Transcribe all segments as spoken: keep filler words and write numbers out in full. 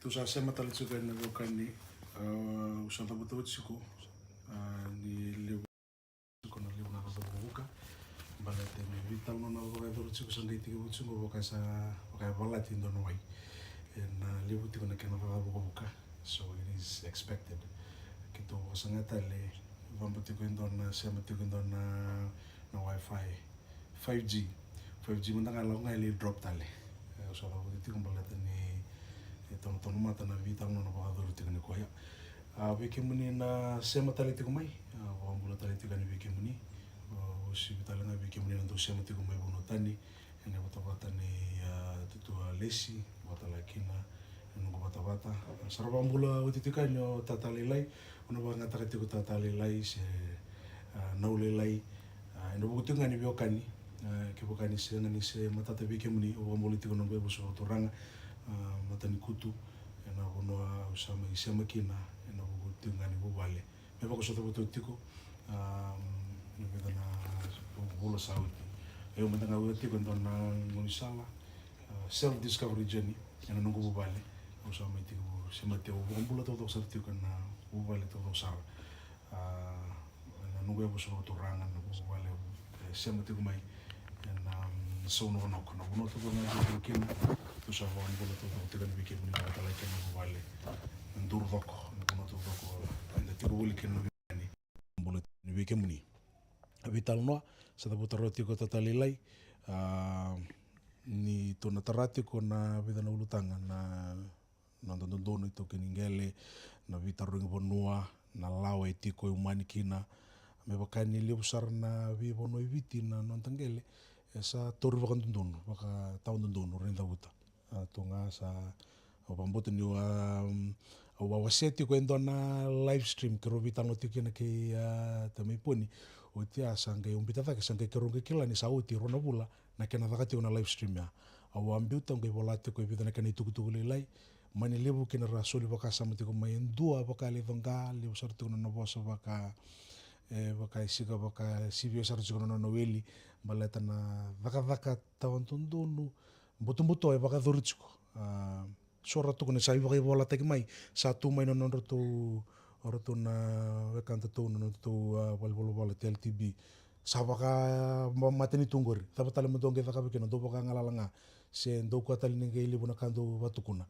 Tou sa sema tale tiko ena veiwekani, ah, au sa cavuta oti tiko, ah, ni levu tiko na levu na caucavu vukavuka. Baleta ni veitalanoa na vakayacori tiko sa qai tekivu tiko vaka sa vakayavalati e dua na wai. Ena levu tiko na kena caucavu vukavuka. So it is expected. Keitou vakasaga tale, vaba tiko e dua na, sema tiko e dua na, na Wi-Fi. Five G. Five G mada ga lako ga e lai drop tale. E, au sa cavuta tiko baleta ni, e, tonotonu mata na veitalanoa na vakayacori tiko nikua ya. A, vei kemuni na sema tale tiko mai, a, vakabula tale tiko yani vei kemuni. A, uasivi tale ga vei kemuni na dau sema tiko mai vanua tani. Ena vatavata nei, a, Tutua Lesi, vakatale kina ena noqu vatavata. Sa ra vakabula oti tiko yani o Tata Lailai, au na vakayagataka tiko Tata Lailai se, a, Nau Lailai. A, ena vuku tiko ga ni veiwekani, a, kevaka ni sega ni se matata vei kemuni, au vakabula tiko na noqu yavusa vakaturaga, a, Matanikutu, ena vanua au sa mai sema kina, ena vuku tiko ga ni vuvale. Me vakasota vata tiko, um, na vica na vula sa oti. Au mada ga au tiko e dua na gaunisala, uh, self discovery journey, ena noqu vuvale. Au sa mai tiko, sema tiko, au vakabula taucoko sara tiko ena vuvale taucoko sara. Uh, ena noqu yavusa vakaturaga, na vuvale, e, sema tiko mai. Ena, um, sau nokonoko, na vanua taucoko ga e tiko kina, au sa vakabula taucoko tiko yani vei kemuni vakatale kina na vuvale. Na duru coko, na vanua taucoko eda tiko voli kina na veiwekani. Bula ni vei kemuni. A veitalanoa sa cavuta rawa tiko Tata Lailai, a, ni tou na tara tiko na vica na ulutaga, na noda dodonu iTaukei ni qele, na veitarogi vanua, na lawa e tiko e umani kina. Me vaka ni levu sara na veivanua e Viti na noda qele e sa tauri vakadodonu, vakatawadodonu, raicavuta. A, tu ga sa, au vakabauta niu a, au a wasea tiko e dua na live stream keirau veitalanoa tiko kina kei, a, Tamaiponi. Oti a sa qai ubita cake, sa qai keirau qai kila ni sa oti rua na vula na kena caka tiko na live stream ya. Au a biuta, au qai vola tiko e vica na kena itukutuku lailai. Mani levu kina ra soli vakasama tiko mai e dua vaka lai coqa, levu sara tiko na nona vosa vaka, e, vaka e sika, vaka e sivia sara tiko na nona weli, baleta na cakacaka tawadodonu, butobuto e vakayacori tiko. A, so ra tukuna sa ivakaivolataki mai, sa tu mai na nodratou, o ratou na wekadatou, na nodratou, a, valenivolavola, T L T B. Sa vaka ma-, matanitu qori. Cava tale mo dou qai cakava kina, dou vakagalala ga. Se dou kua tale ni qai levu na ka dou vatukuna.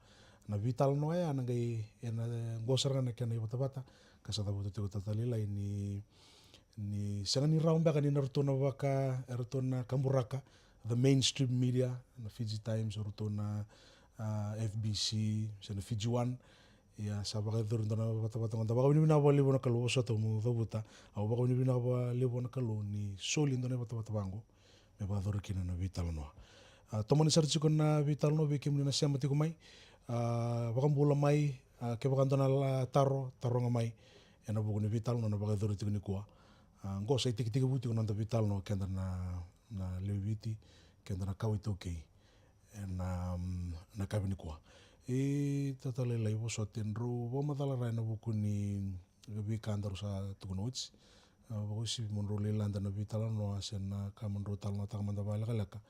Na veitalanoa ya na qai, ena qo sara ga na kena ivatavata, ka sa cavuta tiko Tata Lailai ni ni sega ni rawa beka ni na ratou na vaka, e ratou na kaburaka, the mainstream media, na Fiji Times, o ratou na, a, F B C, se na Fiji One. Ia sa vakayacori dua na vatavata qo, da vakavinavinaka vakalevu na Kalou, vosota mo cavuta, au vakavinavinaka vakalevu na Kalou ni soli dua na vatavata vaqo me vakayacori kina na veitalanoa. A, tomani sara tiko na veitalanoa vei kemuni na sema tiko mai, a, vakabula mai, a, kevaka dua na la taro, taroga mai, ena vuku ni veitalanoa na vakayacori tiko nikua. A, qo sa itekitekivu tiko na noda veitalanoa keda na, na lewe i Viti, keda na kawa iTaukei. Ena, mm, na kavi nikua. E, Tata Lailai, vosota, drau vakamacala ra ena vuku ni veika daru sa tukuna oti. A, vakauasivi mo drau lai lade na veitalanoa se na ka mo drau talanoataka mada vakalekaleka.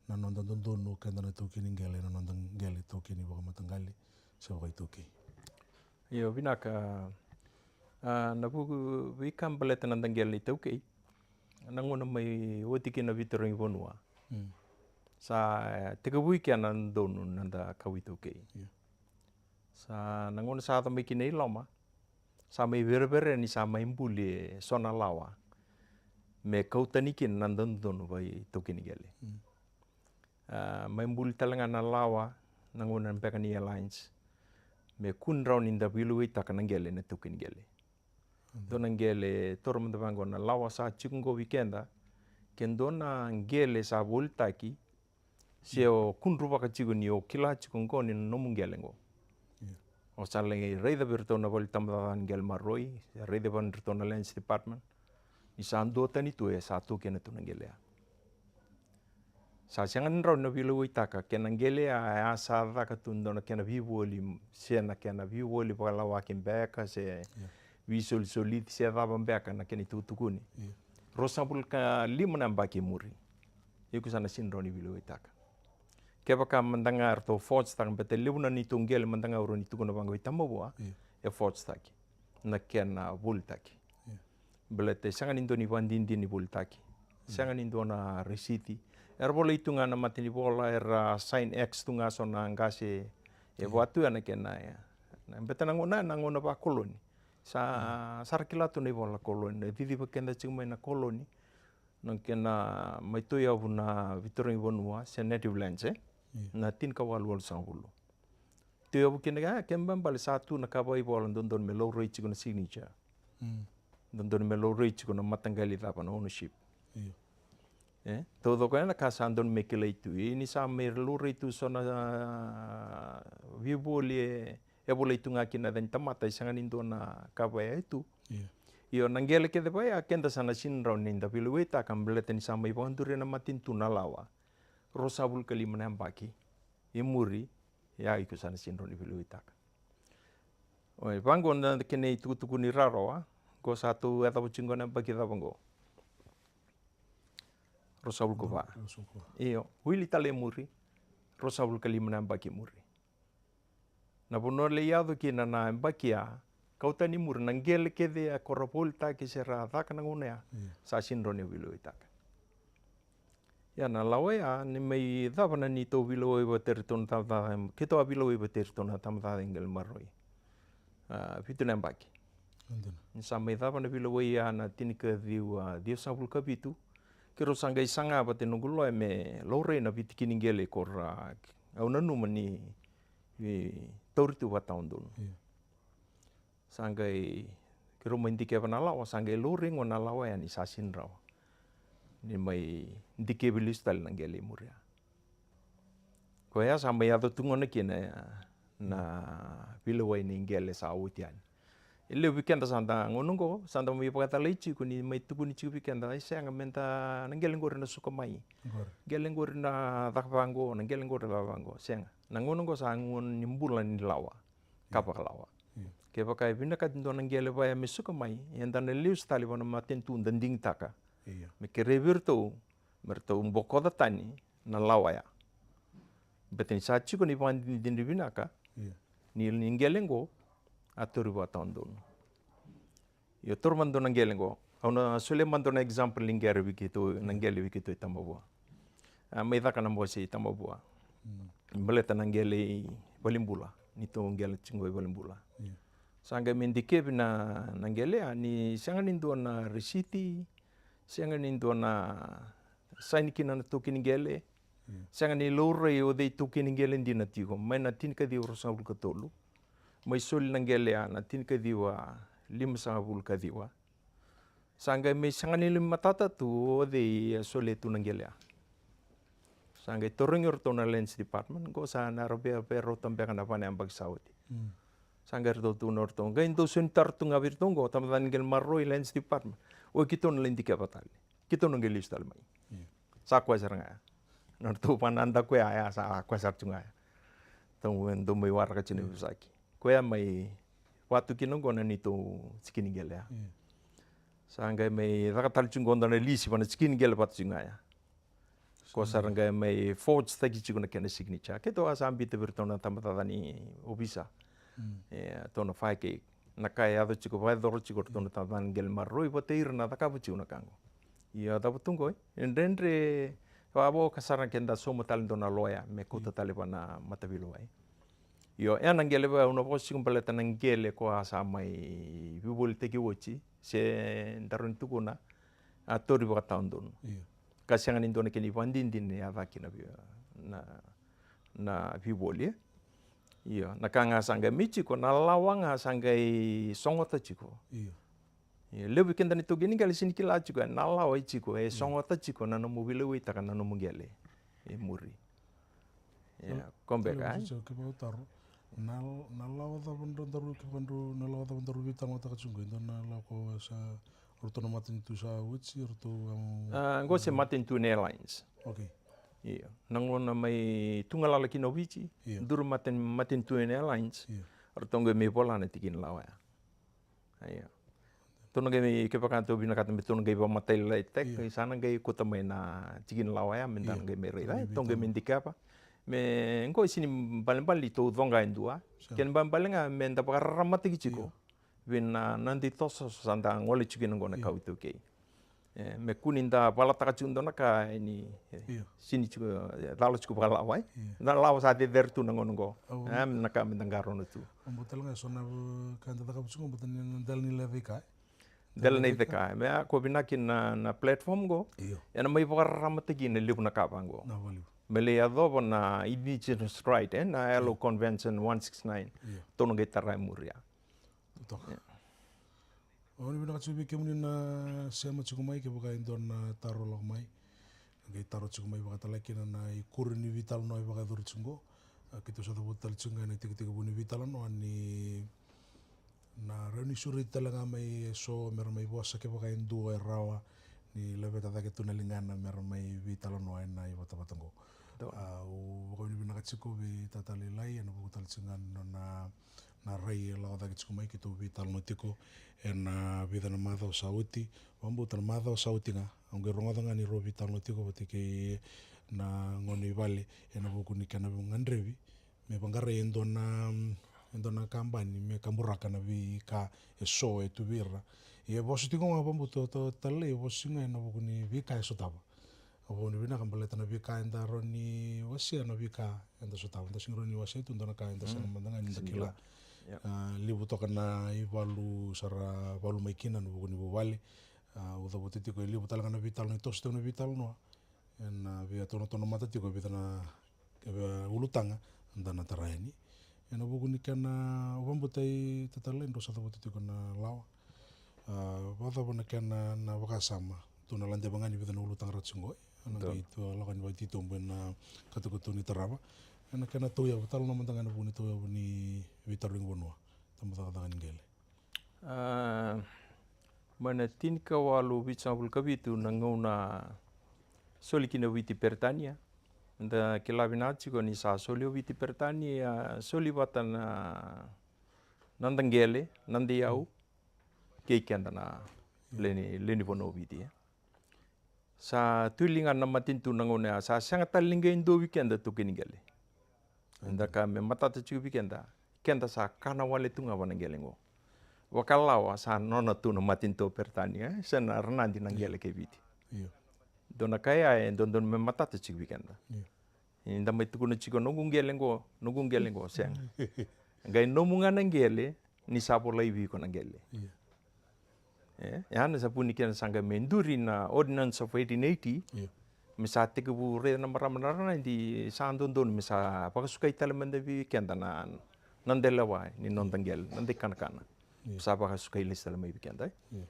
Na noda dodonu keda na taukei ni qele, na noda qele taukei ni vakamataqali se vakaitaukei. Io, vinaka. A, na vuku veika baleta na noda qele iTaukei, na gauna mai oti kina na veitarogi vanua. Mm. Sa, e, tekivui kina na donu na noda kawa iTaukei. Io. Sa na gauna sa yaco mai kina i loma, sa mai verevere ni sa mai buli e so na lawa me kau tani kina na dodonu vakaitaukei ni qele. Mm. A, mai buli tale ga na lawa na gauna beka ni alliance me kua ni rawa ni da veilewetaka na qele na taukei ni qele. Mm. Dua na qele, taura mada vaqo, na lawa sa tiko qo vei keda, ke dua na qele sa volitaki, se o kudruvaka tiko ni o kila tiko qo ni na nomu qele qo. Io. O sa lai raica vei iratou na vale ni tabacakacaka ni qele maroroi, se raica vei iratou na Lands Department, ni sa duatani tu e sa tu kina tu na qele ya. Sa sega ni rawa ni na veilewetaka kei na qele ya, e a sa caka tu dua na kena veivoli, se na kena veivoli vakalawaki beka, se, io, veisolisolici, se cava beka na kena itukutukuni. Io. Ruasagavulu ka lima na yabaki e muri. Iko sa na sega ni rawa ni veilewetaka. Kevaka mada ga eratou forge-taka, baleta levu na neitou qele mada ga au rawa ni tukuna vaqo i Tamavua, e forge-taki na kena volitaki. Baleta e sega ni dua na ivakadinadina ni volitaki, sega ni dua na resiti. Era volai tu ga na matanivola, era sign X tu ga so na qase. E vaka tu ya na kena ya. Baleta na gauna, na gauna vakoloni, sa, sa ra kila tu na ivola na koloni, na ciciva keda tiko mai na koloni, na kena mai tauyavu na veitaraga ni vanua se native lands, e? Na tinikawalu walusagavulu. Tauyavu kina, a, kena ibalebale sa tu na ka vakaivola dodonu me laurai tiko na signature. Dodonu me laurai tiko na mataqali cava na ownership. E, taucoko ya na ka sa dodonu me kilai tu. Ia ni sa mai laurai tu so na, a, veivoli e, e volai tu ga kina na yaca ni tamata, e sega ni dua na ka vaya e tu. Io, na qele kece vaya keda sa na sega ni rawa ni da veilewai taka, baleta ni sa mai vakaduria na matanitu na lawa. Ruasagavulu ka lima na yabaki i muri, ia iko sa na sega ni rawa ni veilewai taka. Oi, vaqo na kena itukutuku ni rarawa, qo sa tou yacova tiko qo na yabaki cava qo? Ruasagavulu ka va. Io, wili tale i muri, ruasagavulu ka lima na yabaki i muri. Na vanua lai yaco kina na yabaki ya, kau tani i muri na qele kece ya ko ra volitaki se ra caka na gauna ya, sa sega ni rawa ni veilewai taka. Ia na lawa ya, ni mai cava na neitou veilewai vata kei iratou na tabacakacaka, keitou a veilewai vata kei iratou na tabacakacaka ni qele maroroi. A, vitu na yabaki. Ni sa mai cava na veilewai ya na tinikaciwa ciwasagavulu ka vitu, keirau sa qai saga vata kei noqu loya me laurai na veitiki ni qele ko ra, au nanuma ni, e, tauri tu vakatawadonu. Sa qai, keirau mai dikeva na lawa, sa qai laurai qo na lawa ya ni sa sega ni rawa ni mai dikevi lesu tale na qele i muri ya. Koya sa mai yaco tu gona kina na veilewai ni qele sa oti yani. E levu vei keda sa da gauna qo, sa da mai vakacalai tiko ni mai tukuni tiko vei keda, e sega, me da na qele qori na suka mai. Qele qori na caka vaqo, na qele qori na caka vaqo. Sega. Na gauna qo sa gauna ni bula ni lawa. Ka vakalawa. Kevaka e vinakati dua na qele vaya me suka mai, eda na lesu tale vua na matanitu da digitaka. Me kerei vei iratou me ratou bokoca tani na lawa ya. Baleta ni sa tiko na ivakadinadina vinaka ni, ni qele qo a tauri vakatawadonu. Io, taura mada dua na qele qo. Au na solia mada dua na example ni qele vei keitou, na qele vei keitou i Tamavua. A, mai caka na bose i Tamavua. Baleta na qele i valenibula, neitou qele tiko i valenibula. Sa qai mai dikevi na, na qele ya ni sega ni dua na risiti, sega ni dua na saini kina na taukei ni qele. Sega ni laurai o cei taukei ni qele dina tiko mai na tinikaciwa ruasagavulu ka tolu. Mai soli na qele ya na tinikaciwa limasagavulu ka ciwa. Sa qai mai sega ni lai matata tu o cei e solia tu na qele ya. Sa qai tarogi o ratou na Lands Department, qo sa na ra via, via rauta beka na va na yabaki sa oti. Sa qai ratou tukuna o ratou, qai dou sega ni taro tu ga vei iratou qo, tabacakacaka ni qele maroroi, Lands Department. O keitou na lai dikeva tale. Keitou na qai lesu tale mai. Sa koya sara ga ya. Na nodratou vakanadaku ya, ya sa koya sara tu ga ya. Tou dou mai waraka tiko na veivosaki. Koya mai vatu kina qo na neitou tiki ni qele ya. Sa qai mai caka tale tiko qo dua na lisi va na tiki ni qele vatu tiko ga ya. Ko sara qai mai forge-taki tiko na kena signature. Keitou a sa biuta vei iratou na tabacakacaka ni ovisa. E, tou na fai kei na ka e yaco tiko, vakayacora tiko o ratou na tabacakacaka ni qele maroroi vata ira na cakava tiko na ka qo. Ia cava tu qo, e dredre, vavo ka sara keda sauma tale dua na loya me kauta tale va na mataveilewai. Io, e na qele vei au na vosa tiko baleta na qele ko a sa mai veivolitaki oti, se daru ni tukuna, a tauri vakatawadonu. Ka sega ni dua na kena ivakadinadina ni a caka na vei, na, na veivoli, e. Io, na ka ga sa qai mai tiko, na lawa ga sa qai sogota tiko. Io, levu vei keda ni taukei ni qele sega ni kila tiko, e na lawa e tiko, e sogota tiko na nomu veilewaitaka na nomu qele e muri. Ia, ko beka, e? Ke vau taro, na, na lawa cava dra-, daru, ke vaka dra-, na lawa cava daru veitagotaka tiko qo, e dua na lawa ko sa, o ratou na matanitu sa oti, o ratou, um, a, qo se matanitu na Alliance. Io. Na gauna mai tu galala kina o Viti, duru matan-, matanitu na Alliance, o ratou qai mai vola na tiki ni lawa ya. Io. Tou na qai mai, kevaka tou vinakata me tou na qai vakamatailalai, io, sa na qai kauta mai na tiki ni lawa ya, me da na qai mai raica. Io, tou qai mai dikeva. Me qo e sini balebale ni tou coqa e dua. Kena balebale ga me da vakararamataki tiko vei na, na dui toso sa da gole tiko kina qo na kawa iTaukei. E, me kua ni da valataka tiko dua na ka e ni, e, sini tiko, e, cala tiko vakalawa, e. Na lawa sa cecere tu na gauna qo. E, me na ka me da qarauna tu. Au bau tale ga e so na ka da cakava tiko, bau tale ni na dela ni lai veika, e. Dela ni lai veika. Me a ko vinaka na, na platform qo. Ena mai vakararamataki na levu na ka vaqo. Me lai yacova na indigenous right, e, na ILO Convention one six nine. Tou na qai tara e muri ya. Totoka. Au ni vinaka tiko vei kemuni na sema tiko mai, kevaka e dua na taro lako mai. Qai taro tiko mai vakatalaki na, na ikuri ni veitalanoa e vakayacori tiko qo. A, keitou sa cavuta tale tiko ga na itekitekivu ni veitalanoa ni na rawa ni sureti tale ga mai e so me ra mai vosa kevaka e dua e rawa ni laveta cake tu na ligana me ra mai veitalanoa ena ivatavata qo. Au vakavinavinaka tiko vei tata lailai ena vuku tale tiko ga na nona na rai e lako cake tiko mai, keitou veitalanoa tiko ena vica na macawa sa oti. Vakabauta na macawa sa oti ga au qai rogoca ga ni rau veitalanoa tiko vata kei na gone i vale ena vuku ni kena gadrevi me vaqarai e dua na, e dua na kabani me kaburaka na veika e so e tu vei ira. Ia e vosa tiko ga, vakabauta, tata lailai, e vosa tiko ga ena vuku ni veika e sotava. Au vakavinavinaka baleta na veika eda rawa ni wasea, na veika eda sotava. Da sega ni rawa ni wasea tu dua na ka eda sega mada ga ni da kila. A, levu toka na ivalu sa ra valu mai kina ena vuku ni vuvale. A, au cavuta tiko e levu tale ga na veitalanoa, ni toso tiko na veitalanoa ena veiyatonatona mata tiko e vica na, e vei ulutaga da na tara yani. Ena vuku ni kena, au vakabauta i tata lailai drau sa cavuta tiko na lawa. A, vakacava na kena na vakasama, tou na ladeva ga ni vica na ulutaga ra tiko qo, e? Ena qai tou lako ni vakatitobu ena katukutu ni tarava. Ena kena tauyavu, talanoa mada ga ena vuku ni tauyavu ni veitarogi vanua, tabacakacaka ni qele. A, mai na tinikawalu vitusagavulu ka vitu na gauna soli kina o Viti Peritania. Da kila vinaka tiko ni sa soli o Viti Peritania, a, soli vata na, na noda qele, na noda iyau, kei keda na lewe ni, lewe ni vanua o Viti, e. Sa tu i liga na matanitu na gauna ya, sa sega tale ni qai dua vei keda taukei ni qele. Eda kaya me matata tiko vei keda, keda sa kana wale tu ga vua na qele qo. Vakalawa sa nona tu na matanitu o Peritania, e, se na ranadi na qele kei Viti. Dua na ka ya e dodonu me matata tiko vei keda. Ni da mai tukuna tiko noqu qele qo, noqu qele qo, sega. Qai nomu ga na qele ni sa volai vei iko na qele. E, ya na sa vuni kina sa qai me duri na Ordinance of eighteen eighty. Me sa tekivu raica na marama na ranadi, sa dodonu me sa vakasukai tale mada vei keda na, na noda lewa ni noda qele, na noda ikanakana. Sa vakasukai lesu tale mai vei keda, e.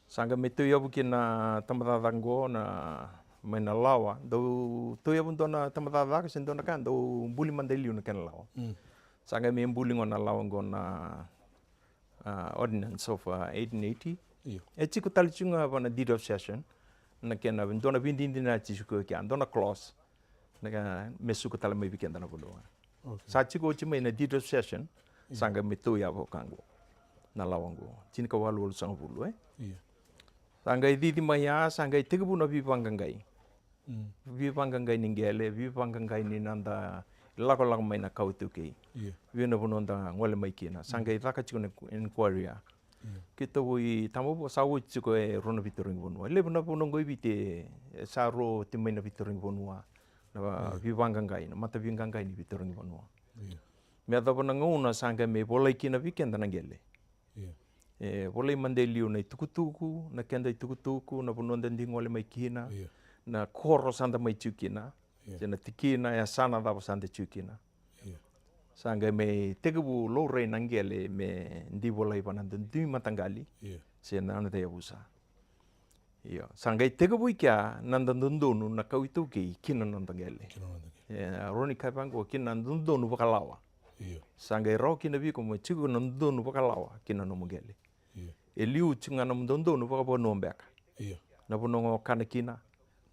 Sa qai me tauyavu kina na tabacakacaka qo na, mai na lawa, dau tauyavu dua na tabacakacaka se dua na ka, dau buli mada e liu na kena lawa. Sa qai me buli qo na lawa qo na, a, Ordinance of, a, eighteen eighty. E tiko tale tiko ga vua na deed of cession, na kena dua na veidinadinati tiko kea, dua na clause. Na ka me suka tale mai vei keda na vanua. Sa tiko oti mai na deed of cession, sa qai me tauyavu ka qo. Na lawa qo, tinikawalu walusagavulu, e? Sa qai cici mai ya, sa qai tekivu na veivaqaqai. Veivaqaqai ni qele, veivaqaqai ni noda lakolako mai na kawa iTaukei. Vei na vanua da gole mai kina. Sa qai caka tiko na inquiry ya. Keitou i Tamavua sa oti tiko e rua na veitarogi vanua. Levu na vanua qo i Viti e sa rua oti mai na veitarogi vanua. Na veivaqaqai, na mataveivaqaqai ni veitarogi vanua. Me yacova na gauna sa qai me volai kina vei keda na qele. E volai mada e liu na itukutuku, na keda itukutuku, na vanua da dui gole mai kina, na koro sa da mai tiko kina, se na tikina, yasana cava sa da tiko kina. Sa qai me tekivu laurai na qele me dui volai vua na dui mataqali se na noda yavusa. Io, sa qai tekivu i kea na noda dodonu na kawa iTaukei ki na noda qele. E rawa ni kaya vaqo, ki na dodonu vakalawa. Sa qai rawa kina vei iko mo tiko na dodonu vakalawa ki na nomu qele. E liu tiko ga na nomu dodonu vakavanua beka. Na vanua ga o kana kina,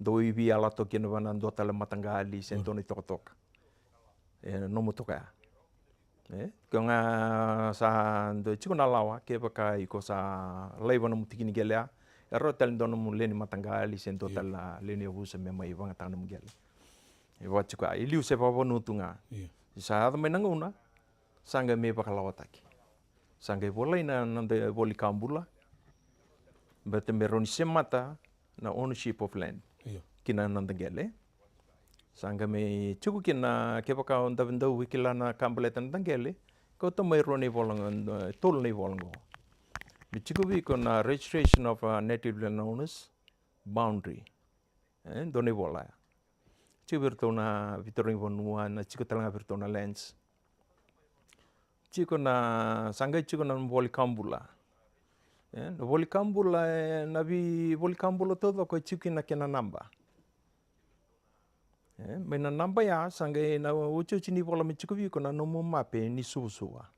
dau i veiyalataki kina vua na dua tale mataqali se dua na itokatoka. E nomu toka ya. E, ko ga sa dau tiko na lawa, kevaka iko sa laiva nomu tiki ni qele ya, e rawa tale dua nomu lewe ni mataqali se dua tale na lewe ni yavusa me mai vagataka nomu qele. E vaka tiko ya, e liu se vakavanua tu ga. Io. Sa yaco mai na gauna, sa qai mai vakalawataki. Sa qai volai na noda voli kawa bula. Baleta me rawa ni semata na ownership of land. Io. Ki na noda qele. Sa qai mai tiko kina, kevaka o davidau veikila na ka baleta na noda qele, kauta mai rua na ivola qo, e, tolu na ivola qo. Me tiko vei iko na registration of, uh, native land owners, boundary. E dua na ivola ya. Tiko vei iratou na veitarogi vanua, na tiko tale ga vei iratou na lands. Tiko na, sa qai tiko na voli kawa bula. E, na voli kawa bula, e, na veivoli kawa bula taucoko e tiko kina na kena naba. E, mai na naba ya, sa qai na otioti ni vola me tiko vei iko na nomu mape ni suvasuva.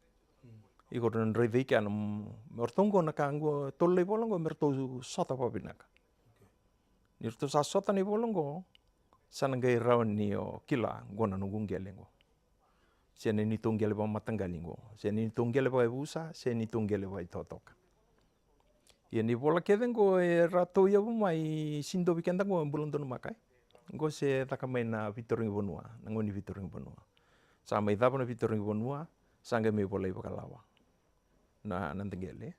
Iko na draica i kea na, o ratou qo na ka qo, tolu na ivola qo, me ratou sota vakavinaka. Ni ratou sa sota na ivola qo, sa na qai rawa ni o kila qo na noqu qele qo. Se na neitou qele vakamataqali qo, se na neitou qele vakayavusa, se na neitou qele vakaitokatoka. Ia na ivola kece qo e ratou yavu mai, sega ni dua vei keda qo e bula donumaka, e. Qo se caka mai na veitarogi vanua, na gauna ni veitarogi vanua. Sa mai cava na veitarogi vanua, sa qai mai volai vakalawa na, na noda qele.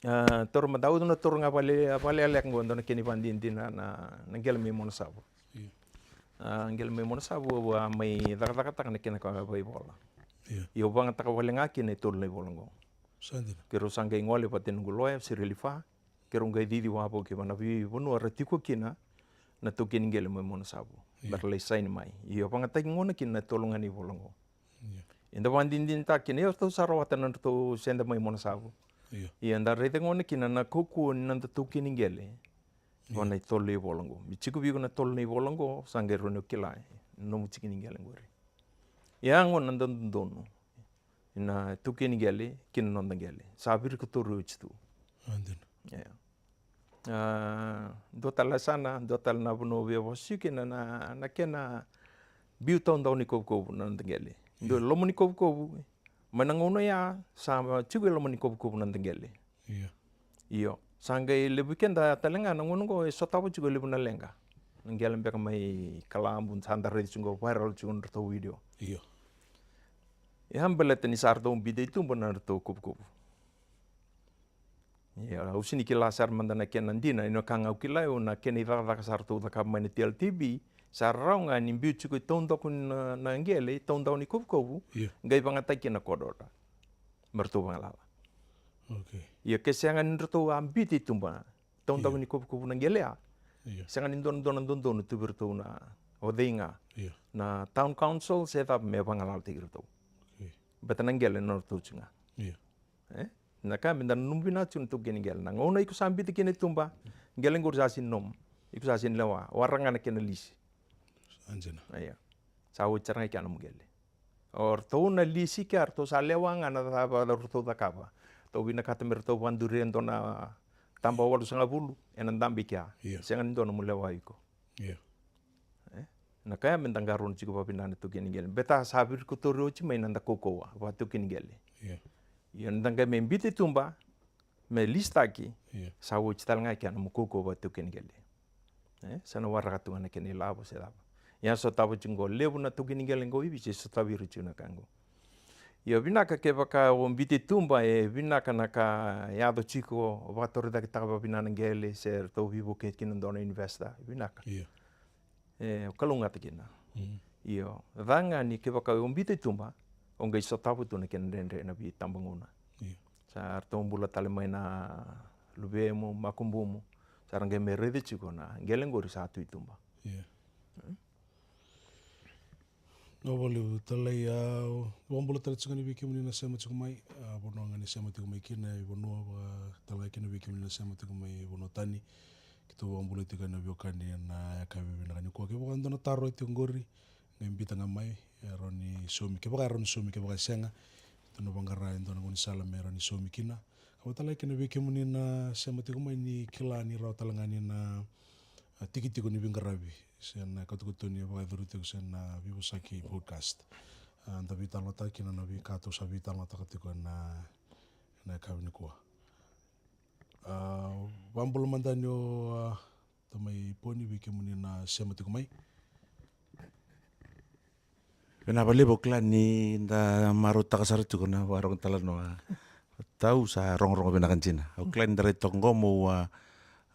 A, toro mada, au na toro ga vale, vale aleka qo, dua na kena ivakadinadina na, na qele mai Monasavu. Io. A, qele mai Monasavu, au a mai cakacakataka na kena ka vakaivola. Io. Ia au vagataka vale ga kina e tolu na ivola qo. Sa dina. Keirau sa qai gole vata na noqu loya, Sirilifa. Keirau qai cici wavoki vei na veivanua ra tiko kina na taukei ni qele mai Monasavu. Io. Me ra lai saini mai. Ia vagataki gona kina na tolu ga na ivola qo. Io. Eda vakadinadinataka kina, ia ratou sa rawata na nodratou seda mai Monasavu. Io. Ia da raica gona kina na kaukauwa ni noda taukei ni qele. Io. Vua na itolu na ivola qo. Me tiko vei iko na tolu na ivola qo, sa qai rawa ni o kila na nomu tiki ni qele qori. Ia qo na dodonu. Na taukei ni qele kei na noda qele. Sa virikotori oti tu. A, dina. Ia. A, dua tale na yasana, dua tale na vanua au via vakasucu kina na, na, na kena biu taudaku ni kovukovu na noda qele. Dua e loma ni kovukovu. Mai na gauna ya, sa tiko e loma ni kovukovu na noda qele. Io. Io. Sa qai levu vei keda tale ga na gauna qo e sotava tiko e levu na leqa. Na qele beka mai Kalabu, sa da raica tiko qo, viral tiko na nodratou video. Io. Ia baleta ni sa ratou biuta i tuba na nodratou kovukovu. Ia, au sega ni kila sara mada na kena dina, ia na ka ga au kila au na kena icakacaka sa ratou cakava mai na T L T B, sa rawa ga ni biu tiko e taudaku na, na qele, e taudaku ni kovukovu, io, qai vagataki kina na kodra. Me ratou vagalala. Okay. Ia ke sega ni ratou a biuta i tuba, taudaku, io, ni kovukovu na qele ya. Io. Sega ni dua na, dua na dodonu tu vei ratou na, o cei ga. Io. Na town council se cava me vagalalataki iratou. Okay. Baleta na qele na nodratou tiko ga. Io. E? Na ka me da nanuma vinaka tiko na taukei ni qele. Na gauna iko sa biuta kina e tuba, qele qori sa sega ni nomu. Iko sa sega ni lewa. Waraka ga na kena lisi. Sa dina. Io. Sa oti sara ga i kea na nomu qele. O ratou na lisi kea, ratou sa lewa ga na cava ratou cakava. Ratou vinakata me ratou vakaduria e dua na taba walusagavulu, ena dabe i kea. Io. Sega ni dua nomu lewa iko. Io. E? Na ka ya me da qarauna tiko vakavinaka na taukei ni qele. Baleta sa virikotori oti mai na noda kaukauwa vakataukei ni qele. Io. Ia na da qai mai biuta i tuba, me lisitaki, io, sa oti tale ga i kea na nomu kaukauwa vakataukei ni qele. E? Sa na waraka tu ga na kena ilavo se cava. Ia sotava tiko qo, levu na taukei ni qele qo i Viti e sotavi ira tiko na ka qo. Ia vinaka kevaka o biuta i tuba, e vinaka na ka yaco tiko, o vakatorocaketaka vakavinaka na qele, se ratou veivuke kina dua na investor, vinaka. Io. E, o kalougata kina. Mm. Io, ca ga ni kevaka o biuta i tuba, o qai sotava tu na kena dredre ena veitabagauna. Io. Sa ratou bula tale mai na luvemu, makubumu, sa ra qai mai raica tiko na qele qori sa tu i tuba. Io. Mm. Vinaka vakalevu Talai, a, vakabula tale tiko ga ni vei kemuni na sema tiko mai, a, vanua ga ni sema tiko mai kina, i vanua vaka, tale ga kina vei kemuni na sema tiko mai vanua tani. Keitou vakabula tiko ena veiwekani ena yakavi vinaka nikua. Kevaka dua na taro e tiko qori, qai biuta ga mai, e rawa ni saumi. Kevaka e rawa ni saumi, kevaka e sega, keitou na vaqara e dua na gaunisala me rawa ni saumi kina. Ka vaka tale ga kina vei kemuni na sema tiko mai ni kila ni rawa tale ga ni na, a, tiki tiko ni veiqaravi se na katokatoni e vakayacori tiko se na Veivosaki podcast. A, da veitalanoataka kina na veika tou sa veitalanoataka tiko ena, ena yakavi nikua. A, vakabula mada ni o, a, tamai Poni vei kemuni na sema tiko mai. Vinaka vakalevu, au kila ni da marautaka sara tiko na vakarorogo talanoa. Au sa rogorogo vinaka dina. Au kila ni da rai toka qo mo a,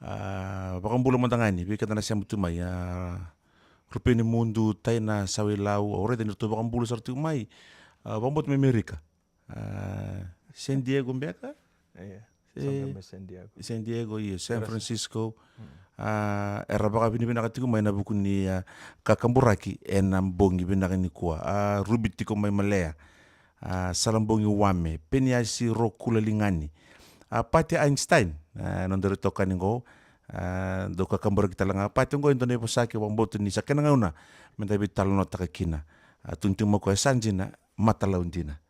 a, vakabula mada ga yani vei keda na sema tu mai, a, Rupeni Mudu, Taina Sawailau, au raica ni ratou vakabula sara tu mai. A, vakabauta mai Amerika. A, San Diego beka? Ia, e, San Diego, San Diego, io, San Francisco. A, era vakavinavinaka tiko mai ena vuku ni, a, kakaburaki ena bogi vinaka nikua. A, Ruby tiko mai Malea. A, Salabogi Wame, Peniasi Rokula Ligani. A, Pati Einstein, a, noda itokani qo. A, dau kakaburaki tale ga Pati qo e dua na ivosaki au vakabauta ni sa kena gauna meda veitalanoataka kina. A, tukuni tiko mai o koya, sa dina, matalau dina.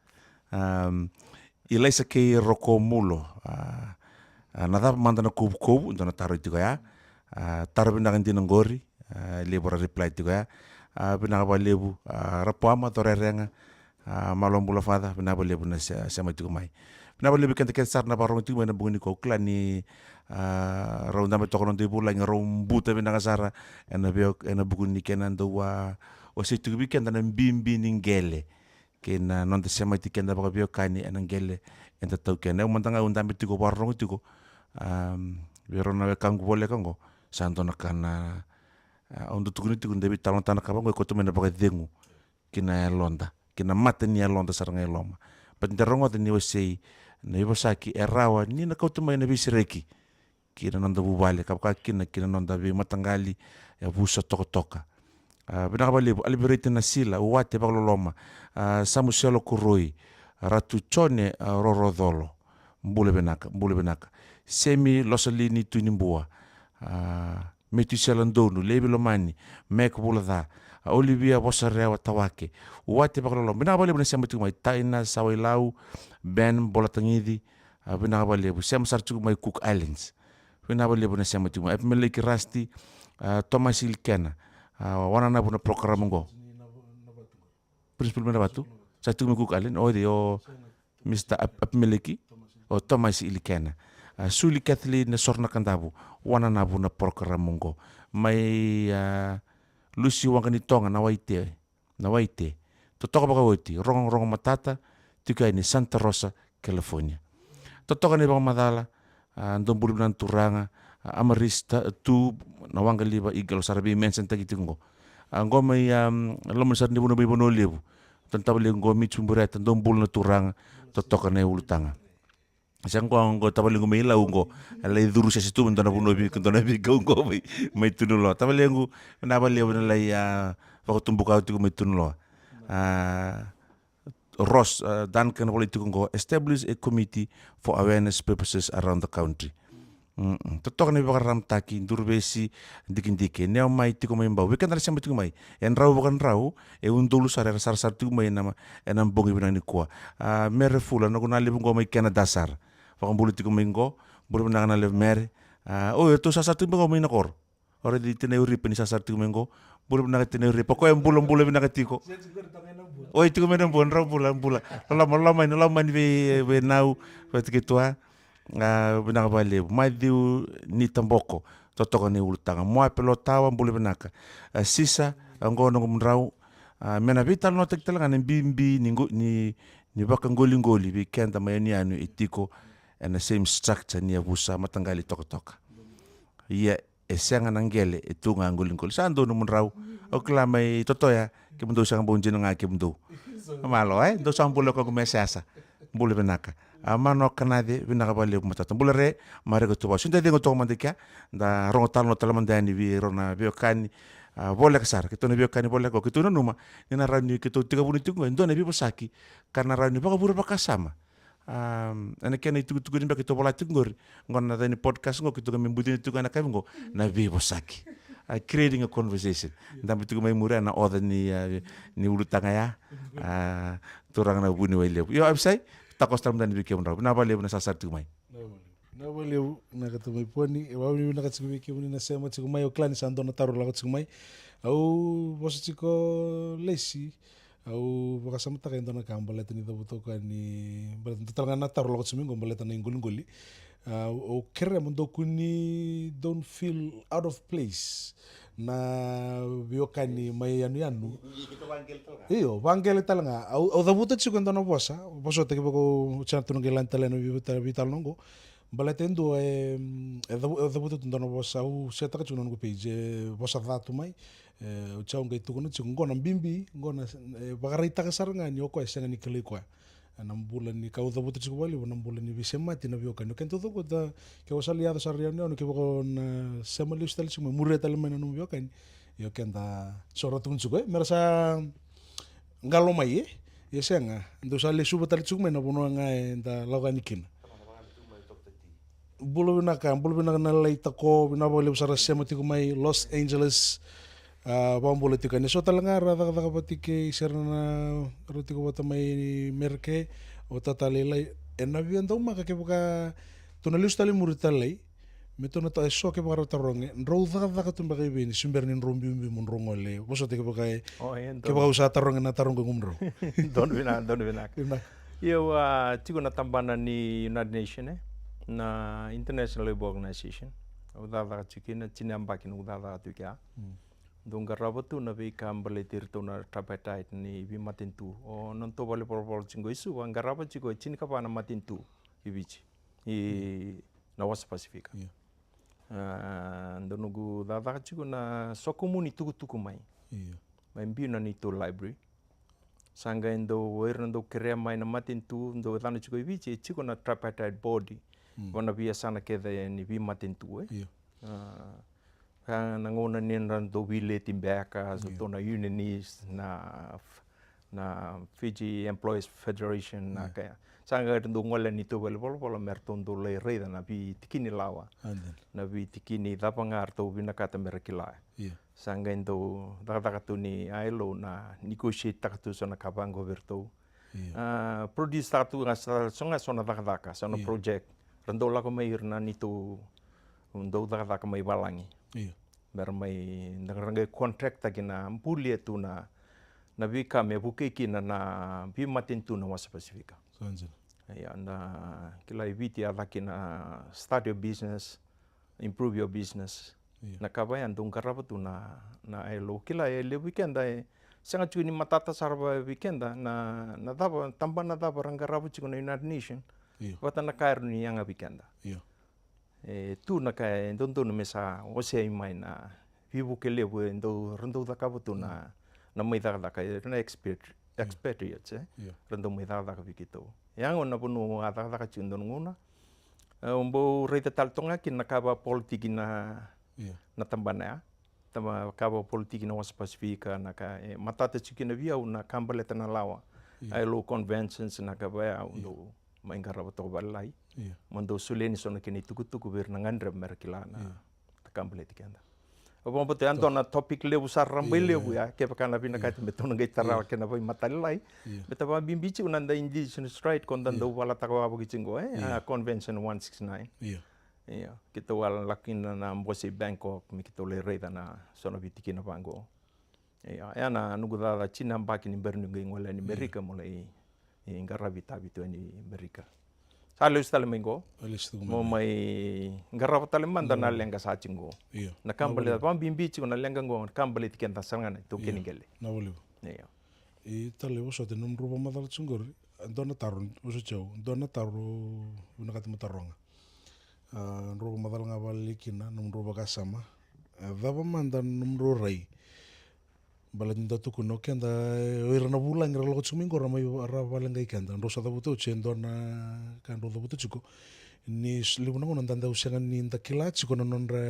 Am, Ilaisa kei Rokomulo, a, a, na cava mada na kovukovu, dua na taro tiko ya. A, taro vinaka dina qori, a, levu ra reply tiko ya. A, vinaka vakalevu, a, Rapuama, Corerega, a, malo bula Father, vinaka vakalevu na se-, sema tiko mai. Vinaka vakalevu keda kece sara na vakarorogo tiko mai ena bogi nikua, au kila ni, a, rau dabe toka na noda ivulagi, rau buta vinaka sara, ena vei-, ena vuku ni kena dau, a, wasei tiko vei keda na bibi ni qele. Kei na noda semati keda vakaveiwekani ena qele eda taukena. Au mada ga au dabe tiko, vakarorogo tiko, am, vei rau na wekaqu voleka qo, sa dua na ka na, a, au dau tukuna tiko, da veitalanoataka na ka vaqo e kauta mai na vakacegu ki na yaloda, ki na mata ni yaloda sara ga e loma. But da rogoca ni wasei na ivosaki e rawa ni na kauta mai na veisereki ki na noda vuvale, ka vaka kina ki na noda veimataqali, e, yavusa tokatoka. A, vinaka vakalevu, Alivereti Nasila, Uwate Vakaloloma, a, Samuselo Koroi, Ratu Jone, a, Rorocolo. Bula vinaka, bula vinaka. Semi Losalini Tuinibua, a, Metusela Donu, Levi Lomani, Mek Vulaca, a, Olivia Vosarewa Tawake, Uwate Vakaloloma. Vinaka vakalevu na sema tiko mai, Taina Sawailau, Ben Bolatagici, a, vinaka vakalevu. Sema sara tiko mai Cook Islands. Vinaka vakalevu na sema tiko mai. Epimeleki Rasti, a, Tomasi Ilikena, a, wananavu na program qo. Principal mai Navatu. Sa tiko mai Cook Island. O cei, o Mister Ap-, Epimeleki. O Tomasi Ilikena. A, Suli Kathleen Nasoronakadavu. Wananavu na program qo. Mai, a, Lusi Waqanitoga na Waite. Na Waite. Totoka vakaoti, Rogorogo Matata, tiko yani Santa Rosa, California. Totoka na ivakamacala, a, dou bula vinaka na turaga, a, Amarista, tu, na Waqaliva Eagle, sara vei mention taki tiko qo. A, qo mai, a, loma sara ni vanua mai Vanua Levu. Tani tavale qo Mitch Bureta, dou bula na turaga, totoka na iulutaga. Sa qo, qo tavalequ mai Lau qo. A lai curu sese tu mai dua na vanua vei, dua na veikau qo mai, mai Tunuloa. Tavalequ, vinaka vakalevu na lai, a, vakatubuka au tiko mai Tunuloa. A, Ross, a, Duncan volai tiko qo, establish a committee for awareness purposes around the country. Mm-mm. Totoka na ivakararamataki, Duruvesi, Dikidiki, Neomai tiko mai Bau. Vei keda na sema tiko mai. E drau vakadrau, e udolu sara era sarasara tiko mai ena, ena bogi vinaka nikua. A, Mere Fula, noqu na levu qo mai Canada sara. Vakabula tiko mai qo, bula vinaka na levu Mere. A, o, e tou sarasara tiko mai qo mai na koro. O raici Tinai Uripa ni sarasara tiko mai qo. Bula vinaka Tinai Uripa. Koya e bula, bula vinaka tiko. Oi, tiko mai na bua, drau bula, bula. Loloma, loloma mai, loloma mai vei, vei nau, vei tike tua. A, vinaka vakalevu. Matthew Nitaboko, totoka na iulutaga. Moape Lotawa, bula vinaka. A, Sisa, a, qo noqu mudrau. A, me na veitalanoataki tale ga na bibi ni qo-, ni, ni vakaqoliqoli vei keda mai yanuyanu e tiko ena same structure ni yavusa mataqali tokatoka. Ia, e sega na qele, e tu ga qoliqoli. Sa donu mudrau. Au kila mai Totoya, kemudou sega bau dina ga kemudou. Malo, e? Dou sa bula koqu me sasa. Bula vinaka. A, Mano Kanace, vinaka vakalevu matata. Bula re, marika tu vakasu. Da cegu toka mada kea, da rogo talanoa tale mada yani vei rau na veiwekani, a, voleka sara. Keitou na veiwekani voleka, keitou nanuma, ni na rawa ni keitou tekivu tiko qo, e dua na veivosaki, ka na rawa ni vakavure vakasama. Am, ena kena itukutuku ni beka keitou vola tiko qori, qo na yaca ni podcast qo, keitou qai mai bucina tiko ena kavi qo, na veivosaki. A, creating a conversation. Dabe tiko mai muri na oca ni, a, ni ulutaga ya. A, turaga na vuniwai levu. Io, Avisai, takoso tale mada yani vei kemudrau. Vinaka vakalevu na sarasara tiko mai. Vinaka vakalevu, vinaka tiko mai Poni. E vakavinavinaka tiko vei kemuni na sema tiko mai, au kila ni sa dua na taro lako tiko mai. Au vosa tiko Lesi, au vakasamataka e dua na ka baleta ni cavuta o koya ni, baleta dua tale ga na taro lako tiko mai qo baleta na iqoliqoli. A, au kerea mo dou kua ni don't feel out of place. na veiwekani mai yanuyanu. Io, vaqele tale ga. Au, au cavuta tiko e dua na vosa, vosota kevaka au sa na tu na qai lani tale na veitalanoa oqo. Baleta e dua e, e cavu-, e cavuta tu dua na vosa, au setaka tiko na noqu page, e vosa ca tu mai. E, au sa qai tukuna tiko, qo na bibi, qo na, e vakaraitaka sara ga ni o koya e sega ni kilai koya. E na bula ni, kau cavuta tiko vakalevu na bula ni veisemati na veiwekani. O keda taucoko da, ke o sa lai yaco sara i yanuyanu, kevaka o na sema lesu tale tiko mai, muria tale mai na nomu veiwekani. Io, keda sa ra tukuna tiko, e, mera sa qalo mai, e. Ia sega, dou sa lesuva tale tiko mai na vanua ga eda lako yani kina. Bula vinaka, bula vinaka na lai Tako, vinaka vakalevu sara sema tiko mai Los Angeles. A, vakabula tiko yani. So tale ga ra cakacaka vata kei, se ra na, ra tiko vata mai Merika, o tata lailai. E na via daumaka kevaka tou na lesu tale muri tale. Me tou na ta-, e so kevaka ra taroga, drau cakacaka tu beka i vei ni se bera ni drau biubiu mo drau gole. Vosota kevaka e, o, e, donu. Kevaka au sa taroga na taroga qo mo drau. Donu vinaka, donu vinaka. Vinaka. Io, a, tiko na tabana ni United Nation, e? Na International Labour Organization. Au cakacaka tiko kina, tini yabaki noqu cakacaka tu kea. Mm. Dou qarava tu na veika baleti iratou na tripartite ni veimatanitu. O nodatou valenivolavola tiko i Suva, qarava tiko e tinikava na matanitu i Viti. I, mm, na Wasa Pasifika. Io. A, dou noqu cakacaka tiko na sokumuni tukutuku mai. Io. Mai biu na neitou library. Sa qai dau, o ira na dau kerea mai na matanitu, dau yacana tiko i Viti, e tiko na tripartite body. Mm. Vua na veiyasana kece ni veimatanitu, e. Io. A, ka na gauna ni nodra dau veileti beka, so, io, tou na unionist, na f-, na Fiji Employees Federation, na, io, ka ya. Sa qai dau gole na neitou valenivolavola, me ratou dau lai raica na veitikini lawa. A, dina. Na veitikini cava ga ratou vinakata me ra kila. Io. Sa qai dau cakacaka tu ni I L O na negotiate taka tu so na ka vaqo vei iratou. Io. A, produce taka tu ga sa, so ga so na cakacaka, so na, io, project. Ra dau lako mai ira na neitou dau cakacaka mai valagi. Io. Me ra mai, da ra qai contract taki na bulia tu na, na veika me vukei kina na veimatanitu na Wasa Pasifika. Sa dina. Ia, da kila i Viti a caki na start your business, improve your business. Io. Na ka vaya dau qarava tu na, na I L O. Kila e levu vei keda e sega tiko ni matata sara vei keda na, na cava, tabana cava ra qarava tiko na United Nation. Io. Vata na ka era ni yaga vei keda. Io. E tu na ka e dodonu me sa wasei mai na veivuke levu e dau, ra dau cakava tu na, mm, na mai cakacaka, e na expert-, mm, expatriates, e? Io. Ra dau mai cakacaka vei keitou. E yaga na vanua a cakacaka tiko dua na gauna. E, au bau raica tale toka ga kina na ka vakapolitiki na, io, na tabana ya. Taba ka vakapolitiki na Wasa Pasifika, na ka e matata tiko kina vei au na ka baleta na lawa. Io. I L O conventions, na ka vaya au, io, dau mai qarava toka vakalailai. Io. Mo dau solia yani so na kena itukutuku vei ira na gadreva me ra kila na, io, ka baleti keda. Au vakabauta ya dua na topic levu sara, raba, io, levu, io, ya, kevaka na vinakati, io, me tou na qai tara, io, kena vakamatailalai. Io. Me ta vakabibi tiko na da indigenous right, ko da, io, dau valataka wavoki tiko, e? Io. A, Convention one six nine. Io. Io, keitou a lako kina na bose i Bangkok, me keitou lai raica na so na veitikina vaqo. Io, ya na noqu cakacaka tini na yabaki ni bera niu qai gole yani Merika, io, mo lai, e, qaravi itavi tu yani Merika. Sa lesu tale mai qo. A, lesu tale mai. Mo mai qarava tale mada na, mm, leqa sa tiko qo. Io. Na ka baleta, vakabibi tiko na leqa qo, na ka baleti keda sara ga na tou, io, kena qele. Na volivo. Io. I tale vosota, nomudrau vakamacala tiko qori, e dua na taro, vosoti au, dua na taro vinakati mo taroga. A, drau vakamacala ga vakalailai kina, nomudrau vakasama. E cava mada nomudrau rai? Baleta ni da tukuna o keda, e, o ira na vulagi ra lako tiko mai qo ra mai, ra vakaleqai keda. Drau sa cavuta oti e dua na ka drau cavuta tiko. Ni s-, levu na gauna da dau sega ni da kila tiko na nodra,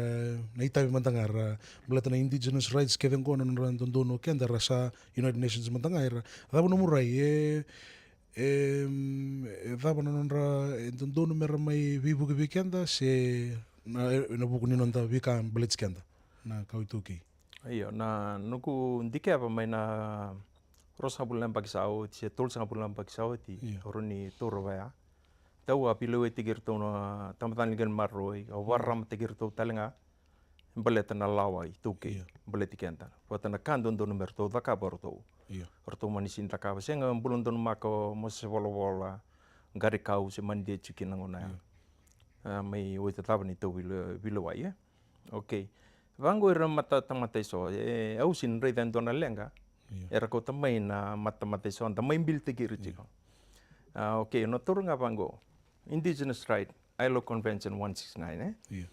na itavi mada ga ra, baleta na indigenous rights kece qo na nodra dodonu o keda ra sa United Nations mada ga era. Cava nomu rai, e, e, e cava na nodra, e dodonu me ra mai veivuke vei keda, se na, e, na vuku ni noda veika baleti keda na kawa iTaukei? Io, na noqu dikeva mai na ruasagavulu na yabaki sa oti, se tolusagavulu na yabaki sa oti, io, au rawa ni taura vaya. Tau a veilewaitaki iratou na tabacakacaka ni maroroi, au vakararamataki iratou tale ga, baleta na lawa iTaukei, io, baleti keda. Vata na ka dodonu me ratou cakava o ratou. Io. O ratou mani sini cakava, sega bula donumaka o Mosese Volavola, Qari Kau, se mani de tiko kina na gauna ya. Io. A, mai oti cava ni tou veile-, veilewai, e? Okay. Vaqo ira matatamata eso, e, au sega ni raica e dua na leqa, io, era kauta mai na matatamata eso, da mai bilitaki ira tiko. A, okay, na taura ga vaqo. Indigenous Right, I L O Convention one six nine, e? Io.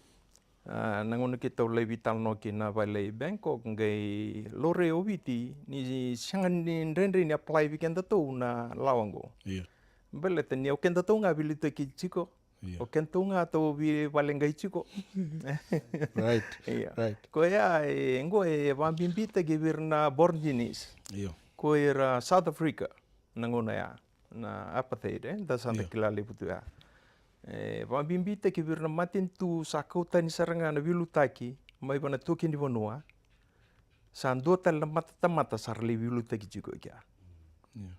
A, na gauna keitou lai veitalanoa kina vale i Bangkok, qai laurai o Viti ni sega ni dredre ni apply vei kedatou na lawa qo. Io. Baleta ni o kedatou ga veiliutaki tiko, io, o kedatou ga tou veivaleqai tiko. Right, io, right. Koya e, qo e vakabibitaki vei ira na Aborigines. Io. Ko ira South Africa, na gauna ya, na apartheid, e, da sa da, io, kila levu tu ya. E vakabibitaki vei ira na matanitu sa kau tani sara ga na veiliutaki mai vua na taukei ni vanua. Sa dua tale na matatamata sa ra lai veiliutaki tiko i kea. Io.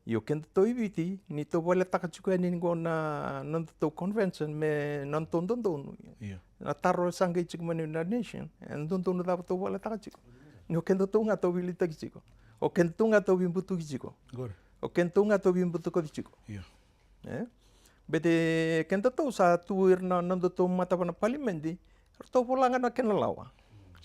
Io, kedatou i Viti, ni tou valetaka tiko yani qo na, na nodatou convention me nodatou dodonu. Io. Na taro sa qai tiko mai na United Nation, e dodonu cava tou valetaka tiko? Ni o kedatou ga tou veiliutaki tiko. O kedatou ga tou veibutuki tiko. Qori. O kedatou ga tou veibutakoci tiko. Io. E? Baleta kedatou sa tu ira na, na nodatou matava na palimedi, ratou vola ga na kena lawa.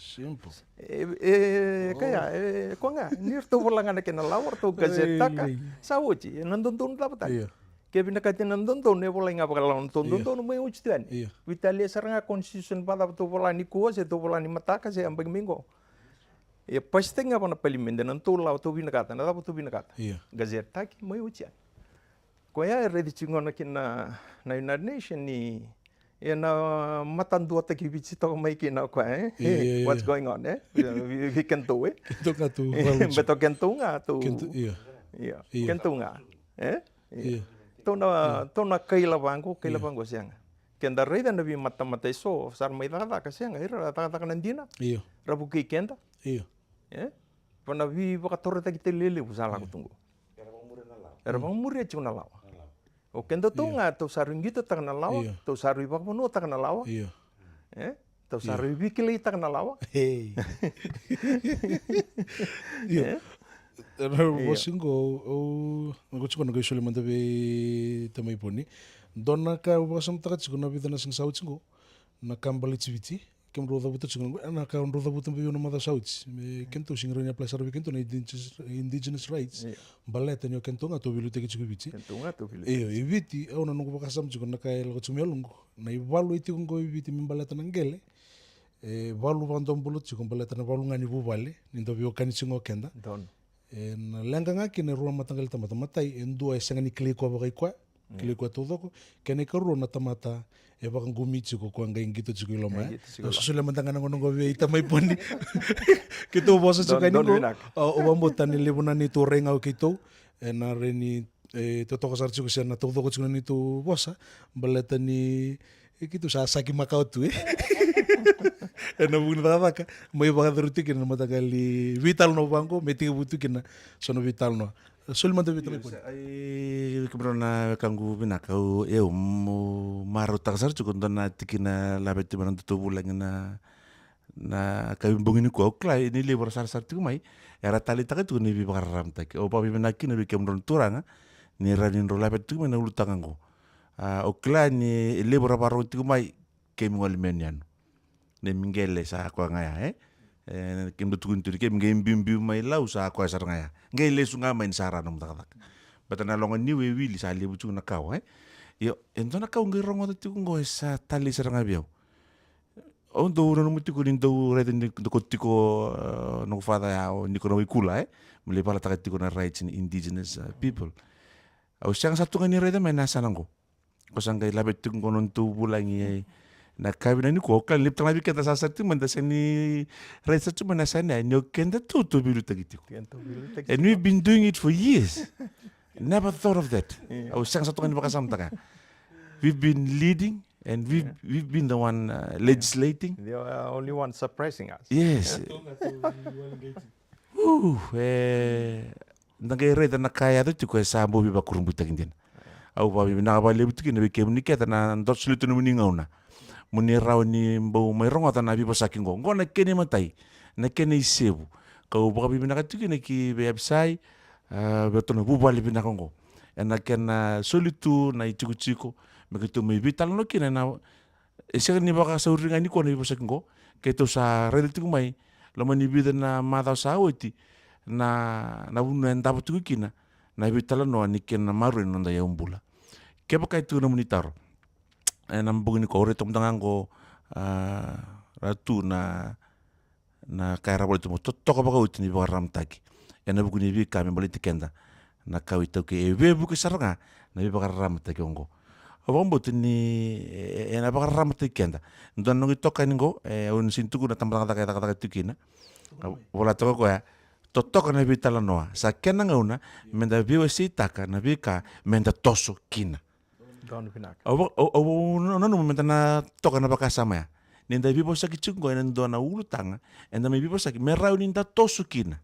Simple. E, e, kaya, e, koya ga, ni ratou vola ga na kena lawa, ratou gazetaka, sa oti, e na dodonu cava tale. Io. Ke vinakati na dodonu, e volai ga vakalawa na tou, io, dodonu mai oti tu yani. Io. Veitalia sara ga constitution vakacava tou vola nikua, se tou vola ni mataka, se yabaki mai qo. E pasitaki ga vua na palimedi na nodatou lawa tou vinakata, na cava tou vinakata. Io. Gazetaki mai oti yani. Koya e raici tiko gona kina na, na United Nation ni e na mataduataki Viti toka mai kina o koya, e? Io, io, io. What's going on, e? Vei, vei, vei kedatou, e? Kedatou ga tou, e, balance. Baleta o kedatou ga tou. Kedatou, io. Io. Io. Kedatou ga, e? Io. Io. Tou na, io, tou na kaila vaqo, kaila, io, vaqo, sega. Keda raica na veimatamata eso sa ra mai cakacaka, sega, ira ra cakacaka na dina. Io. Ra vukei keda. Io. E? Va na veivakatorocaketaki lelevu sa lako, io, tu qo. Era vakamuria na lawa. Era, mm, vakamuria tiko na lawa. Na lawa. O kedatou, io, ga tou sa rui qitotaka na lawa, io, tou sa rui vakavanuataka na lawa. Io. E? Tou sa, io, rui veikilaitaka na lawa. Hey. Io. E? Na, io, vosa qo, au, au qo tiko na qai soli mada vei Tamai Poni. Dua na ka au vakasamataka tiko na vica na siga sa oti qo, na ka baleti Viti. Kemudrau cavuta tiko na, na ka drau cavuta vei au na macawa sa oti. Me kedatou sega ni rawa ni apply sara vei kedatou na indigenous, indigenous rights. Io. Baleta ni o kedatou ga tou veiliutaki tiko i Viti. Kedatou ga tou veiliutaki. Io, i Viti, au na noqu vakasama tiko na ka e lako tiko mai yaloqu. Na ivalu e tiko qo i Viti me baleta na qele. E valu vakadua bula tiko baleta na valu ga ni vuvale. Ni dau veiwekani tiko o keda. Donu. E, na leqa ga kina e rua na mataqali tamata. Matai, e dua e sega ni kilai koya vakai koya, mm, kilai koya taucoko. Kena ikarua na tamata e vakaqumi tiko, koya qai qito tiko i loma, e? Qai qito tiko i loma. Au sosolia mada ga na gauna qo vei Tamai Poni. Keitou vosa tiko, donu, yani qo, vinaka. Au, au vakabauta ni levu na neitou rai ga o keitou, e, na rai ni, e, totoka sara tiko se na taucoko tiko na neitou vosa, baleta ni E keitou sa saki makawa tu, e. Ena vuku ni cakacaka mai vakayacori tu kina na mataqali veitalanoa vaqo, me tekivu tu kina so na veitalanoa. Soli mada vei Tamai Poni. Ai, kemudrau na wekaqu vinaka, au, au marautaka sara tiko dua na tikina laveti mai na nodatou vulagi na, na yakavi bogi nikua. Au kila ni levu era sarasara tiko mai, era taleitaka tiko na veivakararamataki. Au vakavinavinaka kina vei kemudrau na turaga ni rawa ni drau laveta tiko mai na ulutaga qo. A, au kila ni levu era vakarogo tiko mai, keimami gole mai yanuyanu. Neimami qele sa koya ga ya, e? E, keimami dau tukuni tu ni keimami qai biubiu mai Lau sa koya sara ga ya. Qai lesu ga mai ni sa ra nomu cakacaka. Baleta na yaloga niu e wili, sa levu tiko na kawa, e? Io, e dua na ka au qai rogoca tiko qo e sa talei sara ga vei au. Au dau nanuma tiko ni dau raica ni dau kauta tiko, e, noqu father ya, o Niko Nawaikula, e? Me lai valataka tiko na rights ni indigenous, e, people. Au sega sa tu ga ni raica mai na yasana qo. Ko sa qai laveti tiko qo na nodatou vulagi, e, na yakavi nikua. Au kila ni levu tale ga vei keda sa sara tiko mai, da sega ni raica sara tiko mai na yasana ya, ni o kedatou tou veiliutaki tiko. Kedatou veiliutaki tiko. And we've been doing it for years. Never thought of that. Yeah. Au sega sa tu ga ni vakasamataka. We've been leading and we've, yeah, we've been the one, uh, legislating. They are only one suppressing us. Yes. Yeah. Uh, e, da qai raica na ka e yaco tiko e sa bau veivakurabuitaki dina. Au vakavinavinaka vakalevu tiko kina vei kemuni kece na dau solia tu nomuni gauna mo ni rawa ni bau mai rogoca na veivosaki qo. Qo na kena imatai, na kena isevu. Kau vakavinavinaka tiko kina ki vei Avisai, a, vei ratou na vuvale vinaka qo. Ena kena soli tu na itikotiko me keitou mai veitalanoa kina na E sega ni vakasauri ga nikua na veivosaki qo, Keitou sa raica tiko mai, loma ni vica na macawa sa oti, na, na vanua e davo tiko kina na veitalanoa ni kena maroroi na noda yaubula. Kevaka e tu na nomuni taro, ena bogi nikua au raica mada ga qo, a, ra tu na, na ka era volai tu mo totoka vakaoti ni vakararamataki. Ena vuku ni veika me baleti keda na kawa iTaukei, e veivuke sara ga na veivakararamataki oqo. Au vakabauta ni, e, e, ena vakararamataki keda. Dua na noqu itokani qo, e, au na sega ni tukuna na tabacakacaka e cakacaka tiko kina. A, vola toka o koya, totoka na veitalanoa. Sa kena gauna meda veiwaseitaka na veika meda toso kina. Donu vinaka. Au va-, au, au, au na-, nanuma meda na toka na vakasama ya. Ni da veivosaki tiko qo ena dua na ulutaga, eda mai veivosaki me rawa ni da toso kina.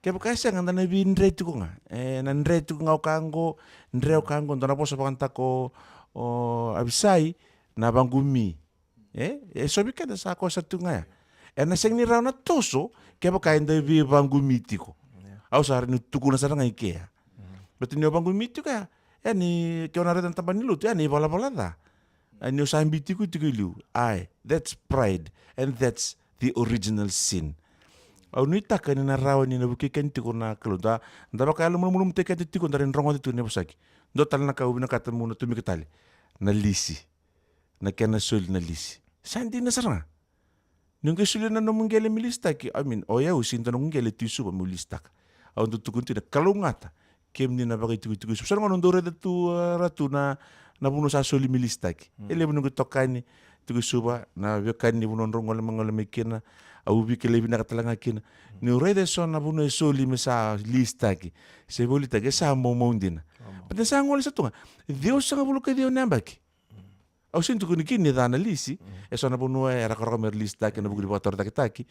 Kevaka e sega, da na veidre tiko ga. E, na dre tiko ga o ka qo, dre o ka qo, dua na vosa vakayagataka o, o Avisai, na vaqumi. E, e so vei keda sa koya sara tiko ga ya. Ena sega ni rawa na toso kevaka eda veivaqumi tiko. Au sa rawa ni tukuna sara ga i kea. Baleta ni o vaqumi tiko ya, e, ni ke o na raica na tabana ni lotu, e, ni valavala ca. E, ni o sa biu tiko tiko i liu. Ai, that's pride and that's the original sin. Au nuitaka ni na rawa ni na vukei keda tiko na Kalou. Da, da vakayalomalumalumutaki keda tiko, da rai rogoca tiko na vosaki. Dua tale na ka au vinakata meu na tomika tale. Na lisi. Na kena soli na lisi. Sa dina sara ga. Ni o qai solia na nomu qele me lisitaki. I mean, o yau sega ni dua noqu qele tu i Suva meu lisitaka. Au dau tukuna tu na kalougata kemuni na vakaitikotiko i Suva. Sa na gauna au dau raica tu, a, ra tu na, na vanua sa soli me lisitaki. E levu noqu itokani tiko i Suva, na veiwekani ni vanua drau gole mai, gole mai kina. Au via kilai vinaka tale ga kina. Niu raica e so na vanua e soli me sa lisitaki, se volitaki, e sa maumau dina. Baleta sa gole sa tu ga ciwasagavulu ka ciwa na yabaki. Au sega ni tukuna kina ni ca na lisi, e so na vanua era rokoroko me ra lisitaki ena vuku ni vakatorocaketaki.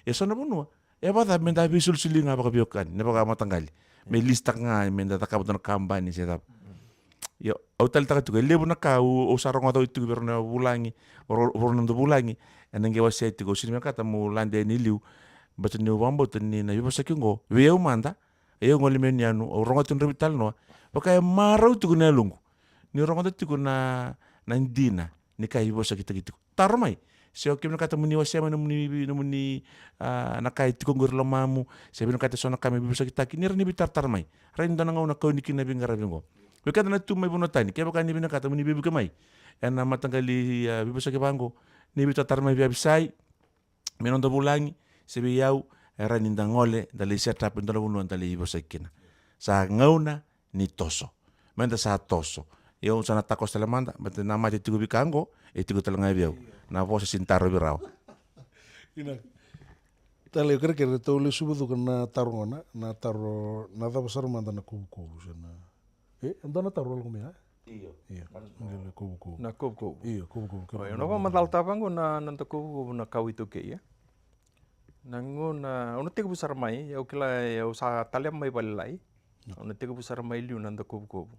E so na vanua e vakacava meda veisolisoli ga vakaveiwekani, na vakamataqali. Me lisitaka ga, meda cakava dua na kabani se cava. Io, au taleitaka tiko, e levu na ka au, au sa rogoca oti tiko vei rau na vulagi, vei rau, vei rau na noda vulagi, ena qai wasea tiko, au sega ni vinakata meu lade yani i liu, baleta niu vakabauta ni na veivosaki oqo, vei au mada, e au gole mai yanuyanu, au rogoca tiko na veitalanoa, vaka e marau tiko na yaloqu. Niu rogoca tiko na, na dina ni ka e veivosakitaki tiko. Taro mai. Se o kemuni vinakata mo ni wasea mai nomuni, nomuni, a, na ka e tiko qori e lomamu, se vinakata e so na ka me veivosakitaki, ni rawa ni veitaratara mai. Rawa ni dua na gauna kau ni kina na veiqaravi oqo. Vei keda na tu mai vanua tani, kevaka ni vinakata mo ni veivuke mai ena mataqali, a, veivosaki vaqo, ni veitaratara mai vei Avisai, me noda vulagi, se vei au, e rawa ni da gole, da lai set up e dua na vanua da lai vosaki kina. Sa gauna ni toso. Meda sa toso. Io, au sa na takoso tale mada, baleta na mate tiko vei ka oqo, e tiko tale ga vei au. Na vosa sega ni tarovi rawa. Ina. Tale, kerekere, tou lesu vacuka na taro gona, na taro, na cava sara mada na kovukovu, se na E, e dua na taro lako mai, a? Io. Io. Qele kovukovu. Na kovukovu. Io, kovukovu. Io, na vakamacalataka vaqo na, na noda kovukovu na kawa iTaukei, e. Na gauna, au na tekivu sara mai, au kila, au sa taleva mai valelailai. Au na tekivu sara mai liu na noda kovukovu.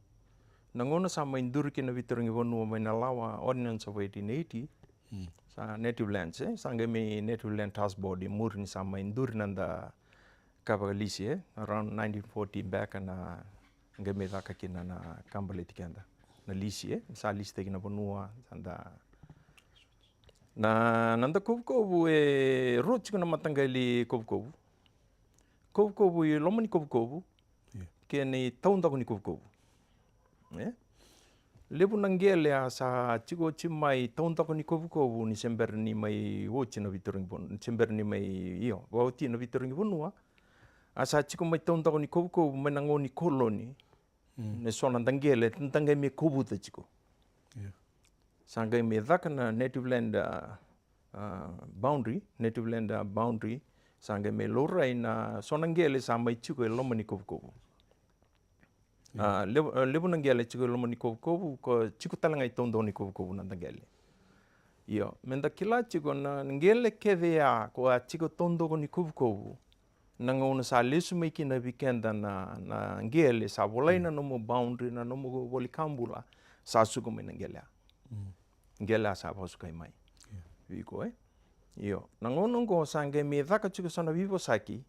Na gauna sa mai duri kina na veitarogi vanua mai na lawa, Ordinance of eighteen eighty, sa native lands, e, sa qai mai Native Land Trust Board, e muri ni sa mai duri na noda ka vakalisi, e, around nineteen forty back na qai mai caka kina na ka baleti keda na lisi, e, sa lisitaki na vanua, sa da. Na, na noda kovukovu e rua tiko na mataqali kovukovu. Kovukovu i loma ni kovukovu, kei na taudaku ni kovukovu. E? Levu na qele a sa tiko oti mai taudaku ni kovukovu ni se bera ni mai oti na veitarogi vanua, ni se bera ni mai, io, vakaoti na veitarogi vanua. A sa tiko mai taudaku ni kovukovu mai na gauna ni koloni. Mm. Na so na noda qele, da qai mai kovuta tiko. Io. Sa qai mai caka na native land, a, a, boundary, native land, a, boundary, sa qai mai laurai na so na qele sa mai tiko e loma ni kovukovu. Io. A, levu, a, levu na qele tiko e loma ni kovukovu, ko tiko tale ga i taudaku ni kovukovu na noda qele. Io, meda kila tiko na qele kece ya, ko a tiko taudaku ni kovukovu. Na gauna sa lesu mai kina vei keda na, na qele, sa volai na nomu boundary, na nomu voli ka bula, sa suka mai na qele ya. Mm. Qele ya sa vakasukai mai. Io. Vei iko, e? Io. Na gauna oqo sa qai mai caka tiko so na veivosaki.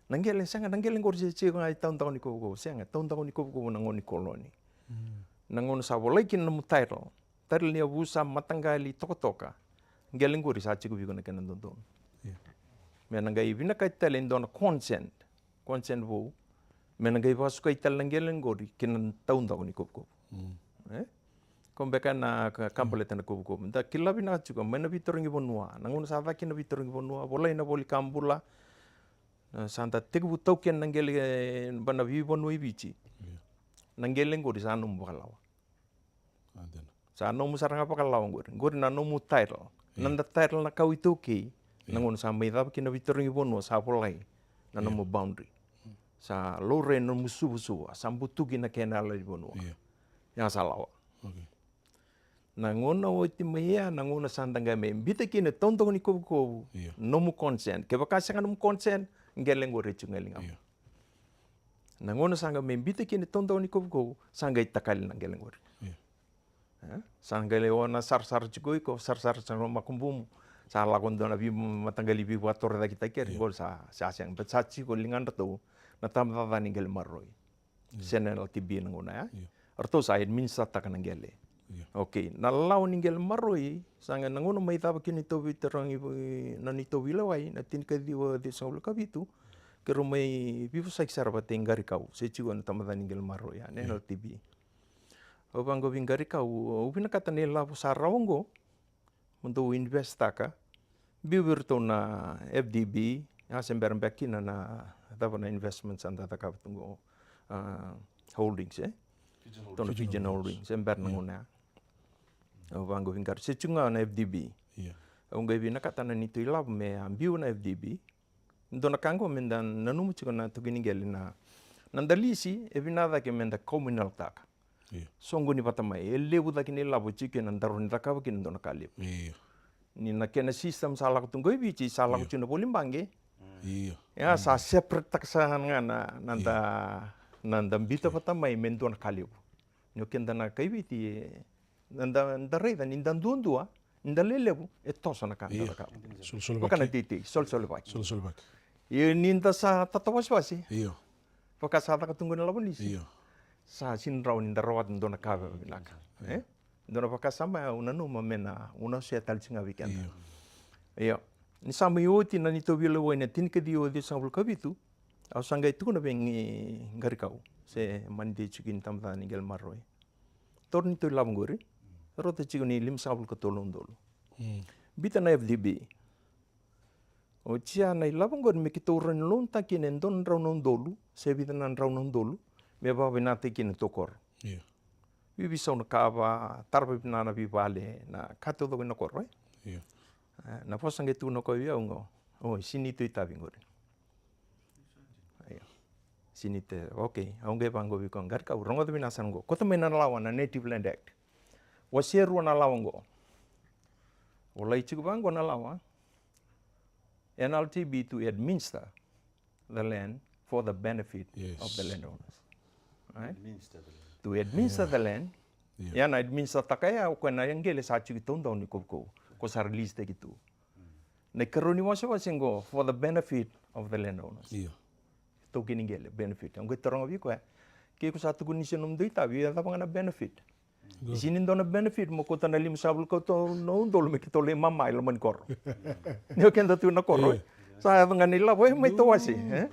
Na qele, sega, na qele oqori se tiko ga i taudaku ni kovukovu. Sega, taudaku ni kovukovu na gauna ni koloni. Mm. Na gauna sa volai kina nomu title. Title ni yavusa, mataqali, tokatoka. qele qori sa tiko vei iko na kena dodonu. Me na qai vinakati tale e dua na consent, consent vou, me na qai vakasukai tale na qele qori ki na taudaku ni kovukovu. E? Ko beka na ka- ka baleta na kovukovu. Da kila vinaka tiko mai na veitarogi vanua, na gauna sa caka kina na veitarogi vanua, volai na voli ka bula. Na sa da tekivu taukena na qele, e, ba na veivanua i Viti. Na qele qori sa nomu vakalawa. Sa nomu sara ga vakalawa qori. Qori na nomu title. Na da title na kau iTaukei. Na gauna sa mai cava kina na veitarogi vanua sa volai na nomu boundary. Sa laurai na nomu suvusuvu, sa butuki na kena yala ni vanua. Ya sa lawa. Na gauna oti mai ya, na gauna sa da qai mai bita kina e taudaku ni kovukovu, nomu consent. Kevaka sega nomu consent, qele qori e tiko ga e ligamu. Na gauna sa qai mai bita kina e taudaku ni kovukovu, sa qai takali na qele qori. E? Sa qai lai o na sarasara tiko iko, sarasara sa na makubumu. Sa lako dua na veimataqali veivakatorocaketaki keri qori sa, sa sega. But sa tiko ligadratou na tabacakacaka ni qele maroroi. Se na L T B na gauna ya. Ratou sa administer taka na qele. Okay, na lawa ni qele maroroi, sa qai na gauna mai cava kina neitou veitarogi, na neitou veilewai, na tinikaciwa ciwasagavulu ka vitu, keirau mai veivosaki sara vata i Qarikau, se tiko na tabacakacaka ni qele maroroi ya, na L T B. Au vaqo vei Qarikau, au vinakata na ilavo sa rawa oqo, mo dou invest taka. Biu vei iratou na F D B, a se bera beka kina na cava na investment sa da cakava tu qo, a, holdings, e? Tou na Fijian Holdings, se bera na gauna ya. Au vaqo vei Qarikau, se tiko ga na F D B. Au qai vinakata na neitou ilavo me a biu na F D B. Dua na ka qo me da nanuma tiko na taukei ni qele na, na da lisi, e vinaka cake me da communal taka. Soqoni vata mai, e levu cake na ilavo tiko kina da rawa ni cakava kina dua na ka levu. Ni na kena system sa lako tu qo i Viti, sa lako tiko na voli baqe. Ia sa separate taka sara ga na, na da, na da bita vata mai me dua na ka levu. Ni o keda na kai Viti, e, na da, da raica ni da duadua, ni da lelevu, e toso na ka da cakava. Vaka na teitei, solesolevaki. Ia ni da sa tatawasewase, vaka sa caka tu qo na lavo ni lisi, sa sega ni rawa ni da rawata dua na ka vakavinaka. E? Dua na vakasama ya au nanuma me na, au na share tale tiko ga vei keda. Io. Ni sa mai oti na neitou veilewai na tinikaciwa ciwasagavulu ka vitu, au sa qai tukuna vei Qarikau, se mani dei tiko kina tabacakacaka ni qele maroroi. Taura neitou ilavo qori, rauta tiko ni limasagavulu ka tolu na udolu. Bita na F D B. Oti ya na ilavo qori me keitou rawa ni loan taka kina e dua na drau na udolu, se vica na drau na udolu, me vakavinakataki kina neitou koro. Veiveisau na kava, tara vakavinaka na veivale, na ka taucoko ena koro, e? Na vosa qai tukuna o koya vei au qo, o, sega ni neitou itavi qori. Io. Sega ni te, okay, au qai vaqo vei koya, Qarikau, rogoca vinaka sara qo. Kauta mai na lawa na Native Land Act. Wase rua na lawa qo. Volai tiko vaqo na lawa. N L T B to administer the land for the benefit of the landowners. Right? To administer the land. Ia na administer taka ya, o koya na qele sa tiko i taudaku ni kovukovu. Ko sa release taki tu. Na ikarua ni wasewase qo, for the benefit of the landowners. Io. Taukei ni qele, benefit. Au qai taroga vei koya, ke ko sa tukuna ni sega nomu dui itavi, ia cava ga na benefit? Sega ni dua na benefit mo kauta na limasagavulu ka tolu na udolu me keitou lai mama i loma ni koro. Ni o keda tu na koro, e? Sa yaco ga na ilavo, e, mai tawase, e?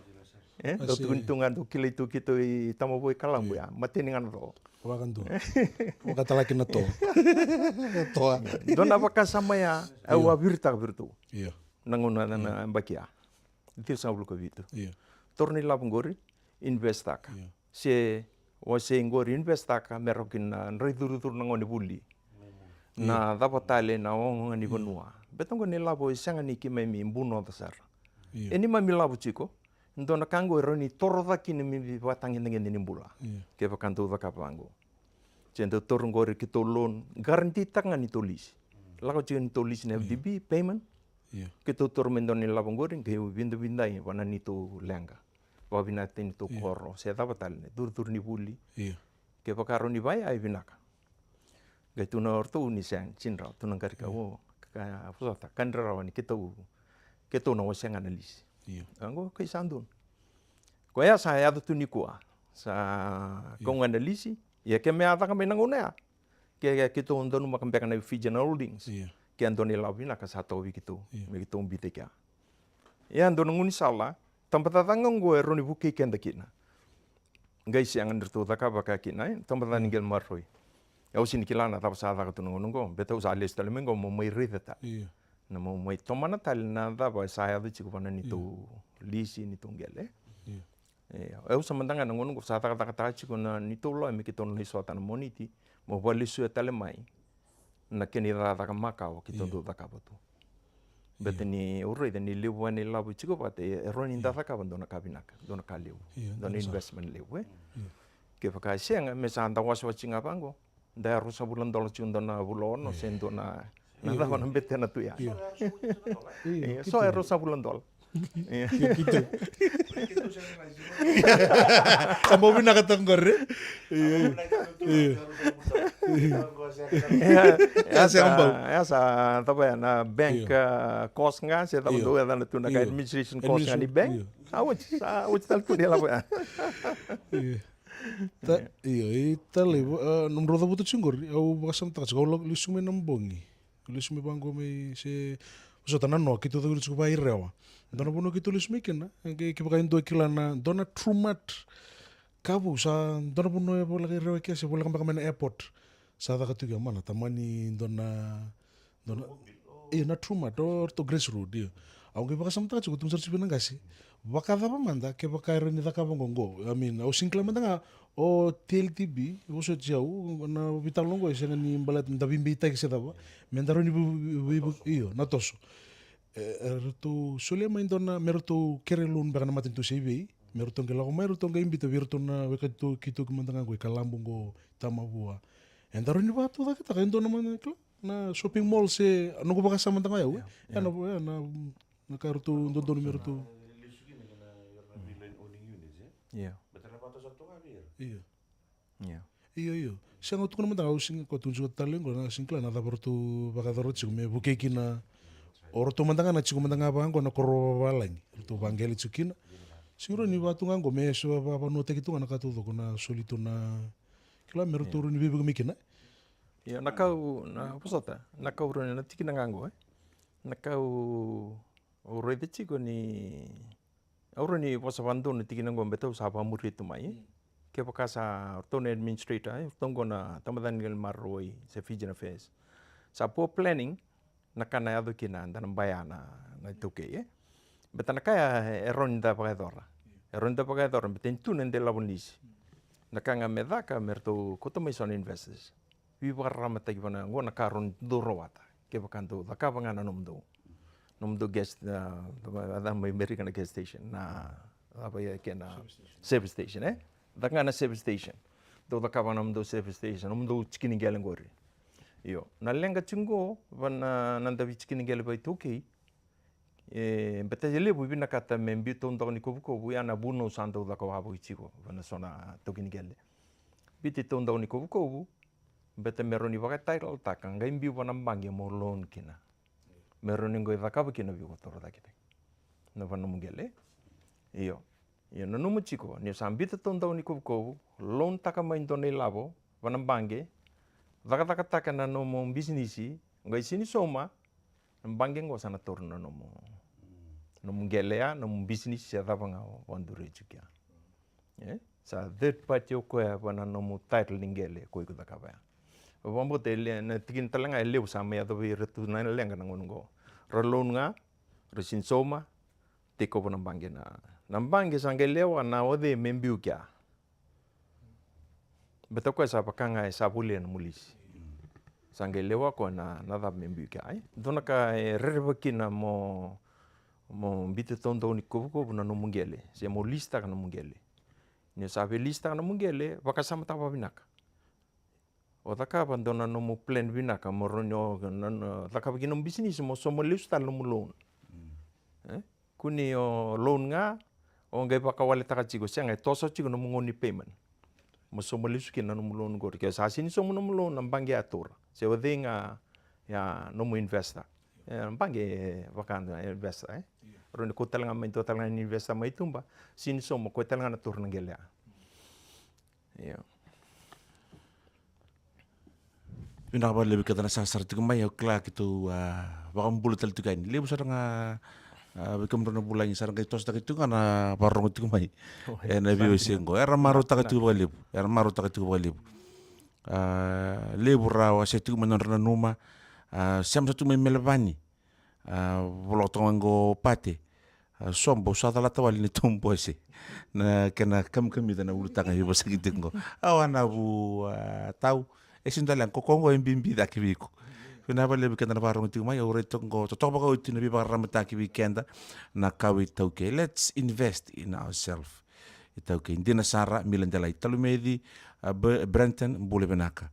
E, dau tukuni tu ga, dau kilai tu keitou i Tamavua i Kalabu ya, mateni ga na co. Vakadua. Vakatalaki na to. Toa. Dua na vakasama ya, au a viritaka vei iratou. Io. Na gauna na, na yabaki ya. Ciwasagavulu ka vitu. Io. Taura na ilavo qori, invest taka. Io. Se, o se qori invest taka, me rawa kina na dra icurucuru na gone vuli. Na cava tale na ogaoga ni vanua. Beta qo na ilavo e sega ni keimami bunoca sara. Io. E neimami ilavo tiko, dua na ka qo e rawa ni toro cake kina me vakatagedegede ni bula. Io. Kevaka dou cakava vaqo. Se dau taura qori keitou loan, guarantee taka ga ni tou lisi. Lako tiko ni tou lisi na F D B, payment. Io. Keitou taura mai dua na ilavo qori, qai vidavidai vua na neitou leqa. Vakavinakataki neitou koro, se cava tale, na icurucuru ni vuli. Io. Kevaka rawa ni vaya, e vinaka. Qai tukuna o ratou ni sega, sega ni rawa, tukuna o Qarikau, ka, ka, vosota, ka ni rarawa ni keitou, keitou na wasea ga na lisi. Io. Oqo, okay, sa donu. Koya sa yaco tu nikua. Sa kau ga na lisi. Ia ke me a caka mai na gauna ya, ke, ke keitou donumaka beka na Fijian Holdings. Io. ke dua na ilavo vinaka sa tau vei keitou, io, me keitou biuta kea. Ia dua na gaunisala, tabacakacaka oqo e rawa ni vukei keda kina. Qai sega ni ratou cakava vaka kina, e, tabacakacaka ni qele maroroi. Au sega ni kila na cava sa caka tu na gauna oqo, baleta au sa lesu tale mai oqo, meu mai raica tale. Io. Na meu mai tomana tale na cava sa yaco tiko vua na neitou, io, lisi, neitou qele. Io. Io, au sa mada ga na gauna oqo sa cakacakataka tiko na neitou loya me keitou na lai sota na Moniti, mo vakalesuya tale mai na kena icakacaka makawa keitou, io, dau cakava tu. Beta, io, ni au raica ni levu yani na ilavo tiko vata, e rawa ni da, io, cakava dua na ka vinaka, dua na ka levu, io, dua na, dua na sa, investment levu, e. Io. Kevaka e sega, me sa da wasewase ga vaqo, da e ruasagavulu na dola tiko dua na vula ono, e, se dua na, na, io, cava, io, na betena tu ya. Io. Io, io, so e ruasagavulu na dola. Io. Io, keitou. Sa bau vinakataka qori. Io. Io. Io. Io. Io, sa, io, sa bau. Io, sa, cava ya, na bank, io, ah, cost ga, se cava, io, dau yacana tu na ka, io, administration cost ga ni, administration, bank. Io. Sa oti, sa oti tale tu na ilavo ya. Io. Ta-, io, e tale, ah, nomudrau cavuta tiko qori, au vakasamataka tiko, au lako, lesu mai na bogi. Lesu mai vaqo mai se, vosota, na noa, keitou cau lesu tiko vaka i Rewa. Dua na vanua keitou lesu mai kina, e, ke, kevaka e dua e kila na, dua na Truemart. Ka vou sa, dua na vanua e voleka i Rewa kea se voleka beka mai na airport. Sa caka tiko ya, mana, tamani dua na, dua na, io, na Truemart, o ratou Grace Road, io. Au qai vakasamataka tiko, tukuna sara tiko vei na qase. Vakacava mada, kevaka e rawa ni cakava qo, qo. I mean, au sega ni kila mada ga, o T L T B, vosoti au, na veitalanoa qo, e sega ni baleta ni da veibeitaki se cava. Me da rawa ni vei-, vei-, vei-, io, na toso. E, e ratou solia mai dua na, me ratou kere loan beka na matanitu se i vei, me ratou qai lako mai, ratou qai biuta vei iratou na weka tu, keitou mada ga qo i Kalabu qo, Tamavua. E da rawa ni vakatucaketaka e dua na mada, kila, na shopping mall se, noqu vakasama mada ga o yau, e. Io, io. Ena, ena, na ka ratou dodonu me ratou. Io. Io. Io. Io, io. Sega, au tukuna mada ga, au sega, ko tukuna tiko tale qo, na sega ni kila na cava ratou vakayacora tiko me vukei kina. O ratou mada ga na tiko mada ga vaqo na koro vavalagi. Ratou vaqele tiko kina. Sega ni rawa ni vaka tu ga qo me so va-, vanuataki tu ga na ka taucoko na soli tu na, kila, me ratou rawa ni veivuke mai kina. Io, na ka au, na vosota, na ka au rawa na tikina ga qo, e. Na ka au, au raica tiko ni, au rawa ni vosa vakadodonu na tikina qo, beta au sa vakamuria tu mai, e. Mm. Kevaka sa, o ratou na administrator, e, o ratou qo na tabacakacaka ni qele maroroi se Fijian Affairs. Sa poor planning, na ka na yaco kina, da na baya na, na iTaukei, e. Beta na ka ya, e rawa ni da vakayacora. E rawa ni da vakayacora, beta e tu na delavo ni lisi. Na ka ga me caka, me ratou kauta mai so na investors. Veivakararamataki vua na, qo na ka rawa ni dou rawata. Kevaka dou cakava ga na nomudou, nomudou gas, na, na mai Amerika na gas station, na, na, e, kena service station, e? Caka ga na service station. Dou cakava na nomudou service station, nomudou tikini qele qori. Io, na leqa tiko qo, va na, na davi tikini qele vaiTaukei. E, beta e levu vinakata me biu taudaku ni kovukovu, ia na vunau sa dau caka wavoki tiko, va na so na taukei ni qele. Biuti taudaku ni kovukovu, beta me rawa ni vakatitletaka, qai biu va na baqe mo loan kina. Me rawa ni qai cakava kina vei iko torocaketaki na va nomu qele. Io. Io, nanuma tiko, ni o sa biuta taudaku ni kovukovu, loan taka mai dua na ilavo, va na baqe, cakacakataka na nomu bisinisi, qai sega ni sauma, na baqe qo sa na taura na nomu, nomu qele ya, nomu bisinisi se cava ga o vakaduria tiko ya. E? Sa third party o koya va na nomu title ni qele ko iko cakava ya. Au vakabauta e le-, na tikina tale ga e levu sa mai yaco vei ira tu na leqa na gauna qo. Ra loan ga, ra sega ni sauma, take over na baqe na, na baqe sa qai lewa na o cei me biu kea. Beta o koya sa vaka ga e sa volia na nomu lisi. Sa qai lewa o koya na, na cava me biu kea, e. Dua na ka e rerevaki kina mo, mo biuta taudaku ni kovukovu na nomu qele, se mo lisitaka na nomu qele. Ni o sa veilisitaka na nomu qele, vakasamataka vakavinaka. O cakava dua na nomu plan vinaka, mo rawa ni o, na, na, cakava kina nomu bisinisi, mo sauma lesu tale nomu loan. Mm. E? Kua ni o loan ga, o qai vakawaletaka tiko, sega, e toso tiko nomu gauna ni payment. Mo sauma lesu kina nomu loan qori. Ke sa sega ni sauma nomu loan, na baqe a taura. Se o cei ga ya nomu investor. E, baqe vaka na investor, e? Io. Rawa ni kau tale ga mai dua tale ga ni investor mai tuba, sega ni sauma, o koya tale ga na taura na qele ya. Io. Vinaka vakalevu keda na sarasara tiko mai, au kila keitou a vakabula tale tiko yani. Levu sara ga a vei kemudrau na vulagi sara qai tosotaki tiko ga na vakarorogo tiko mai. Oi, ena veiwase qo era marautaka tiko vakalevu, era marautaka tiko vakalevu. A levu ra wasea tiko mai nodra nanuma. A sema sa tiko mai Melevani. A vola toka mai qo Pate. A sobo sa calata wale ni tobu ese na kena kamikamica na ulutaga e veivosaki tiko qo. Au a na vu a tau e sega ni dua leqa ko qo e bibi cake vei iko. Vinaka vakalevu keda na vakarorogo tiko mai, au rai toka qo totoka vakaoti na veivakararamataki vei keda na kawa iTaukei. Let's invest in ourselves. iTaukei dina sara, Mila Delai Talumeci, a Brenton, bula vinaka.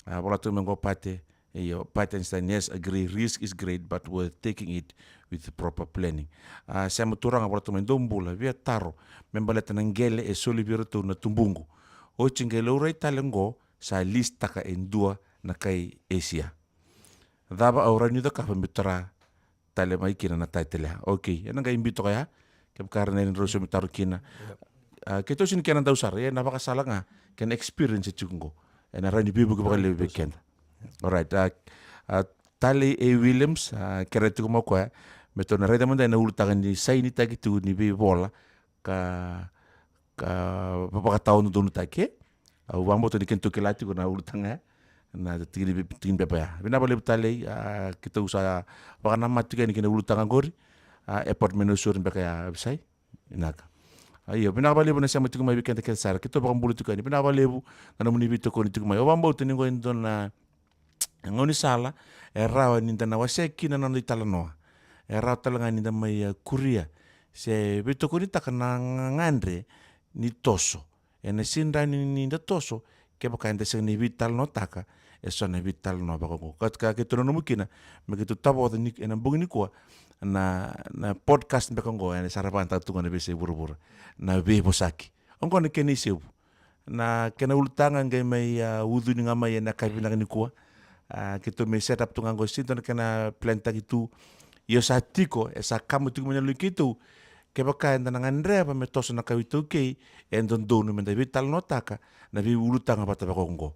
A vola toka mai qo Pate. Io, Pate Einstein, yes, agree, risk is great but worth taking it with proper planning. A sema turaga vola toka mai, dou bula, via taro me baleta na qele e soli vei iratou na tubuqu. Oti qai laurai tale qo sa list taka e dua na kai Asia. Cava au rawa ni cakava meu tara tale mai kina na title ya? Okei, ena qai biu toka ya. Kevaka era na ira ni rau saumi taro kina. A keitou sega ni kena dau sara, ia na vakasala ga kei na experience e tiko qo ena rawa ni veivuke vakalevu vei keda. Alright. A Talei A Williams a kerea tiko mai o koya me tou na raica mada ena ulutaga ni sainitaki tiko ni veivola ka ka vakatawadodonutaki. Au vakabauta ni keitou kila tiko na ulutaga ya na tiki ni pepa ya. Vinaka vakalevu Talei. A keitou sa vakanamata tiko yani kei na ulutaga qori. A apartment o sori beka ya, Avisai? Vinaka. A io, vinaka vakalevu na sema tiko mai vei keda kece sara, keitou vakabula tiko yani. Vinaka vakalevu na nomuni veitokoni tiko mai. Au vakabauta ni qo e dua na gaunisala e rawa ni da na wasea kina na noda italanoa. E rawa tale ga ni da mai a kuria se veitokonitaka na gagadre ni toso. Ena sega ni da toso kevaka eda sega ni veitalanoataka eso na veitalanoa vaka oqo. Ka keitou nanuma kina me keitou tavoca ena bogi nikua na podcast beka oqo ena sara vakayagataka tu ga na veiyasai vuravura, na veivosaki. Oqo na kena isevu. Na kena ulutaga qai mai a ucuni ga mai ena yakavi vinaka nikua. A keitou mai set up tu ga oqo, e sega ni dua na kena plantaki tu. Io sa tiko, e sa kama tiko mai na yaloi keitou. Kevaka eda na gadreva me toso na kawa iTaukei, e dodonu meda veitalanoataka na veiulutaga vata vaka oqo.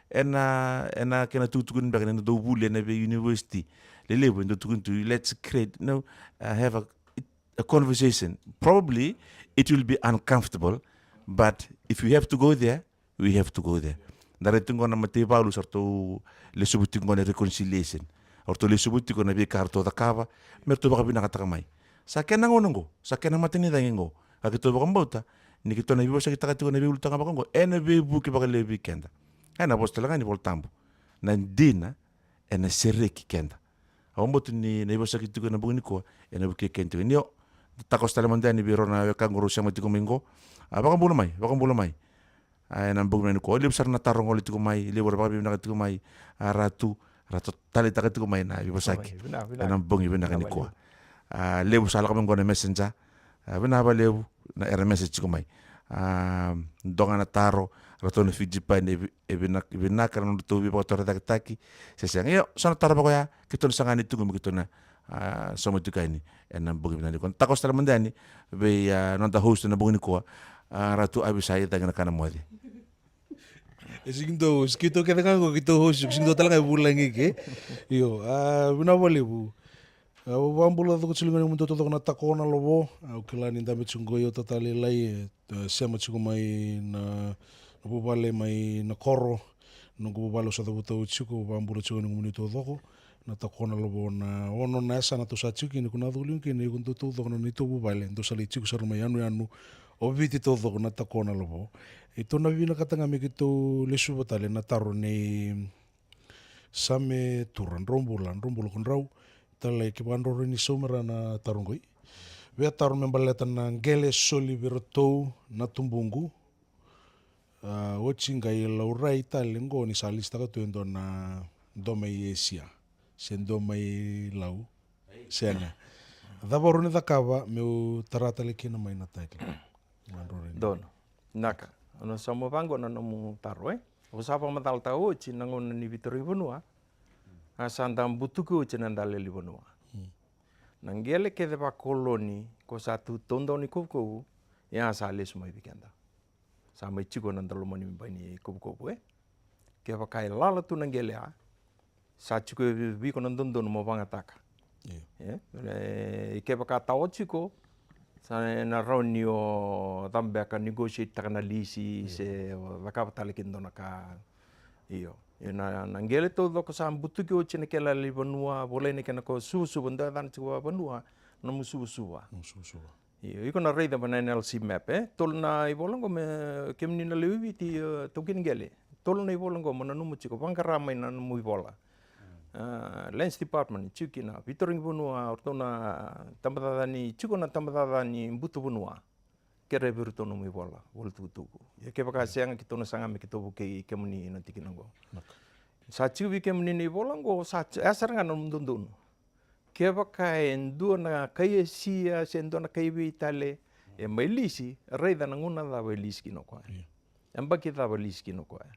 Ena ena kena tukutukuni beka ni dau vuli ena vei university lelevu e dau tukuni tu, let's create, you know, uh, have a a conversation. Probably it will be uncomfortable, but if we have to go there, we have to go there. Da rai tiko qo na mataivalu sa ratou lesuva tiko qo na reconciliation. Ratou lesuva tiko na veika ratou cakava me ratou vakavinakataka mai. Sa kena gauna qo, sa kena matanicagi qo. Ka keitou vakabauta ni keitou na veivosakitaka tiko na veiulutaga vaka oqo ena veivuke vakalevu vei keda. Ena vosa tale ga ni Vola Tabu, na dina ena sereki keda. Au vakabauta ni na ivosaki tiko ena bogi nikua ena vukei keda tiko. Ni o takoso tale mada yani vei rau na wekaqu rau sema tiko mai qo. A vakabula mai, vakabula mai. A ena bogi vinaka nikua, o levu sara na taro gole tiko mai, levu era vakavinavinaka tiko mai. A ra tu, ra taleitaka tiko mai na veivosaki ena bogi vinaka nikua. A levu sa lako mai qo na messenger. A vinaka vakalevu na era message tiko mai. A dua ga na taro, ratou na Fiji Pine, e vinaka na nodratou veivakatorocaketaki se sega. Io, so na taro vaka oya keitou na saga ni tiko me keitou na sauma tiko yani ena bogi vinaka nikua. Takoso tale mada yani vei a noda host ena bogi nikua, a Ratu Avisai Cagina Kanamoce. E sigi dua host, keitou kece ga qo keitou host, sigi dua tale ga e vulagi ke. Io, a vinaka vakalevu. Au vakabula coko tiko ga ni mudou taucoko na Takona Lovo. Au kila ni dabe tiko qo i au tata lailai e sema tiko mai na vuvale mai na koro. Noqu vuvale au sa cavuta oti tiko, au vakabula tiko ga ni mudou taucoko na Takona Lovo. Na ono na yasana tou sa tiko kina, iko na coko liga kina, iko dou taucoko na neitou vuvale, dou sa lai tiko sara mai yanuyanu o Viti taucoko na Takona Lovo. Keitou na vinakata ga me keitou lesuva tale na taro nei Same Tura, drau bula, drau bula ko drau. Talai, kevaka drau rawa ni sauma na taro qoi. Via taro me baleta na qele soli vei iratou na tubuqu. A oti qai laurai tale qo ni sa lisitaka tu e dua na dua mai Esia se dua mai Lau. Sega. Cava au rawa ni cakava meu tara tale kina mai na title? Donu. Naka. Au na sauma vaqo na nomu taro e. Au sa vakamacalataka oti na gauna ni veitarai vanua. A sa da butuki oti na dala i vanua. Na qele kece vakoloni ko sa tu taudaku ni kovukovu, ia sa lesu mai vei keda. Sa mai tiko na dalomani me bai ni kovukovu e. Kevaka e lala tu na qele a Sa tiko e vei iko na dodonu mo vagataka. Io. E, e, kevaka tawa tiko, sa na rawa ni o cava beka, negotiate taka na lisi, io, se o cakava tale ki dua na ka. Io. Io, na, na qele taucoko sa butuki oti na kena lai vanua, volai na kena ko suvasuva, dua yacana tiko vakavanua, nomu suvasuva. Nomu suvasuva. Io, iko na raica mai na N L C map, e? Tolu na ivola oqo me kemuni na lewe i Viti, e, taukei ni qele. Tolu na ivola oqo mo nanuma tiko, vaqara mai na nomu ivola. A, Lands Department, tiko kina, veitarogi vanua, o ratou na tabacakacaka ni, tiko na tabacakacaka ni butu vanua. Kerea vei iratou nomu ivola, vola tukutuku. Ia kevaka sega, keitou na saga me keitou vukei kemuni na tikina oqo. Sa tiko vei kemuni na ivola oqo, sa ti-, e sara ga na nomu dodonu. Kevaka e dua na kai e sia, se dua na kai vei tale, e mai lisi, raica na gauna cava e lisi kina o koya. Io. E yabaki cava e lisi kina o koya.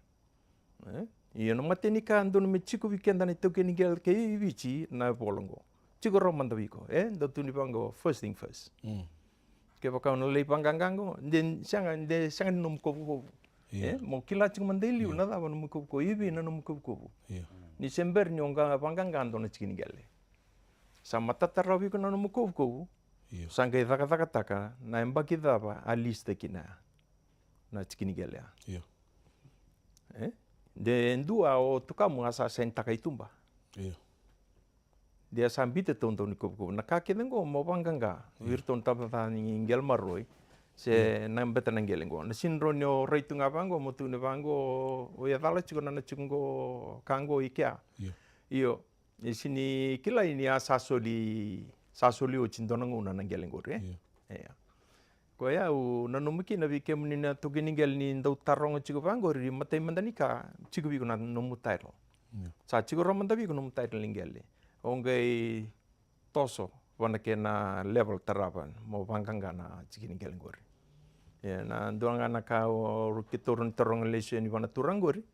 E? Io, na matai ni ka dodonu me tiko vei keda na itaukei ni qele kei Viti na ivola oqo. Tiko rawa mada vei iko, e? Dau tukuni vaqo, first thing first. Mm. Kevaka o na lai vaqaqa oqo, de sega, de sega ni nomu kovukovu. Io. E? Mo kila tiko mada i liu, io, na cava nomu kovukovu, i vei na nomu kovukovu. Io. Ni se bera ni o qai vaqaqa dua na tiki ni qele. Sa matata rawa vei iko na nomu kovukovu. Io. Sa qai cakacakataka na yabaki cava a lisitaki kina na tiki ni qele ya. Io. E? De dua o tukamu a sa sainitaka i tuba. Io. De a sa biuta e dua na ikovukovu. Na ka kece oqo mo vaqaqa, io, vei iratou na tabacakacaka ni qele maroroi. Se, io, na bete na qele oqo. Na sega ni rawa ni o rai tu ga vaqo, mo tukuna vaqo, o ia cala tiko na, na tiko oqo, ka oqo i kea. Io. Io. E sega ni kilai ni a sa soli, sa soli oti dua na gauna na qele qori, e? Io. Ia. Koya au nanuma kina vei kemuni na itaukei ni qele ni dau taroga tiko vaqori, matai mada ni ka, tiko vei iko na nomu title. Io. Sa tiko rawa mada vei iko nomu title ni qele. O qai toso vua na kena level tarava mo vaqaqa na tiki ni qele qori. Ia, na dua ga na ka o, keitou rawa ni taroga lesu yani vua na turaga qori.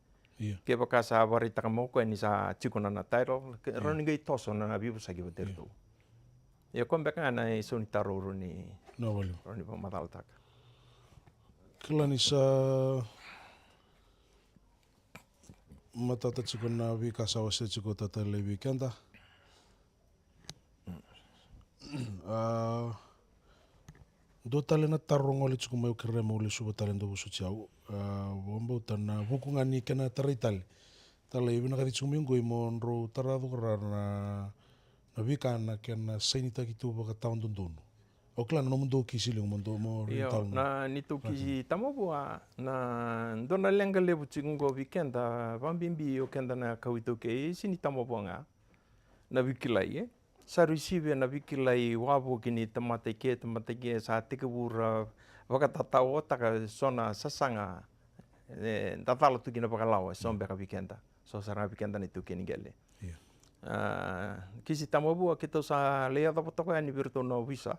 Io. Kevaka sa vakaraitaka mai o koya ni sa tiko na, na title, ke, io, rawa ni qai toso na veivosaki vata kei iratou. Io. Ia, koya beka ga na isau ni taro rawa ni, na vale, rawa ni vakamacalataka. Kila ni sa matata tiko na veika sa wasea tiko, tata, e levu vei keda. A, dua tale na taro gole tiko mai, au kerea meu lesuva tale, dou vosoti au. A, vakabauta na vuku ga ni kena tarai tale. Tale, e vinakati tiko mai qo mo drau tara cake rawa na, na veika na kena sainitaki tu vakatawadodonu. Au kila na nomudou kisi liu mo dou mo, io, rai tale na, na neitou kisi tamavua, na dua na leqa levu tiko qo vei keda, vakabibi o keda na kawa iTaukei, sega ni tamavua ga. Na veikilai, e? Sa receive na veikilai wavoki ni tamata i ke, tamata i ke, sa tekivu ra vakatatawataka so na sasaga, e, da cala tu kina vakalawa, so beka vei keda. So sara ga vei keda na itaukei ni qele. Io. A, kisi tamavua keitou sa lai yacova toka yani vei iratou na ovisa.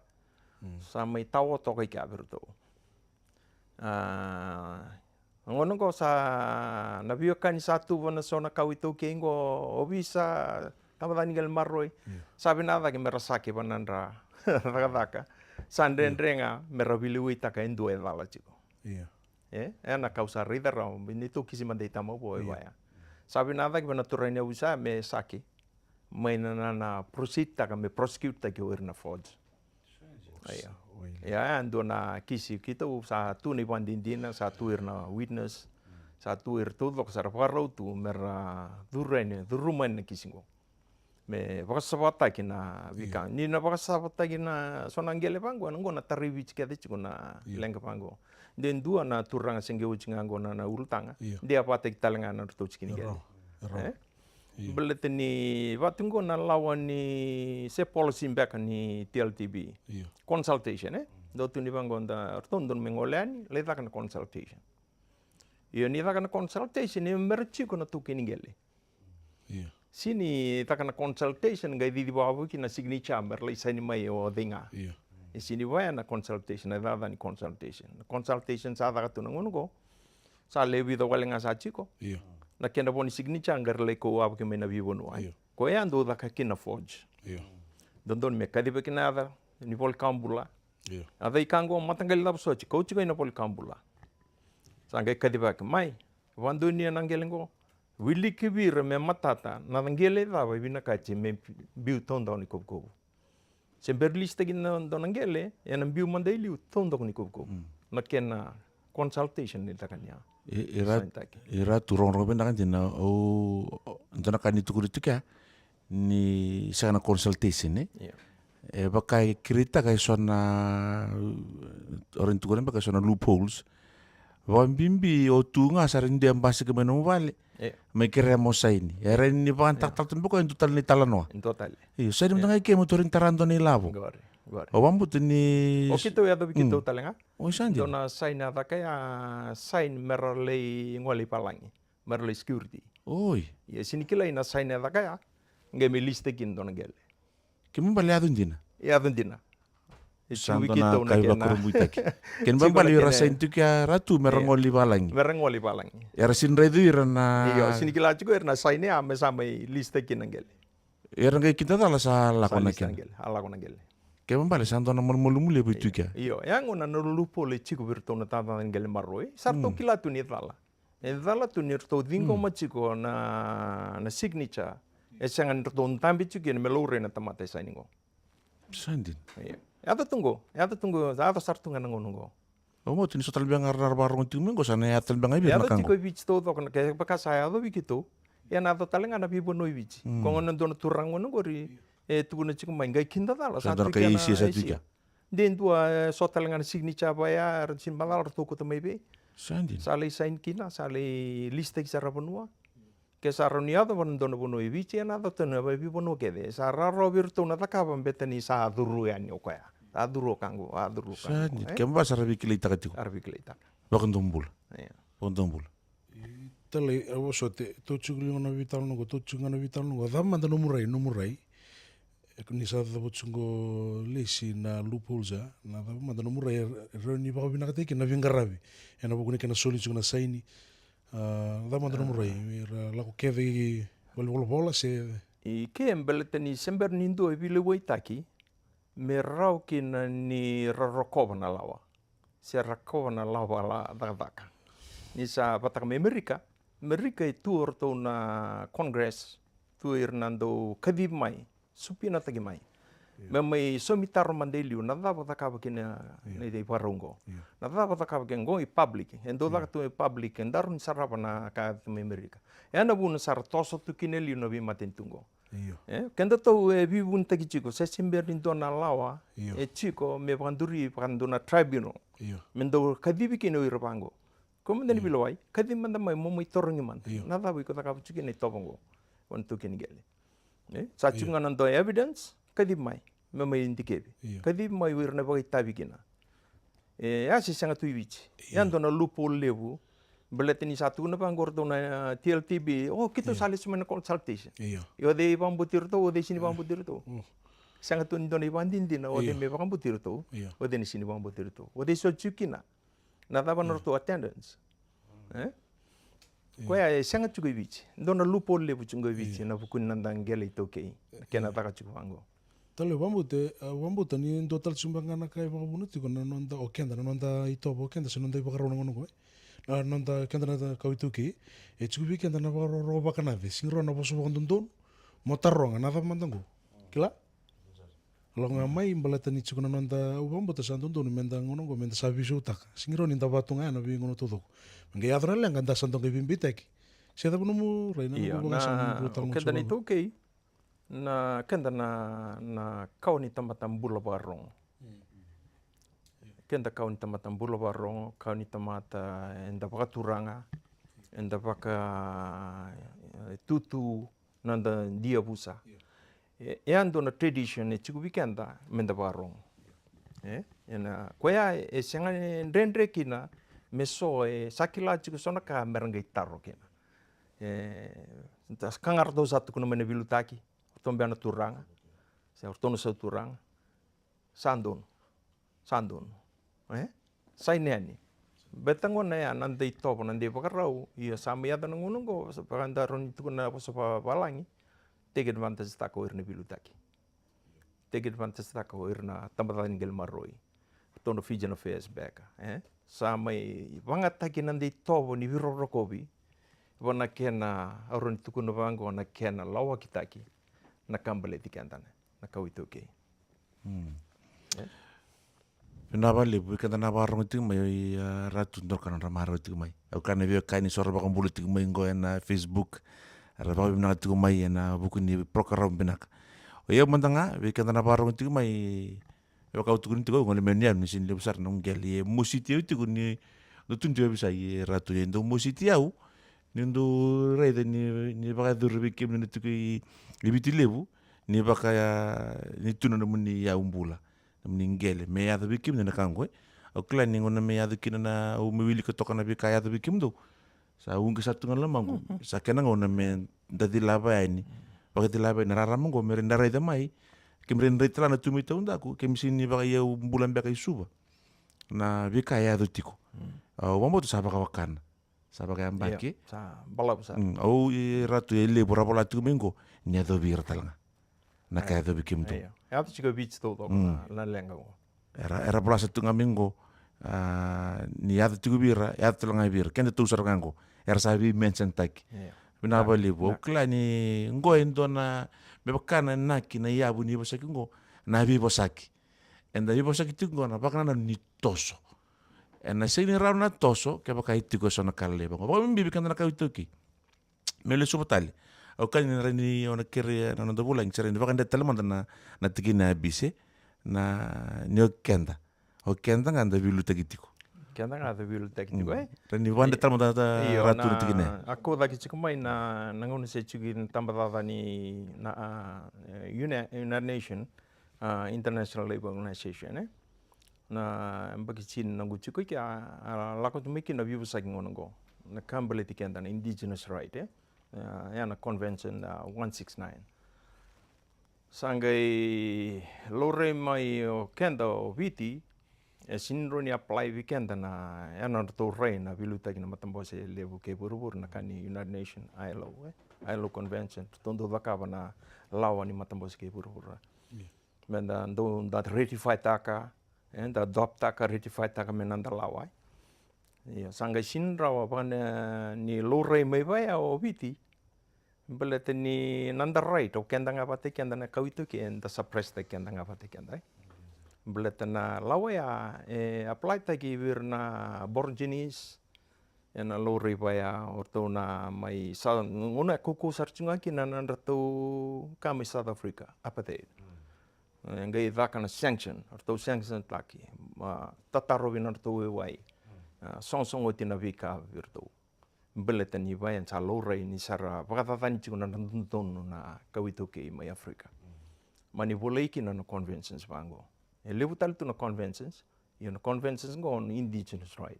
Mm. Sa mai tawa toka i kea vei iratou. A, na gauna oqo sa na veiwekani sa tuva na so na kawa iTaukei qo, ovisa, tabacakacaka ni qele maroroi. Io. Sa vinaka cake me ra saki vua na nodra cakacaka. Sa dredre ga me ra veiliutaka e dua e cala tiko. Io. E, e na ka au sa raica rawa, neitou kisi mada i tamavua e vaya. Sa vinaka cake vua na turaga ni ovisa me saki mai na, na, na proceed taka, me prosecute taki o ira na forge. Io. Ia, e dua na kisi keitou sa tu na ivakadinadina, sa tu ira na witness, sa tu ira taucoko sa ra vakarau tu me ra curu yani, curuma yani na kisi qo. Me vakasavataki na veika. Io. Ni na vakasavataki na so na qele vaqo, na qo na tarai Viti kece tiko na leqa vaqo. De dua na turaga se qai oti ga qo na, na ulutaga. Io. De a vakataki tale ga na nodratou tiki ni qele. E? Io. Baleta ni vaka tu qo na lawa ni se policy beka ni T L T B. Io. Consultation, e? Dau tukuni vaqo da, ratou dodonu me gole yani, lai caka na consultation. Io, ni caka na consultation, e me ra tiko na itaukei ni qele. Io. Sega ni caka na consultation, qai cici vakavo kina na signature me ra lai saini mai o cei ga. Io. E sega ni vaya na consultation, na cakacaka ni consultation. Na consultation sa caka tu na gauna qo, sa lewe vica wale ga sa tiko. Io. Na kena vo ni signature qai ra lai kauwavaki mai na veivanua. Io. Koya dau caka kina na forge. Io. Dodonu me kacivaki na yaca ni voli kabula. Io. A cei ka qo, mataqali cava soti, kau tiko ina voli kabula. Sa qai kacivaki mai. Vakadonuya na qele qo. Wiliki vei ira me matata na qele cava e vinakati me biu taudaku ni kovukovu. Se bera ni lisitaki na dua na qele, ena biu mada i liu taudaku ni kovukovu. Na kena consultation ni caka ni a. I, i ra, sainitaki. I ra tu rogorogo vinaka dina, au, dua na ka ni tukuni tu kea, ni sega na consultation, e? Io. E vaka e create-taka e so na, o rawa ni tukuna beka e so na loopholes. Vakabibi o tu ga sa rawa ni dua e basika mai nomu vale. Io. Mai kerea mo saini. E rawa ni vakatakataka tu beka e dua tale na italanoa. Dua tale. Io, saini mada ga i ke mo tu rawa ni tara dua na ilavo. Qori, qori. O vakabauta ni. O keitou yacovi keitou tale ga. O sa dina. Dua na saini a caka ya, saini me ra lai gole i valagi. Me ra lai security. Oi. Ia sini kilai na saini a caka ya, qai me lisitaki kina dua na qele. Kena ibalebale yaco dina. Yaco dina. Sa dua na ka ivakurabuitaki. Kena ibalebale ira saini tiko ya ra tu me ra gole i valagi. Me ra gole i valagi. Era sini raici ira na. Io, sini kila tiko ira na saini ya me sa mai lisitaki kina qele. Era qai kidacala sa lako na kena qele. A lako na qele. Kena ibalebale sa dua na malumalumu levu e tu kea. Io, ya gona na loophole e tiko vei iratou na icavacava ni qele maroroi. Sa ratou kila tu ni cala. E cala tu ni ratou ciqoma tiko na, na signature. E sega ni ratou dabe tiko kina me laurai na tamata e saini qo. Sa dina. Io. Yaco tu qo, yaco tu qo, yaco sara tu ga na gauna qo. Au vakabauta ni so tale beka ga ra na vakarorogo tiko mai qo sa na yaco tale beka ga i vei ira na ka qo. Yaco tiko e Viti taucoko na, kevaka sa yaco vei keitou. Ia na yaco tale ga na veivanua i Viti. Ko gona dua na turaga gona qori e tukuna tiko mai qai kidacala sa tu kea na A C S. De dua, e, so tale ga na signature vaya, era sini macala ratou kauta mai vei. Sa dina. Sa lai saini kina, sa lai lisitaki sara vanua. Ke sa rawa ni yaco vana dua na vanua i Viti, ena yaco tale na veivanua kece. Sa rawarawa vei iratou na cakava beta ni sa curu yani o koya. Sa curu o ka qo, a curu o ka qo. Sa dina. Kena ibalebale sa ra veikilaitaka tiko. Sa ra veikilaitaka. Vakadomobula. Io. Vakadomobula. Talai, au vosota, tou tiko li ga na veitalanoa qo, tou tiko ga na veitalanoa qo. Cava mada nomu rai, nomu rai. E, ni sa cavuta tiko qo Lesi na loopholes ya, na cava mada nomu rai e rawa ni vakavinakataki kina na veiqaravi ena vuku ni kena soli tiko na saini. A, cava mada nomu rai, era lako kece i valenivolavola se. I ke baleta ni se bera ni dua e veilewai taki me rawa kina ni ra rokova na lawa. Se ra rokova na lawa la cakacaka. Ni sa vataka mai Amerika, Amerika e tu o ratou na Congress, tu ira na dau kacivi mai, supinataki mai. Io. Me mai saumi taro mada e liu, na cava cakava kina na ivakarau qo. Io. Na cava cakava kina qo i public, e dau caka tu i public, e daru ni sarava na ka yaco tu mai Amerika. E na vuna sa ra toso tu kina e liu na veimatanitu qo. Io. E, kedatou e veivunitaki tiko, se se bera ni dua na lawa, io, e tiko me vakaduri vakadua na tribunal. Io. Me dau kacivi kina o ira vaqo. Ko mada ni veilewai, kacivi mada mai, mo mai tarogi mada. Io. Na cava iko cakava tiko kina itovo qo. Vana tu kina qele. E, sa tiko ga na dua evidence, kacivi mai. Me mai dikevi. Io. Kacivi mai o ira na vakaitavi kina. E, a se sega tu i Viti. Io. E a dua na loophole levu. Baleta ni sa tukuna vaqo o ratou na, e, T L T B. O, keitou sa lesu mai na consultation. Io. Io, o cei vakabauti iratou, o cei sini vakabauti iratou. Mm. Sega tu ni dua na ivakadinadina, o cei me vakabauti iratou. Io. O cei ni sini vakabauti iratou. O cei soti tiko kina. Na cava na nodratou attendance. E? Io. Koya e sega tiko i Viti. Dua na loophole levu tiko i Viti, io, na vuku ni noda qele iTaukei. Kena, io, caka tiko vaqo. Talai, vakabauta, e, vakabauta ni dua tale tiko beka ga na ka e vakavuna tiko na noda, o keda, na noda itovo, o keda, se noda ivakarau na gauna qo, e. Na noda, keda na kawa iTaukei, e tiko vei keda na vakarokoroko vakanace, sega ni rawa na vosa vakadodonu, mo taroga, na cava mada qo. Kila? Lako ga mai, baleta ni tiko na noda, au vakabauta sa dodonu meda gauna qo, meda sa veisautaka. Sega ni rawa ni da vaka tu ga ya na veigauna taucoko. Me qai yaco na leqa, da sa dau qai veibeitaki. Se cava nomu rai, na, io, nomu vakasamataka, o keda na iTaukei, na, keda na, na kawa ni tamata bula vakarorogo. Mm. Keda kawa ni tamata bula vakarorogo, kawa ni tamata eda vakaturaga, eda vaka, e, tutu, noda diavusa. Io. E, e a dua na tradition e tiko vei keda meda vakarorogo. E, ena, koya e sega ni dredre kina me so e sa kila tiko so na ka me ra qai taro kina. E, da, ka ga ratou sa tukuna mai na veiliutaki, ratou bea na turaga, se ratou na sau turaga. Sa donu. Sa donu. E? Sa i yani. Beta gona ya, na dei tovo, na dei vakarau, ia sa mai yaco na gauna oqo, sa vaka da rawa ni tukuna na vosa vavalagi, take advantage taka o ira na veiliutaki. Take advantage taka o ira na tabacakacaka ni qele maroroi. Ratou na Fijian Affairs beka, e? Sa mai vagataki na dei tovo ni veirokorokovi, vua na kena, au rawa ni tukuna vaqo, na kena lawakitaki na ka baleti keda na, na kawa iTaukei. Mm. E? Vinaka vakalevu, vei keda na vakarorogo tiko mai, o i, a, Ratu, dua na ka nodra marau tiko mai. Au kaya na veiwekani so ra vakabula tiko mai qo ena Facebook, era vakavinavinaka tiko mai ena vuku ni program vinaka. O yau mada ga, vei keda na vakarorogo tiko mai, e vaka au tukuna tiko, au gole mai na yanuyanu, ni sega ni levu sara na noqu qele. E mositi au tiko ni dau tu dua vei sa i, e Ratu, e dau mositi au ni dau raica ni, ni vakayacori vei kemuni na tiko i, i Viti Levu, ni vaka, ni tu na nomuni yau bula, nomuni qele. Me yaco vei kemuni na ka oqo, e. Au kila ni gauna me yaco kina na, au me wilika toka na veika yaco vei kemudou, sa uqeti sa tu ga na lomaqu. Sa kena gauna me da cilava yani, vakacilava yani na rarama oqo, me rawa ni da raica mai. Keimami rawa ni rai tale ga tu mai taudaku, keimami sega ni vakaiyau bula beka i Suva. Na veika e yaco tiko. Mm. Au vakabauta sa vakavakana. Sa vakayabaki. Io, sa balavu sara. Mm, au, e Ratu, e levu ra vola tiko mai qo, ni yacovi ira tale ga na ka e yacovi kemudou. Io. E yaco tiko e Viti taucoko, mm, na, na leqa oqo. Era, era vola sara tu ga mai qo, a, ni yaco tiko vei ira, yaco tale ga vei ira. Kedatou sara ga qo, era sa veimention taki. Io. Vinaka vakalevu. Au kila ni qo e dua na, me vaka na inaki na yavu ni veivosaki qo, na veivosaki. Eda veivosaki tiko qo na vakanananu ni toso. Ena sega ni rawa na toso kevaka e tiko eso na ka lalai vaqo. Vakabibi vei keda na kawa iTaukei. Meu lesuva tale. Au kaya ni rawa ni o na kerei na noda vulagi, se rawa ni vakadre tale mada na, na tikina yabisi, na, ni o keda. O keda ga da veiliutaki tiko. Keda ga da veiliutaki tiko, mm, e? Rawa ni vakadre tale mada, Ratu, na tikina. Io, a kau cake tiko mai na, na gauna se tiko na tabacakacaka ni na, a, e, Uni-, United Nations, a, International Labour Organization, e? Na yabaki tini na noqu tiko i ke, a, a lako tu mai kina na veivosaki gauna oqo. Na ka baleti keda na indigenous right, e? A, ya na convention, a, one six nine. Sa qai laurai mai o keda o Viti, e sega ni rawa ni apply vei keda na, ya na nodratou rai na veiliutaki na matabose levu kei vuravura, na ka ni United Nations, I L O, e? I L O convention, ratou dau cakava na lawa ni matabose kei vuravura. Io. Me da dau, da ratify taka, e, da adopt taka, ratify taka me noda lawa, e. Io, sa qai sega ni rawa vaka ni laurai mai vaya o Viti. Baleta ni noda right, o keda ga vakataki keda na kawa iTaukei, eda suppress taki keda ga vakataki keda, e. Baleta na lawa ya, e apply taki vei ira na Aborigines, ena laurai vaya, o ratou na mai sa, gauna e kaukauwa sara tiko ga kina na nodratou ka mai South Africa, apartheid. Mm. E qai caka na sanction, o ratou sanction taki, a, tatarovi na nodratou waiwai. Mm. A, sogosogo oti na veika vei iratou. Baleta ni vaya sa laurai ni sa ra vakacacani tiko na dodonu na kawa iTaukei mai Africa. Mm. Mani volai kina na conventions vaqo. E levu tale tu na conventions, ia na conventions qo na indigenous right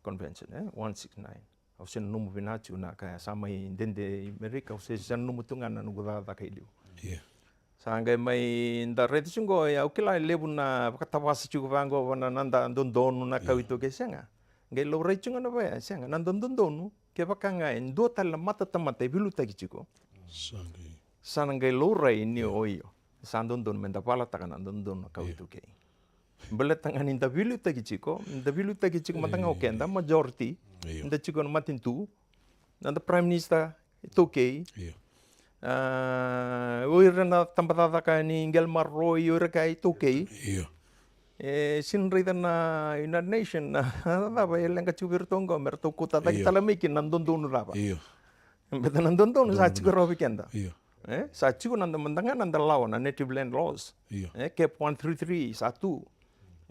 convention, e, one six nine. Au se nanuma vinaka tiko na ka ya sa mai dede i Merika, au se, se nanuma tu ga na noqu cakacaka i liu. Io. Sa qai mai da raica tiko qo, e, au kila e levu na vakatavasa tiko vaqo, va na, na noda dodonu na kawa iTaukei, sega. Qai laurai tiko ga na vaya, sega, na noda dodonu, kevaka ga e dua tale na matatamata e veiliutaki tiko. Sa qai. Sa na qai laurai ni o io. Sa dodonu me da valataka na dodonu na kawa iTaukei. Baleta ga ni da veiliutaki tiko, da veiliutaki tiko mada ga o keda, majority, io, da tiko na matanitu, na noda Prime Minister iTaukei. Io. A, o ira na tabacakacaka ni qele maroroi, o ira ka iTaukei. Io. E sega ni raica na United Nations na cava e leqa tiko vei iratou qo, me ratou kauta cake tale mai kina na dodonu cava. Io. Baleta na dodonu sa tiko rawa vei keda. Io. E, sa tiko na noda mada ga na noda lawa, na native land laws. Io. E, Cap one three three sa tu.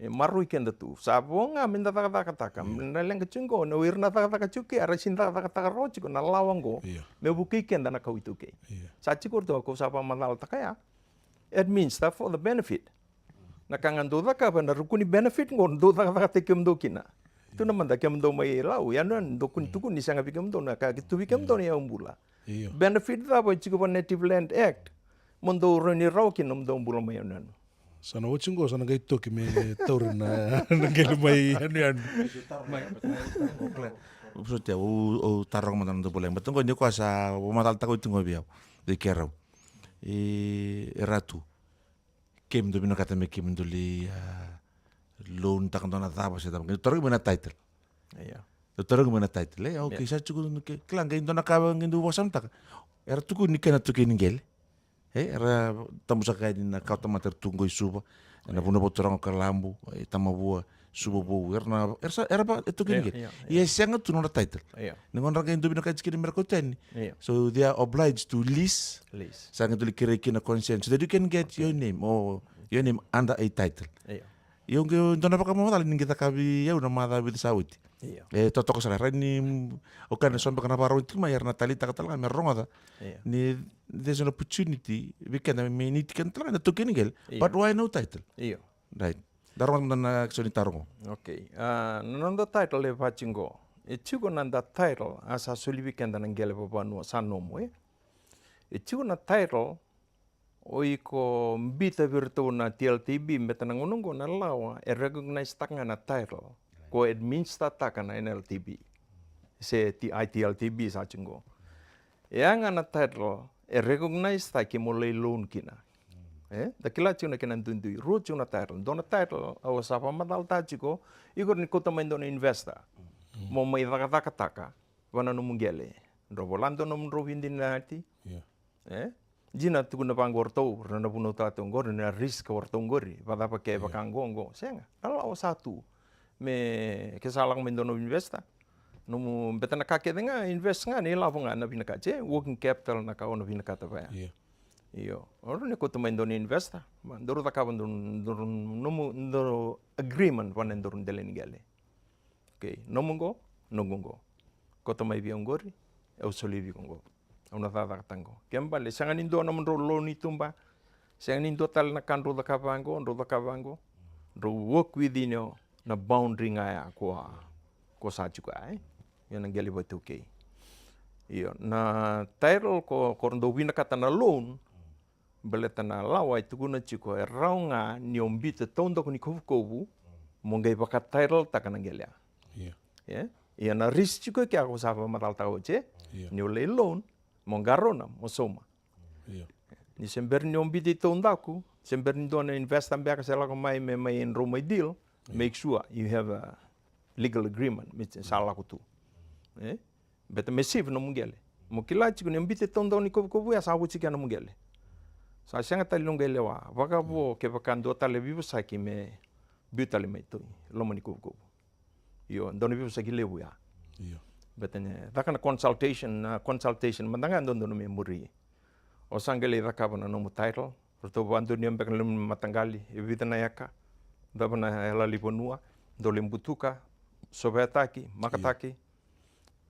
E maroroi keda tu. Sa vo ga me da cakacakataka. Io. Na leqa tiko qo, na o ira na cakacaka tiko ke, era sega ni cakacakataka rawa tiko na lawa qo. Io. Me vukei keda na kawa iTaukei. Io. Sa tiko ratou, kau sa vakamacalataka ya. It means that for the benefit. Na ka ga dou cakava ena ruku ni benefit qo, dou cakacakataki kemudou kina. Tu na mada kemudou mai Lau, yanuyanu, dou kua ni tukuni, sega vei kemudou na ka e tu vei kemudou na yaubula. Io. Benefit cava e tiko va Native Land Act mo dou rawa ni rawa kina nomudou bula mai yanuyanu. Sa na oti qo, sa na qai toki me tauri na, na qele mai yanuyanu. Sotia, au, au taroga mada na dou volai. Baleta qo ni koya sa vakamacalataka oti qo vei au, vei keirau. E, e Ratu. Kemudou vinakata me kemudou lai, a, loan taka dua na cava se cava. Kemudou tarogi mai na title. Io. Dau tarogi mai na title, e? Okay, sa tiko, okay. Kila, qai dua na ka qai dau vakasamataka. Era tukuni kena taukei ni qele. E, era tabusaka yani na kawatamata era tu qo i Suva. Ena vanua vakaturaga o Kalabu, e, Tamavua, Suva Vou. Era na, era sa, era va, e taukei ni qele. Ia, e sega tu nodra title. Ni gauna ra qai dau vinakati kina me ra kauta yani. So they are obliged to lease. Sa qai dau lai kerei kina consent. So that you can get your name, or your name under a title. Io, qai dua na vakamamacala ni qai cakavi au na macawa vica sa oti. E totoka sara, era ni, mm, o kena so beka na vakarorogo tiko mai, era na taleitaka tale ga me rogoca. Ni there's an opportunity vei keda me niti keda tale ga na taukei ni qele. But why no title? Right. Da rogoca mada na so ni taro qo. Okay. A, na noda title e vati qo. E tiko na da title, a sa soli vei keda na qele vavanua sa nomu, e? E tiko na title, o iko bita vei iratou na T L T B, beta na gauna qo na lawa e recognize taka ga na title ko administer taka na N L T B se T-, I T L T B sa tiko qo. E a ga na title e recognize taki mo lai loan kina. E, da kila tiko na kena duidui, rua tiko na title. Dua na title au sa vakamacalataka tiko, iko ni kauta mai dua na investor mo mai cakacakataka va na nomu qele. Drau vola dua nomudrau vidinati. E? Dina tukuna vaqo o ratou, ra na vunautaka tu qori, na risk o ratou qori, vacava ke vaka qo, qo. Sega, na lawa sa tu. Me ke sa lako mai dua na investor. Nomu beta na ka kece ga, invest ga, na ilavo ga, na vinakati, e? Working capital na ka o na vinakata vaya. Io. O ratou ni kauta mai dua na investor. Ma, daru cakava dua, dua, nomu, dua agreement, va na dua dela ni qele. Okay, nomu qo, noqu qo. Kauta mai vei au qori, au soli vei iko qo. Au na cakacakataka qo. Ke bale, sega ni dua nomudrau loan i tuba. Sega ni dua tale na ka drau cakava qo, drau cakava qo. Drau work within your, na boundary ga ya ko, ko sa tiko ya, e? Io na qele vata, okay. Io, na title ko, ko dau vinakata na loan, baleta na lawa e tukuna tiko e rawa ga ni o bita taudaku ni kovukovu mo qai vakatitle taka na qele ya. Ia. Ia na risk tiko e kea ko sa vakamacalataka oti, e? Ia. Ni o lai loan, mo qarauna, mo sauma. Ia. Ni se bera ni o bita i taudaku, se bera ni dua na investor beka se lako mai me mai drau mai deal, make sure you have a legal agreement me sa lako tu. E? Beta me save nomu qele. Mo kila tiko ni o bita e taudaku ni kovukovu ya sa oti kea nomu qele. Sa sega tale ni o qai lewa. Vakavo kevaka dua tale veivosaki me biu tale mai tu i loma ni kovukovu. Io, dua na veivosaki levu ya. Io. Beta ni caka na consultation, na consultation mada ga e dodonu me muri. O sa qai lai cakava na nomu title, ratou vakadonuya beka na nomu mataqali, e vica na eka, cava na yala ni vanua, dau lai butuka, soveataki, makataki,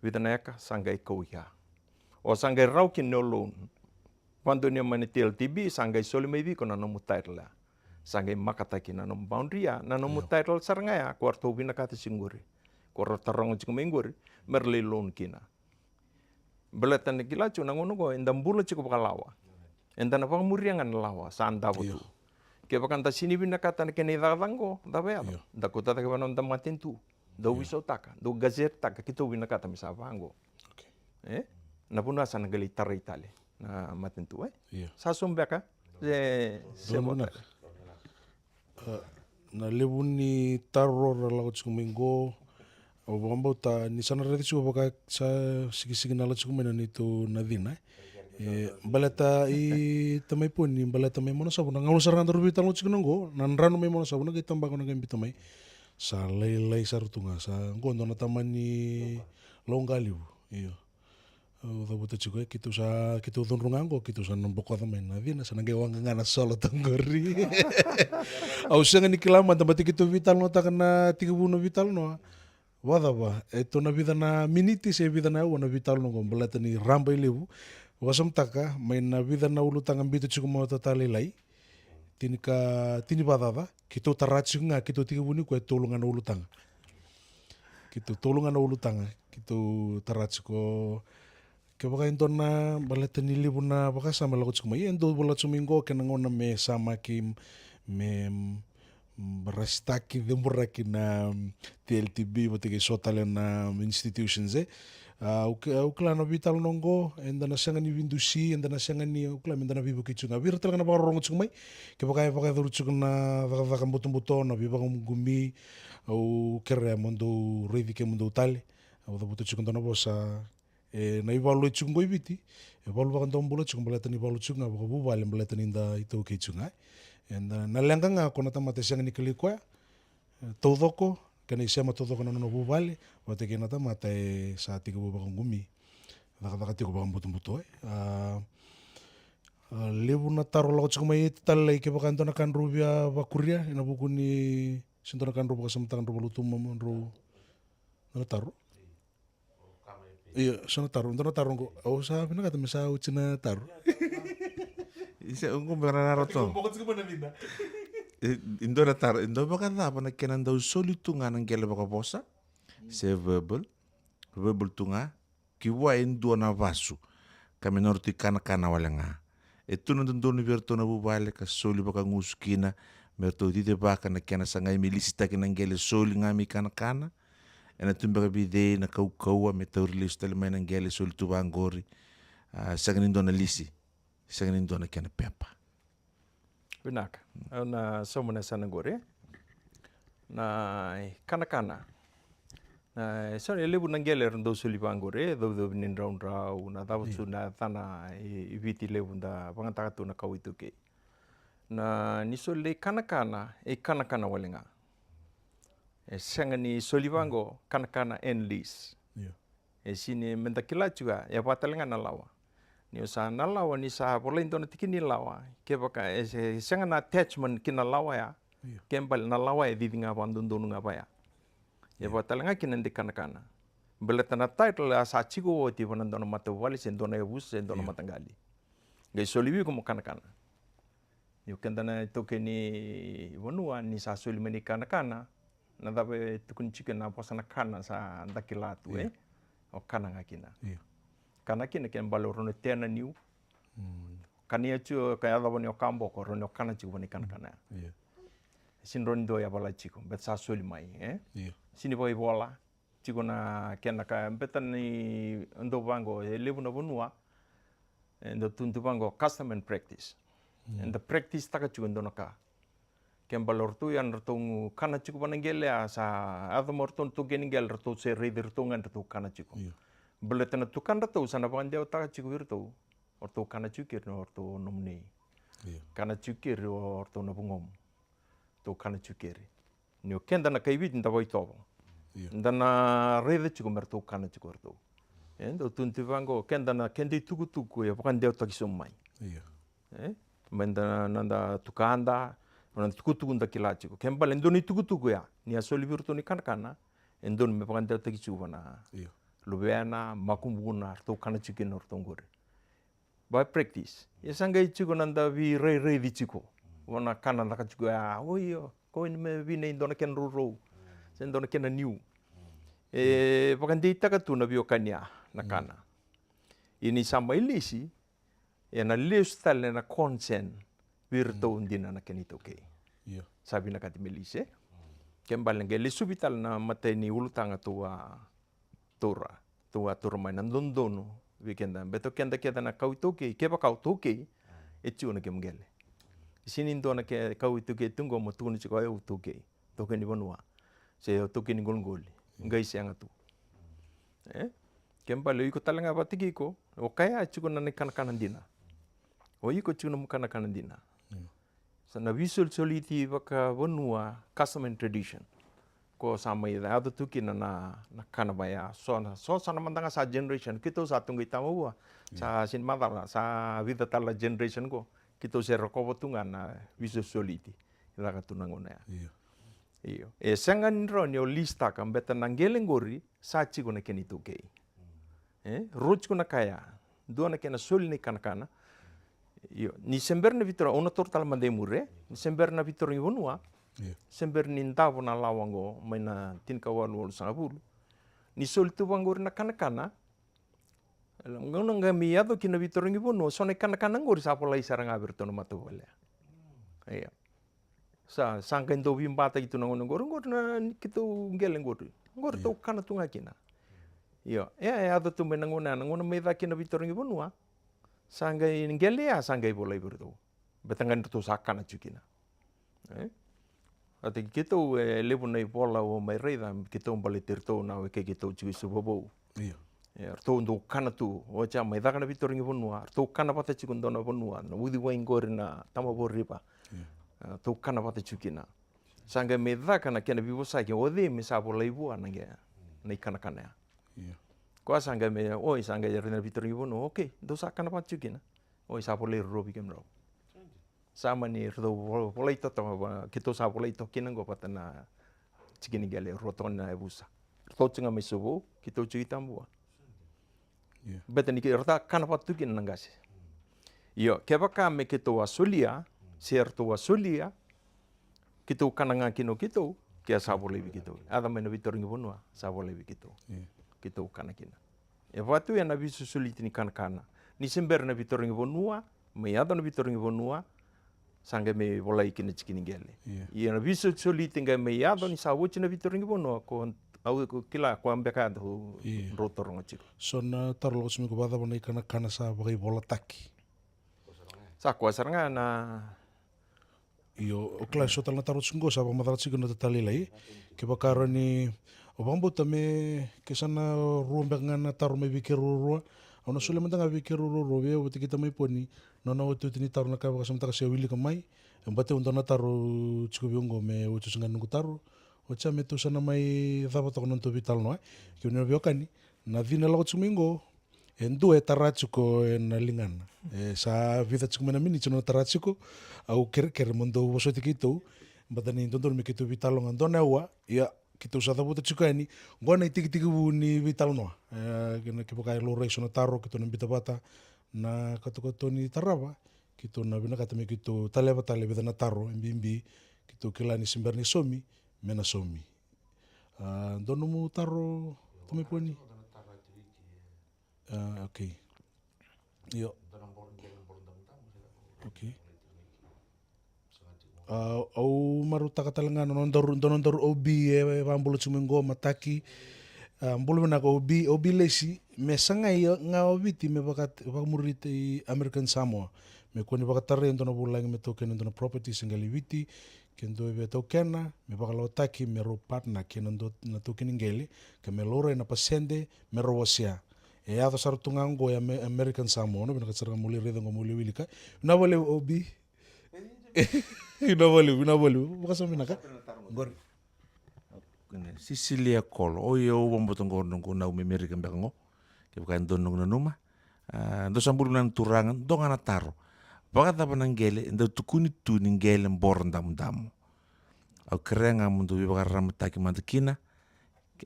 vica na eka, sa qai kau ya. O sa qai rawa kina ni o loan. Vakadonuya mai na T L T B, sa qai soli mai vei iko na nomu title ya. Sa qai makataki na nomu boundary ya, na nomu title sara ga ya, ko ratou vinakata tiko qori. Ko ratou taroga tiko mai qori, me ra lai loan kina. Baleta ni kila tiko na gauna qo, eda bula tiko vakalawa. Eda na vakamuria ga na lawa sa davo tu. Kevaka da sega ni vinakata na kena icakacaka qo, cava e yaco? Da kauta cake vei na noda matanitu. Dau veisautaka, dau gazettetaka, keitou vinakata me sa vaqo. E? Na vanua sa na qai lai tarai tale na matanitu, e? Sa so beka, e, se mo tale. A, na levu ni taro ra lako tiko mai qo, au vakabauta ni sa na raica tiko vaka sa sikisikina lako tiko mai na neitou na cina, e. E, baleta i tamai Poni, baleta mai Manosavu, na gauna sara ga daru veitalanoa tiko na qo, na drano mai Manosavu, na qai tabaka na qai biuta mai. Sa lailai sara tu ga, sa qo dua na tama ni Lauqalivu, io. Au cavuta tiko, e, keitou sa, keitou cudru ga qo, keitou sa na bokoca mai na cina, sa na qai waqa ga na solo toka qori. Au sega ni kila mada, baleta keitou veitalanoataka na tekivu na veitalanoa. Vakacava, e, tou na vica na miniti se vica na aua na veitalanoa qo, baleta ni raba i levu. Vakasamataka, mai na vica na ulutaga biuta tiko mai o tata lailai. Tini ka, tini vakacaca, keitou tara tiko ga, keitou tekivu nikua e tolu ga na ulutaga. Keitou tolu ga na ulutaga, keitou tara tiko. Kevaka e dua na baleta ni levu na vakasama e lako tiko mai, e dua vola tiko mai qo, kena gauna me samaki, me, mm, rasitaki, ceburaki na, mm, T L T B, vata kei so tale na, mm, institutions, e. A, au ki-, au kila na veitalanoa qo, eda na sega ni veidusi, eda na sega ni, au kila meda na veivuke tiko ga. Vei ira tale ga na vakarorogo tiko mai, kevaka e vakayacori tiko na cakacaka butobuto, na veivakaqumi, au kerea mo dou raici kemudou tale. Au cavuta tiko dua na vosa, e, na ivalu e tiko qo i Viti, e valu vakadomobula tiko baleta ni valu tiko ga vakavuvale baleta ni da iTaukei tiko ga. E da, na leqa ga ko na tamata e sega ni kilai koya, e, taucoko, kena isema taucoko na nona vuvale, vata kei na tamata e sa tekivu vakaqumi, cakacaka tiko vakabutobuto, e. A, a, levu na taro lako tiko mai e talai, kevaka e dua na ka drau via vakuria, ena vuku ni, se dua na ka drau vakasamataka drau valutu mama drau, dua na taro. Io, so na taro, dua na taro qo. Au sa vinakata me sa oti na taro. Isa, qo me rarara to. Boko tiko mai na vina. E, e dua na taro, e dua vakacava na kena dau soli tu ga na qele vakavosa, se verbal, verbal tu ga, ki vua e dua na vasu, ka me nodratou ikanakana wale ga. E tu na dodonu vei iratou na vuvale ka soli vakagusu kina, me ratou cicivaka na kena sagai me lisitaki na qele soli ga me ikanakana. Ena tu beka vei cei na kaukauwa me tauri lesu tale mai na qele soli tu vaqori. A, sega ni dua na lisi, sega ni dua na kena pepa. Vinaka. Au na sauma na yasana qori, e? Na ikanakana. Na, e so na levu na qele era dau soli vaqori, e, caucau ni draudrau, na cava tu na yacana i, i Viti levu da vagataka tu na kawa iTaukei. Na, ni soli na ikanakana, e ikanakana wale ga. E sega ni soli vaqo, kanakana and lease. Io. E sini me da kila tiko ya, e vaka tale ga na lawa. Ni o sa na lawa, ni sa volai dua na tiki ni lawa, kevaka e se-, sega na attachment ki na lawa ya, io, ke bale na lawa e cici ga vakadodonu ga vaya. E, io, vaka tale ga kina na ikanakana. Baleta na title a sa tiko oti vua na dua na matavuvale, se dua na yavusa, se dua na, io, mataqali. Qai soli vei iko mo kanakana. Io, keda na itaukei ni vanua, ni sa soli mai na ikanakana, na cava e tukuni tiko na vosa na kana sa da kila tu, e? Io. O kana ga kina. Io. Kana kina ke bale o rawa ni tea na niu. Mm. Kania tiko, ka yacova ni o kaboko, o rawa ni o kana tiko vua na ikanakana. Io. Sini rawa ni dua yavala tiko, baleta sa soli mai, e? Io. Sini vakaivola tiko na kena ka, baleta ni dau vaqo, e levu na vanua e dau tukuni tu vaqo custom and practice. Mm. Eda practice taka tiko e dua na ka. Ke bale o ratou ya na ratou kana tiko vua na qele, a sa yaco mai o ratou na itaukei ni qele, ratou se raici iratou ga ni ratou kana tiko. Io. Baleta na tukadratou sa na vakadewataka tiko vei iratou. O ratou kana tiko keri o ratou nomunei. Io. Kana tiko keri o ratou na vugomu. Ratou kana tiko keri. Ni o keda na kai Viti da vakaitovo. Io. Da na raica tiko me ratou kana tiko o ratou. E, dau tukuni tu vaqo, keda na keda itukutuku e vakadewataki sobu mai. Io. E? Mai da, na da tukada, na tukutuku da kila tiko. Ke bale e dua na itukutuku ya, ni a soli vei iratou na ikanakana, e dodonu me vakadewataki tiko vua na, io, luvena, makubuna, ratou kana tiko kina o ratou qori. By practice. Ia sa qai tiko na da veirairaici tiko. Vua na kana caka tiko ya, o io, ko ni me vinei dua na kena rourou. Se dua na kena niu. E vakadeitaka tu na veiwekani ya, na kana. Ia ni sa mai lisi, e na lesu tale na consent vei iratou dina na kena itaukei. Io. Sa vinakati me lisi, e? Ke bale qai lesuvi tale na matai ni ulutaga tou a taura, tou a taura mai na dodonu vei keda. Baleta o keda kece na kawa iTaukei, kevaka o taukei, e tiko na kemu qele. Sini dua na ke-, kawa iTaukei tu qo mo tukuna tiko o au taukei, taukei ni vanua, se o taukei ni qoliqoli. Qai sega tu. E? Ke bale o iko tale ga vata kei iko, o kaya tiko na ikanakana dina. O iko tiko na nomu ikanakana dina. Sa na veisolisoli vakavanua, custom and tradition. Ko sa mai yaco tu kina na, na kana vaya, so na, so sa na mada ga sa generation, keitou sa tu qai tama vua. Sa sini macala, sa vica tale na generation qo, keitou se rokova tu ga na veisolisoli. Caka tu na gauna ya. Io. Io. E sega ni rawa ni o list taka, baleta na qele qori, sa tiko na kena itaukei. E, rua tiko na ka ya. Dua na kena soli na ikanakana. Io, ni se bera na veitarogi, au na taura tale mada i muri, e? Ni se bera na veitarogi vanua. Io. Se bera ni davo na lawa qo, mai na tinikawalu walusagavulu. Ni soli tu vaqori na kanakana. Gauna ga me yaco kina na veitarogi vanua, so na ikanakana qori sa volai sara ga vei iratou na matavuvale. Io. Sa, sa qai dau veibataki tu na gauna qori, qori na keitou qele qori. Qori tou kana tu ga kina. Io, e, e yaco tu mai na gauna, na gauna mai cake na veitarogi vanua. Sa qai qele ya, sa qai volai vei iratou. Baleta ga ni ratou sa kana tiko kina. E? Vata kei keitou, e levu na ivola au mai raica, keitou baleti iratou na wekei keitou tiko i Suva Vou. Io. E, ratou dau kana tu, oti a mai caka na veitarogi vanua, ratou kana vata tiko dua na vanua, na uciwai qori na Tamavoriva. Io. E, ratou kana vata tiko kina. Sa qai mai caka na kena veivosaki, o cei me sa volai vua na qe, na ikanakana ya. Io. Koya sa qai mai, oi, sa qai raica na veitarogi vanua, okay, dou sa kana vata tiko kina. Oi, sa volai rorovi kemudrau. Sa mani ratou vo-, volai toka, va-, keitou sa volai toka kina qo vata na tikiniqele, rua toka na yavusa. Ratou tiko ga mai Suva Vou, keitou tiko i Tabua. Io. Beta ni ke-, ratou kana vata tu kina na qase. Io, kevaka me keitou a solia, se ratou a solia, keitou kana ga kina o keitou, ke a sa volai vei keitou. Yaco mai na veitarogi vanua, sa volai vei keitou. Io. Keitou kana kina. E vaka tu ya na veisolisoli ni kanakana. Ni se bera na veitarogi vanua, mai yaco na veitarogi vanua, sa qai mai volai kina tikiniqele. Io. Ia na veisolisoli qai mai yaco ni sa oti na veitarogi vanua, ko au ko kila ko a beka yaco. Io. Drau taroga tiko. So na taro lako tiko mai ko vakacava na ikanakana sa vakaivolataki. Sa koya sara ga na Io, o kila so tale na taro tiko qo sa vakamacala tiko na tata lailai. Kevaka rawa ni, o vakabauta me, ke sa na rua beka ga na taro mai vei keirau ruarua. Au na solia mada ga vei keirau ruarua, vei au vata kei tamai Poni, nona otioti ni taro na ka vakasamataka se wilika mai. E bata au dua na taro tiko vei au qo me otioti ga noqu taro. Oti a me tou sa na mai cava toka na nodatou veitalanoa. Kemuni na veiwekani, na cina lako tiko mai qo, e dua e tara tiko ena ligana. E sa vica tiko mai na miniti nona tara tiko. Au kerekere mo dou vosoti keitou. Bata ni dodonu me keitou veitalanoa dua na aua. Ia, keitou sa cavuta tiko yani. Qo na itekitekivu ni veitalanoa. E, kena kevaka e laurai so na taro, keitou na biuta vata na katokatoni tarava. Keitou na vinakata me keitou taleva tale e vica na taro, e bibi. Keitou kila ni se bera ni saumi, me na saumi. A, dua nomu taro, tamai Poni? A, okay. Io. Okay. A, au marautaka tale ga na nodaru, dua na nodaru O B e, e vakabula tiko mai qo, Mataki. A, bula vinaka O B, O B Lesi, me sagai ga o Viti me vaka, vakamuri i American Samoa. Me kua ni vakatarai e dua na vulagi me taukena e dua na property se qai lai Viti, ke dua e via taukena, me vakalawataki me rau partner kei na dua na taukeni qele, ka me laurai na pasede me rau wasea. E yaco sara tu ga oqo e Ame-, American Samoa, na vinaka sara ga mo lai raica oqo, mo lai wilika. Vinaka vakalevu O B. Vinaka vakalevu, vinaka vakalevu. Vakasama vinaka. Qori. Sisilia Kolo. Oi, au vakabauta oqo noqu nau mai Merika beka oqo. Kevaka e dua noqu nanuma. A, dou sa bula vinaka na turaga, dua ga na taro. Vakacava na qele e dau tukuni tu ni qele boro damudamu? Au kerea ga mo dou veivakararamataki mada kina.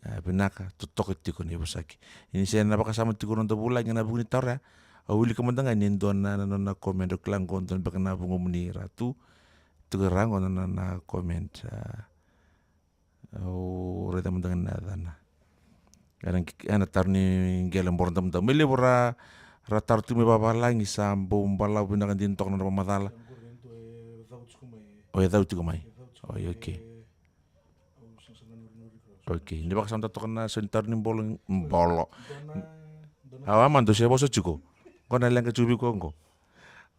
A, vinaka, totoka tiko na ivosaki. Ni se na vakasama tiko na noda vulagi ena vuku ni taro ya. Au wilika mada ga ni dua na, na, na, na comment, au kila qo dua beka na vugomuni ra tu. Tiko ra qo na, na, na comment. A, au raica mada ga na yacana. Ena, ena taro ni qele boro damudamu. Me levu ra, ra taro tu me vavalagi sa bau balavu vinaka dina toka na nodra vakamacala. O e cau tiko mai. Oi, okay. Okay, ni vakasamataka toka na so ni taro ni bolo, bolo. Awa, ma dou se vosa tiko. Qo na leqa tiko vei koya qo.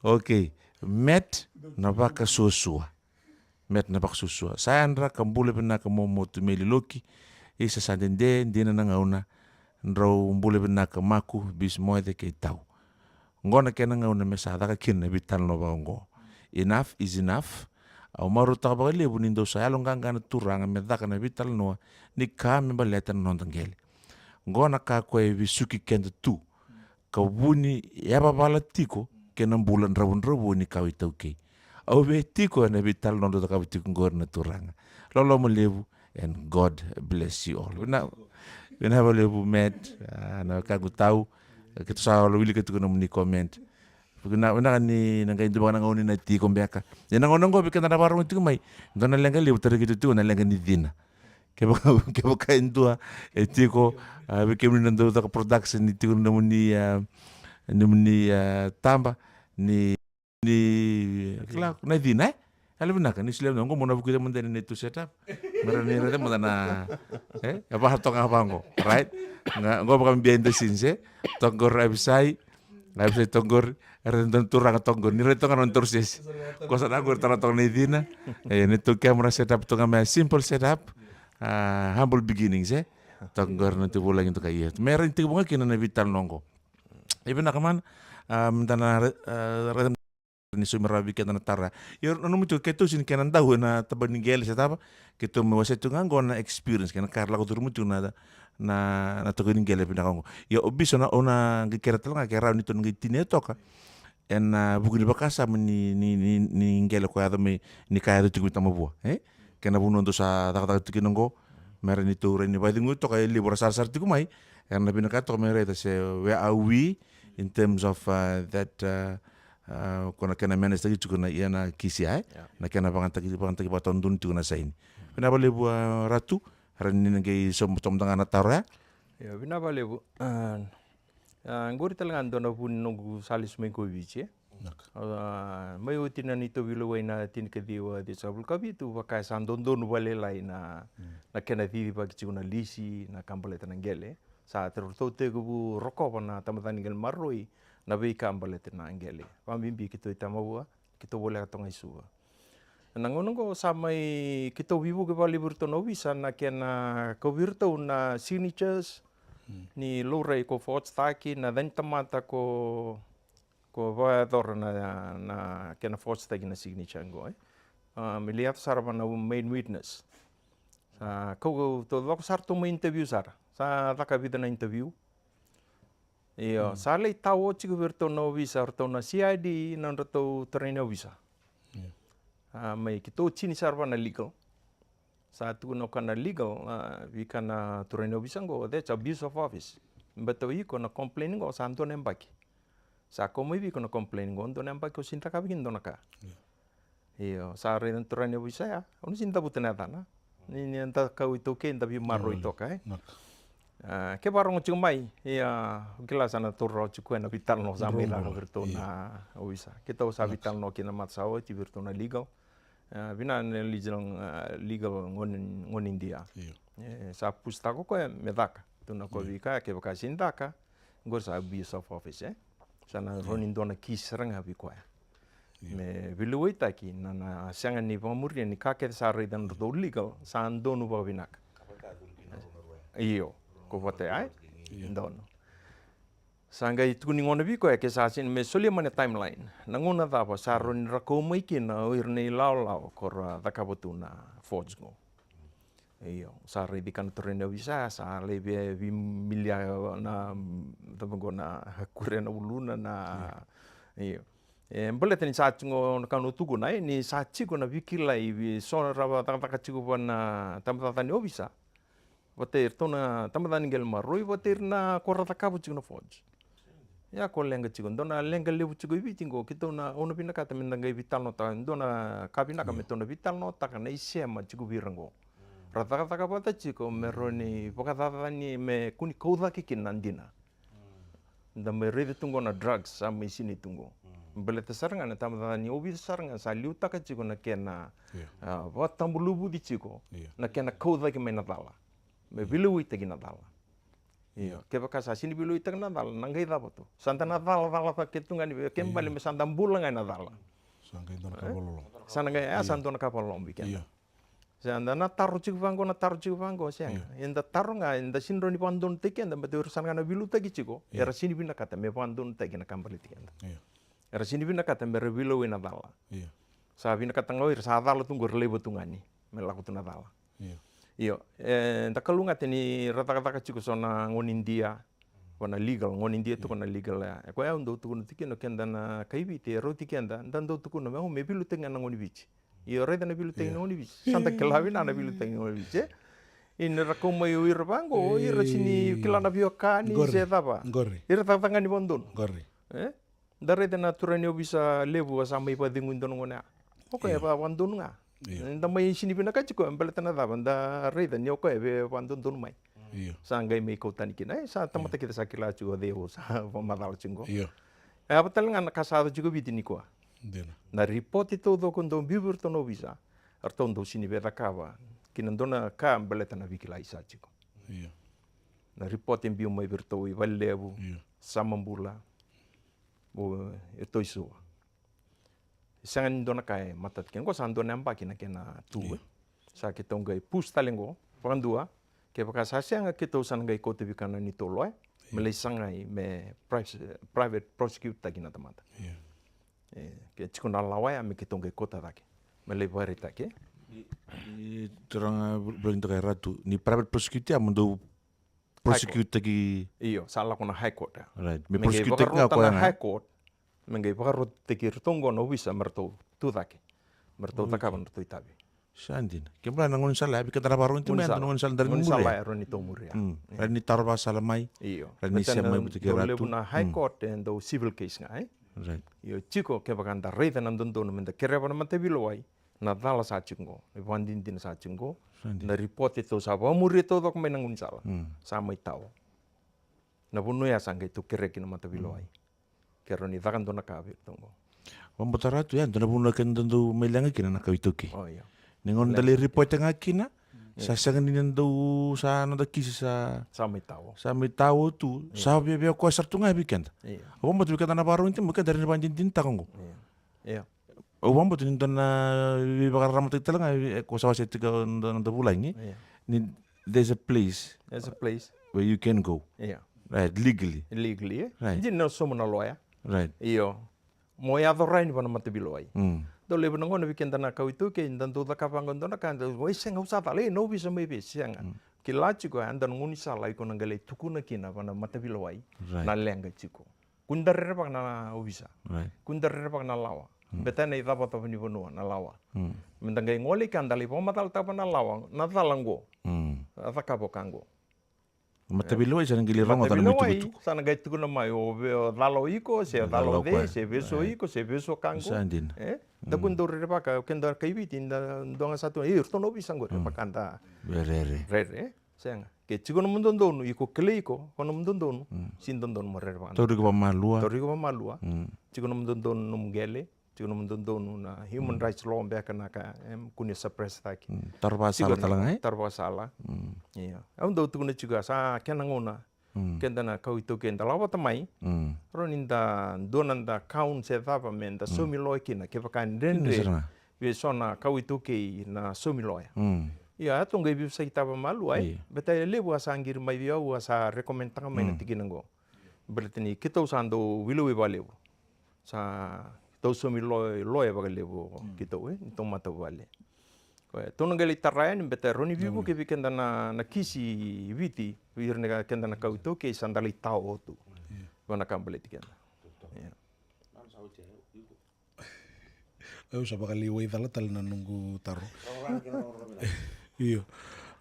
Okay, Met na vakasuasua. Met na vakasuasua. Sa yadra ka bula vinaka momo tu mai Liloki. Isa sa dede dina na gauna. Drau bula vinaka Maku, Bis Moce kei Tau. Qo na kena gauna me sa caka kina na veitalanoa vaka oqo. Enough is enough. Au marautaka vakalevu ni dou sa yaloqaqa na turaga me caka na veitalanoa ni ka me baleta na noda qele. Qo na ka koya e vesuki keda tu. Ka vu ni yavavala tiko kei na bula dravudravua ni kawa iTaukei. Au via tiko ena veitalanoa dou cakava tiko qori na turaga. Loloma levu, and God bless you all. Vinaka, vinaka vakalevu, Met, a, na wekaqu Tau. Keitou sa wilika tiko nomuni comment. Vinaka, vinaka ni na qai dua vaka na gauna ni na tiko beka. Ia na gauna oqo vei keda na vakarorogo tiko mai, dua na leqa levu tarai keitou tiko na leqa ni cina. Kevaka, kevaka e dua e tiko, a, vei kemuni na dau caka production ni tiko na nomuni, a, nomuni, a, taba ni ni kila na cina, e? Yalovinaka ni solia mada qo, mo na vukica mada yani na neitou setup. Me ra ni raica mada na, e? E vaka toka ga vaqo, right? Ga qo vaka behind the scenes, e? Toka qo Ravisai. Na website toka qori, e raica dua na turaga toka qori, ni raica toka na nona torosesi. Ko sa na qori tara toka na icina. E, ni tu camera setup toka mai, simple setup. Ah, humble beginnings, e. Toka qori na tu vulagi toka ia. Me rai tiko vaka kina na veitalanoa qo. E vinaka mana, ah, meda na, ah, raica ni saumi rawa vei keda na taro ya. Io, nanuma tiko keitou sega ni kena dau ena tabana ni qele se cava, keitou mai wasea tiko ga qo na experience, kei na ka era lako curuma tiko na, na, na tokoni ni qele vinaka qo. Io, o Biso, na, au na qai kerea tale ga ke rawa ni tou na qai tinia toka ena vuku ni vakasama ni, ni, ni, ni qele ko yaco mai, ni ka yaco tiko mai Tamavua, e? Kei na vanua dou sa cakacaka tiko kina qo, me rawa ni tou rawa ni vakacegui toka, e levu era sarasara tiko mai, era na vinakata toka me raica se where are we in terms of, uh, that, uh, uh, ko na kena manage taki tiko na, ia na kisi, e? Yeah. Na kena vagataki, vagataki vakataudonu tiko na saini. Vinaka vakalevu, uh, Ratu, rawa ni na qai sauma, sauma ga na taro ya. Io, vinaka vakalevu. Ah, ah, qori tale ga dua na vu ni noqu sa lesu mai qo i Viti, e? Vinaka. Ah, mai oti na neitou veilewai na tinikaciwa ciwasagavulu ka vitu, vaka e sa dodonu vakalailai na, mm, na kena cicivaki tiko na lisi, na ka baleta na qele. Sa ratou tekivu rokova na tabacakacaka ni qele maroroi na veika baleta na qele. Vakabibi keitou i Tamavua, keitou voleka toka ga i Suva. Na gauna qo sa mai keitou veivuke vakalevu vei iratou na ovisa na kena kauvi iratou na signatures, mm, ni laurai ko forge-taki, na yaca ni tamata ko, ko vakayacora na, na kena forge-taki na signature qo, e. Ah, me lai yaco sara vua na main witness. Sa kau, kau taucoko sara tou mai interview sara. Sa caka vica na interview. Io, mm, sa lai tao tiko vei iratou na ovisa, ratou na C I D, na nodratou tarai ni ovisa. Io. Ah, mai keitou tini sara vua na legal. Sa tukuna o koya na legal, ah, veika na tarai ni ovisa qo, that's abuse of office. Baleta o iko na complain qo sa dua na yabaki. Sa kau mai vei iko na complain qo, dua na yabaki o sega ni cakava kina dua na ka. Io. Io, sa raica na turaga ni ovisa ya, au na sega ni cavuta na yacana. Ni, ni da kau iTaukei da veimaroroi toka, e. Vinaka. Ah, ke vakarogo tiko mai, ia, au kila sa na taura rawa tiko koya na veitalanoa sa mai caka vei iratou na ovisa. Keitou sa veitalanoa kina na mata sa oti vei iratou na legal. Ah, vinaka na legal, ah, legal gone, gone Idia. Io. E, sa pusitaka o koya me caka. Tukuna o koya vei koya, kevaka sega ni caka, qori sa abuse of office, e? Sa na rawa ni dua na kisi sara ga vei koya. Io. Me veilewaitaki na, na sega ni vakamuria ni ka kece sa raica na nodratou legal, sa donu vakavinaka. Io, ko vata ya, e? Io. Donu. Sa qai tukuni gona vei koya ke sa sega ni, me solia mai na timeline. Na gauna cava sa rawa ni ra kau mai kina o ira na ilawalawa ko ra cakava tu na forge qo. Io, sa raici koya na tarai ni ovisa, sa lai via veimilia na, cava qo, na kure na uluna na. Io. E, baleta ni sa tiko na ka au tukuna, e, ni sa tiko na veikilai vei so ra cakacaka tiko vua na tabacakacaka ni ovisa. Vata iratou na tabacakacaka ni qele maroroi, vata ira na ko ra cakava tiko na forge. Ia ko leqa tiko, dua na leqa levu tiko i Viti qo, keitou na, au na vinakata me da qai veitalanoataka, dua na ka vinaka me tou na veitalanoataka na isema tiko vei ira qo. Ra cakacaka vata tiko me rawa ni vakacacani, me kua ni kau cake kina na dina. Da mai raica tu qo na drugs sa mai sinai tu qo. Baleta sara ga na tabacakacaka ni ovisa sara ga sa liutaka tiko na kena, ah, vakatabuluvuci tiko na kena kau cake mai na cala. Me veilewai taki na cala. Io, kevaka sa sega ni veilewai taki na cala, na qai cava tu? Sa da na cala, cala cake tu ga ni vei, ke bale me sa da bula ga ena cala. Sa qai dua na ka vakaloloma. Sa na qai, e, sa dua na ka vakaloloma vei keda. Io. Sa da na taro tiko vaqo, na taro tiko vaqo, sega. Io. Eda taro ga, eda sega ni rawa ni vakadonutaki keda, baleta o ira sa na qai na veiliutaki tiko, io, era sega ni vinakata me vakadonutaki na ka baleti keda. Io. Era sega ni vinakata me ra veilewai na cala. Io. Sa vinakata ga o ira sa cala tu qo, era laiva tu ga ni me lako tu na cala. Io. Io, e, da kalougata ni ra cakacaka tiko so na gone Idia, vua na legal, gone Idia tiko na legal ya. E koya au dau tukuna tiko kina o keda na kai Viti, e rauti keda, da dau tukuna me, o, me veiliutaki ga na gone Viti. Io, raica na veiliutaki na gone Viti. Sa da kila vinaka na veiliutaki na gone Viti, e? Ia ni ra kau mai o ira vaqo, o ira sega ni kila na veiwekani se cava. Qori. Ira cakacaka ga ni vakadonu. Qori. E? Da raica na turaga ni ovisa levu a sa mai vakacegui dua na gone ya. O koya e vakadodonu ga. Io. Da mai sega ni vinakati koya, baleta na cava, da raica ni o koya e vakadodonu mai. Io. Sa qai mai kau tani kina. E, sa tamata kece sa kila tiko o cei au sa vakamacala tiko qo. Io. E, a vaka tale ga na ka sa yaco tiko Viti nikua. Dina. Na ripote taucoko dau biu vei iratou na ovisa, ratou dau sega ni via cakava kina dua na ka baleta na veikilai sa tiko. Io. Na ripote biu mai vei iratou i Valelevu, io, Samabula. O, e toisua. Sega ni dua na ka e matata kina. Qo sa dua na yabaki na kena tu. Io. E sa keitou qai push tale qo vakadua. Kevaka sa sega, keitou sa na qai kauta vei keda na neitou loya me lai sagai me price- private prosecute taki na tamata. Io. E, ke tiko na lawa ya me keitou qai kauta cake me lai vakaraitaki. E, turaga Vulaitaka, e ratu ni private prosecute ya mo dou prosecute taki. Io, sa lako na High Court ya. Right. Me prosecute taki ga koya na High Court. Me qai vakarotaki iratou qo na ovisa me ratou tu cake, me ratou cakava na ratou itavi. Sa dina. Ke bula na gaunisala ya, vei keda na vakarogo tiko mai, na gaunisala da rai ni muria. Gaunisala ya rawa ni tou muria. Rai ni taro vakasala mai. Io. Rai ni sema mai vata kei iratou. Levu na High Court e dau civil case ga, e? Right. Io, tiko kevaka da raica na dodonu me da kereva na mataveilewai, na cala sa tiko qo, na ivakadinadina sa tiko qo, na ripoti tou sa vakamuria taucoko mai na gaunisala sa mai tawa. Na vanua ya sa qai tou kerea kina na mataveilewai. Ke rawa ni caka dua na ka vei iratou qo. Vabota ratu ya, dua na vanua keda dau mai leqa kina na kawa iTaukei. O, io. Ni gauna da lai ripoti ga kina, sa sega ni na dau, sa noda kisi sa mai tawa tu, sa viavia koya sara tu ga vei keda. Io. Vabota vei keda na vakarogo tiko mai, keda rai ni vakadinadinataka qo. Io. Au vakabauta ni dua na veivakararamataki tale ga, e, ko sa wasea tiko na noda vulagi. Ni there's a place where you can go. Right, legally. Legally, e? Dina na somu na loya. Right. Io. Mo yaco rawa ni vana mataveilewai. Dau levu na gauna vei keda na kawa iTaukei, da dau cakava ga dua na ka, da, oi, sega, au sa cala, e, na ovisa mai vei, sega. Kila tiko, e, da na gaunisala iko na qai lai tukuna kina vana mataveilewai na leqa tiko. Kua da rerevaka na ovisa. Right. Kua da rerevaka na lawa. Beta na icavacava ni vanua na lawa. Me da qai gole i ke da lai vakamacalataka na lawa na cala qo. A cakava o ka qo. Mataveilewai sa na qai lai rogoca na itukutuku. Sa na qai tukuna mai o cala o iko, se cala o cei, se vesu o iko, se vesu o ka qo. Sa dina. E? Da kua dau rerevaka, keda kaiviti, da dua ga sa tu, e, iratou na ovisa qori, vaka da rere. Sega. Ke tiko nomu dodonu, iko kilai iko, ko nomu dodonu, si dodonu mo rerevaka. Tauri iko vakamalua. Tauri iko vakamalua. Tiko nomu dodonu nomu qele, tiko nomu dodonu na human rights law beka na ka, em, kua ni suppress taki. Taro vakasala tale ga, e? Taro vakasala. Io. Au dau tukuna tiko, sa kena gauna. Keda na kawa iTaukei da lako vata mai. Rawa ni da dua na da kaun se cava me da saumi loya kina, kevaka e dredre. Vei so na kawa iTaukei na saumi loya. Ia, a tou qai veivosakitaka vakamalua, e? Beta e levu a sa qiri mai vei au, a sa recommendtaka mai na tikina qo. Baleta ni keitou sa dau veilewai vakalevu. Sa tou saumi loya, loya vakalevu keitou, e? Ni tou matavuvale. Koya tou na qai lai tara yani, beta rawa ni veivuke vei keda na, na kisi i Viti, vei ira na keda na kawa iTaukei, sa da lai tawa tu. Vua na ka baleti keda. Io. Au sa vakalewai cala tale na noqu taro. Io.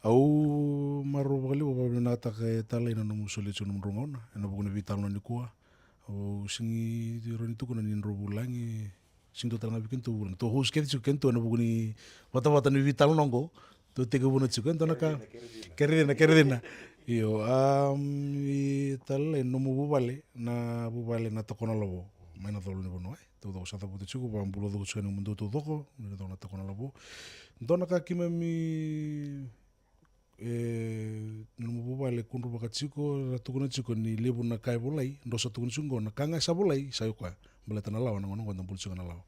Au marau vakalevu, vakavinakataka e talai na nomu solia tiko na nomudrau gauna ena vuku ni veitalanoa nikua. Au sigi rawa ni tukuna ni drau vulagi, sigi dua tale ga vei kedatou vulagi. Tou host kece tiko kedatou ena vuku ni vatavata ni veitalanoa oqo. Tou tekivuna tiko e dua na ka. Kere cina, kere cina. Io, a, i talai nomu vuvale, na vuvale na Tokona Lavo mai na colo ni vanua. Taucoko sa cavuta tiko, vakabula coko tiko yani mudou taucoko, ni coko na Tokona Lavo. Dua na ka keimami, e, nomu vuvale kudruvaka tiko, ra tukuna tiko ni levu na ka e volai, drau sa tukuna tiko qo, na ka ga sa volai, sa i koya. Baleta na lawa, na gauna qo da bula tiko na lawa.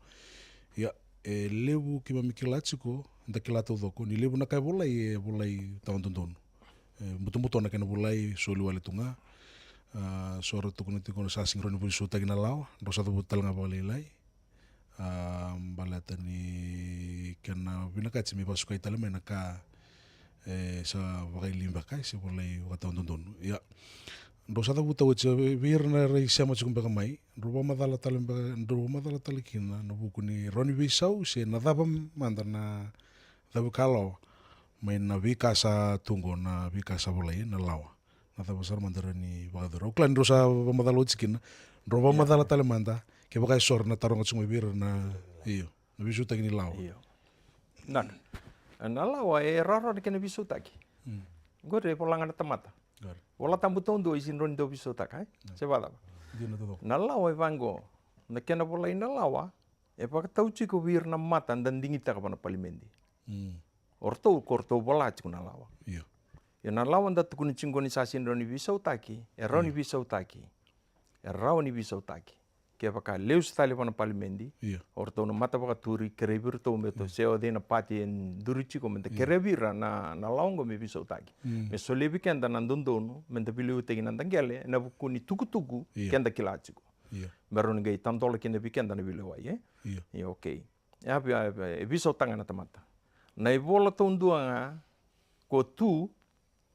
Ia, e levu keimami kila tiko, da kila taucoko, ni levu na ka e volai, e volai tawa dodonu. E, butobuto na kena volai, soli wale tu ga. A, so ra tukuna tiko na sa sigi rawa ni veisautaki na lawa, drau sa cavuta tale ga vakalailai. A, baleta ni kena vinakati me vakasukai tale mai na ka, e, sa vakailibeka, e, se volai vakatawa dodonu. Ia, drau sa cavuta oti, e, vei ira na ra isema tiko beka mai, drau vakamacala tale beka, drau vakamacala tale kina, na vuku ni rawa ni veisau, se na cava mada na cavu ka lawa, mai na veika sa tu qo, na veika sa volai, na lawa. Na cava sara mada rawa ni vakayacori. Au kila ni drau sa vakamacala oti kina. Drau vakamacala tale mada. Kevaka e so era na taroga tiko mai vei ira na, io, na veisautaki ni lawa. Io. Na, na lawa e rawarawa na kena veisautaki. Qori e vola ga na tamata. Vola Tabu taudua e sega ni rawa ni dau veisautaka, e? Se vakacava? Na lawa e vaqo. Na kena volai na lawa e vakatau tiko vei ira na mata da digitaka vua na palimedi. O ratou, ko ratou vola tiko na lawa. Io. Ia na lawa da tukuna tiko ni sa sega ni rawa ni veisautaki, e rawa ni veisautaki. E rawa ni veisautaki. Kevaka lesu tale vua na palimedi, o ratou na mata vakaturi, kerei vei iratou me ratou se o cei na pati e duri tiko, me da kerei vei ira na, na lawa oqo me veisautaki. Me solia vei keda na dodonu me da veiliutaki na da qele ena vuku ni tukutuku keda kila tiko. Me rawa ni qai tadola kina vei keda na veilewai, e? Io, okay. E a vei, a vei, e veisautaka na tamata. Na ivola taudua ga ko tu,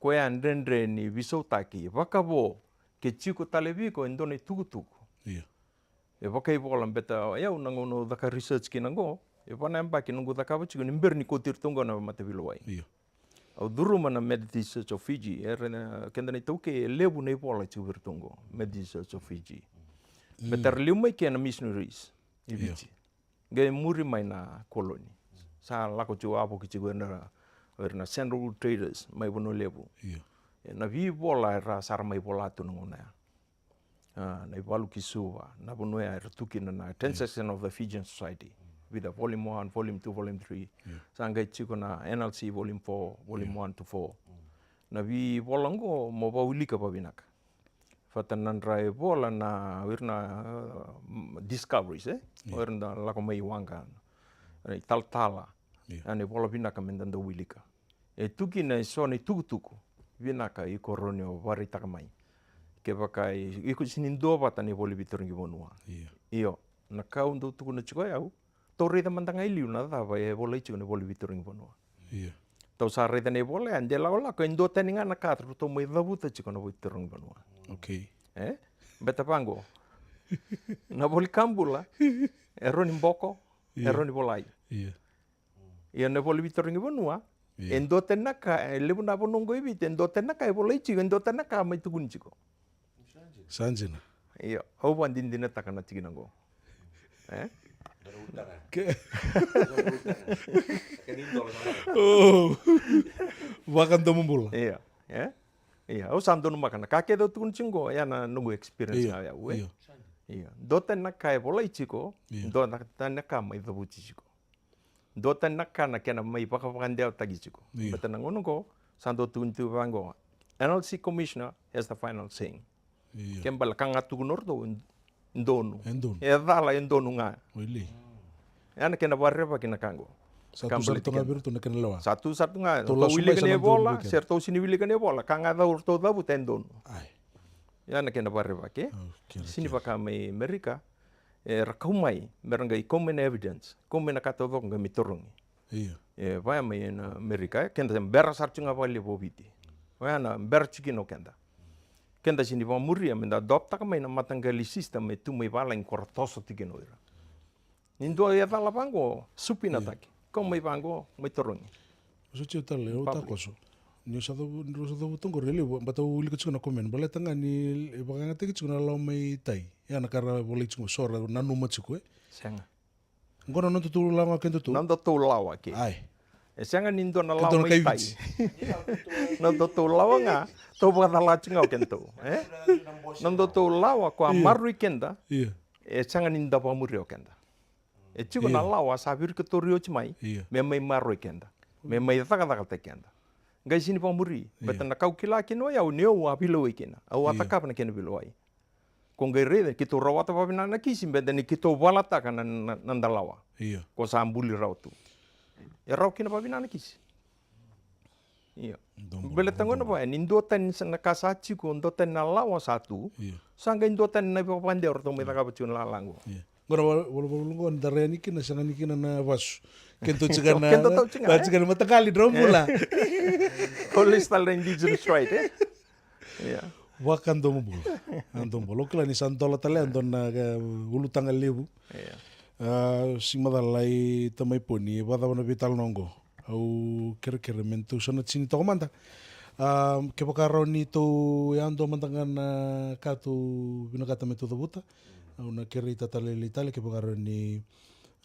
koya dredre ni veisautaki vakavo ke tiko tale vei iko e dua na itukutuku. E vakaivola beta, o yau na gauna au caka research kina oqo, e va na yabaki noqu cakava tiko ni bera ni kauti iratou oqo na mataveilewai. Au curuma na Methodist Church of Fiji, era na, keda na iTaukei, e levu na ivola e tiko vei iratou oqo, Methodist Church of Fiji. Beta ra liu mai ke na missionaries i Viti. Qai muri mai na koloni. Sa lako tiko, a vuki tiko o ira na, o ira na Sandalwood Traders mai Vanua Levu. Io. E, na veivola era sa ra mai vola tu na gauna ya. A, na ivalu ki Suva, na vanua ya era tu kina na Transaction of the Fijian Society. With the volume one, volume two, volume three. Io. Sa qai tiko na N L C volume four, volume one to four. Na veivola oqo mo vawilika vavinaka. Vata na dra ivola na, o ira na, uh, m-, discoveries, e? O ira na lako mai waqa, na italatala. Ya na ivola vinaka me da dau wilika. E tu kina e so na itukutuku vinaka iko rawa ni o vakaraitaka mai. Kevaka i, iko sini dua vata na ivola ni veitarogi vanua. Io. Io, na ka au dau tukuna tiko o yau, tou raica mada ga e liu na cava e volai tiko na ivola ni veitarogi vanua. Io. Tou sa raica na ivola ya, de lakolako e duatani ga na ka ratou mai cavuta tiko na veitarogi vanua. Okay. E? Beta vaqo. Na vola ni ka bula e rawa ni boko, e rawa ni volai. Io. Ia na ivola ni veitarogi vanua, e duatani na ka, e levu na vanua oqo i Viti, e duatani na ka e volai tiko, e duatani na ka mai tukuni tiko. Sa dina. Io, au vakadinadinataka na tikina oqo. E? Ke- Oh. Vakadomobula. Io, e? Io, au sa donumaka na ka kece au tukuna tiko oqo, ya na noqu experience ga o yau, e? Io. Io, duatani na ka e volai tiko, duatani na ka mai cavuti tiko. Duatani na ka na kena mai vakavakadewataki tiko. Io. Beta na gauna oqo, sa dau tukuni tiko vaqo. N L C commissioner has the final saying. Io. Ke bale ka ga tukuna o ratou e donu. E donu. E cala e donu ga. Oilei. Ya na kena vakarerevaki na ka oqo. Sa tu sara tu ga vei iratou na kena lewa. Sa tu sara tu ga, ratou wilika na ivola, se ratou sini wilika na ivola, ka ga cau ratou cavuta e donu. Ai. Ya na kena vakarerevaki, e? Sini vaka mai Amerika, era kau mai, mera qai kau mai na evidence, kau mai na ka taucoko qai mai tarogi. Io. E, vaya mai na Amerika, e, keda bera sara tiko ga vakalevu o Viti. Oya na bera tiko kina o keda. Keda sini vakamuria, me da adoptaka mai na mataqali system, me tu mai valagi ko ra toso tiko kina o ira. Ni dua e cala vaqo, supinataki. Kau mai vaqo, mai tarogi. Sa tiko tale, au takoso. Ni sa cavu, ni sa cavu toqori, e levu, bata au wilika tiko na comment. Baleta ga ni, e vakayagataki tiko na lawa mai tai. Ya na ka ra volai tiko, so ra nanuma tiko, e. Sega. Oqo na nodatou lawa ga kedatou. Nodatou lawa ke. Ai. E sega ni dua na lawa mai tai. Nodatou lawa ga, tou vakacala tiko ga o kedatou, e? Nodatou lawa ko a maroroi keda. Io. E sega ni da vakamuria o keda. E tiko na lawa sa virikotori oti mai, me mai maroroi keda, me mai cakacakataki keda. Qai sini vakamuri, beta na ka au kila kina o yau ni au a veilewai kina, au a cakava na kena veilewai. Ko qai raica ni keitou rawata vakavinaka na kisi, beta ni keitou valataka na, na, na dalawa. Io. Ko sa buli rawa tu. E rawa kina vakavinaka na kisi. Io. Baleta gona vaya, ni duatani sa na ka sa tiko, duatani na lawa sa tu. Io. Sa qai duatani na ivakavakadewa ratou mai cakava tiko na lala qo. Io. Qo na vala, vala, vala qo, da rai yani kina, sega ni kina na vasu. Kedatou tiko ga na, kedatou tiko ga, da tiko ga na mataqali, drau bula. Ko lesu tale na indigenous right, e? Io. Vakadomobula. Domobula. Au kila ni sa dola tale, a dua na, e, ulutaga levu. Io. A, si macala i Tamaiponi, e vakacava na veitalanoa qo? Au kerekere me tou sa na tini toka mada. A, kevaka rawa ni tou yadua mada ga na ka tou vinakata me tou cavuta, au na kerei Tata Lailai tale, kevaka rawa ni,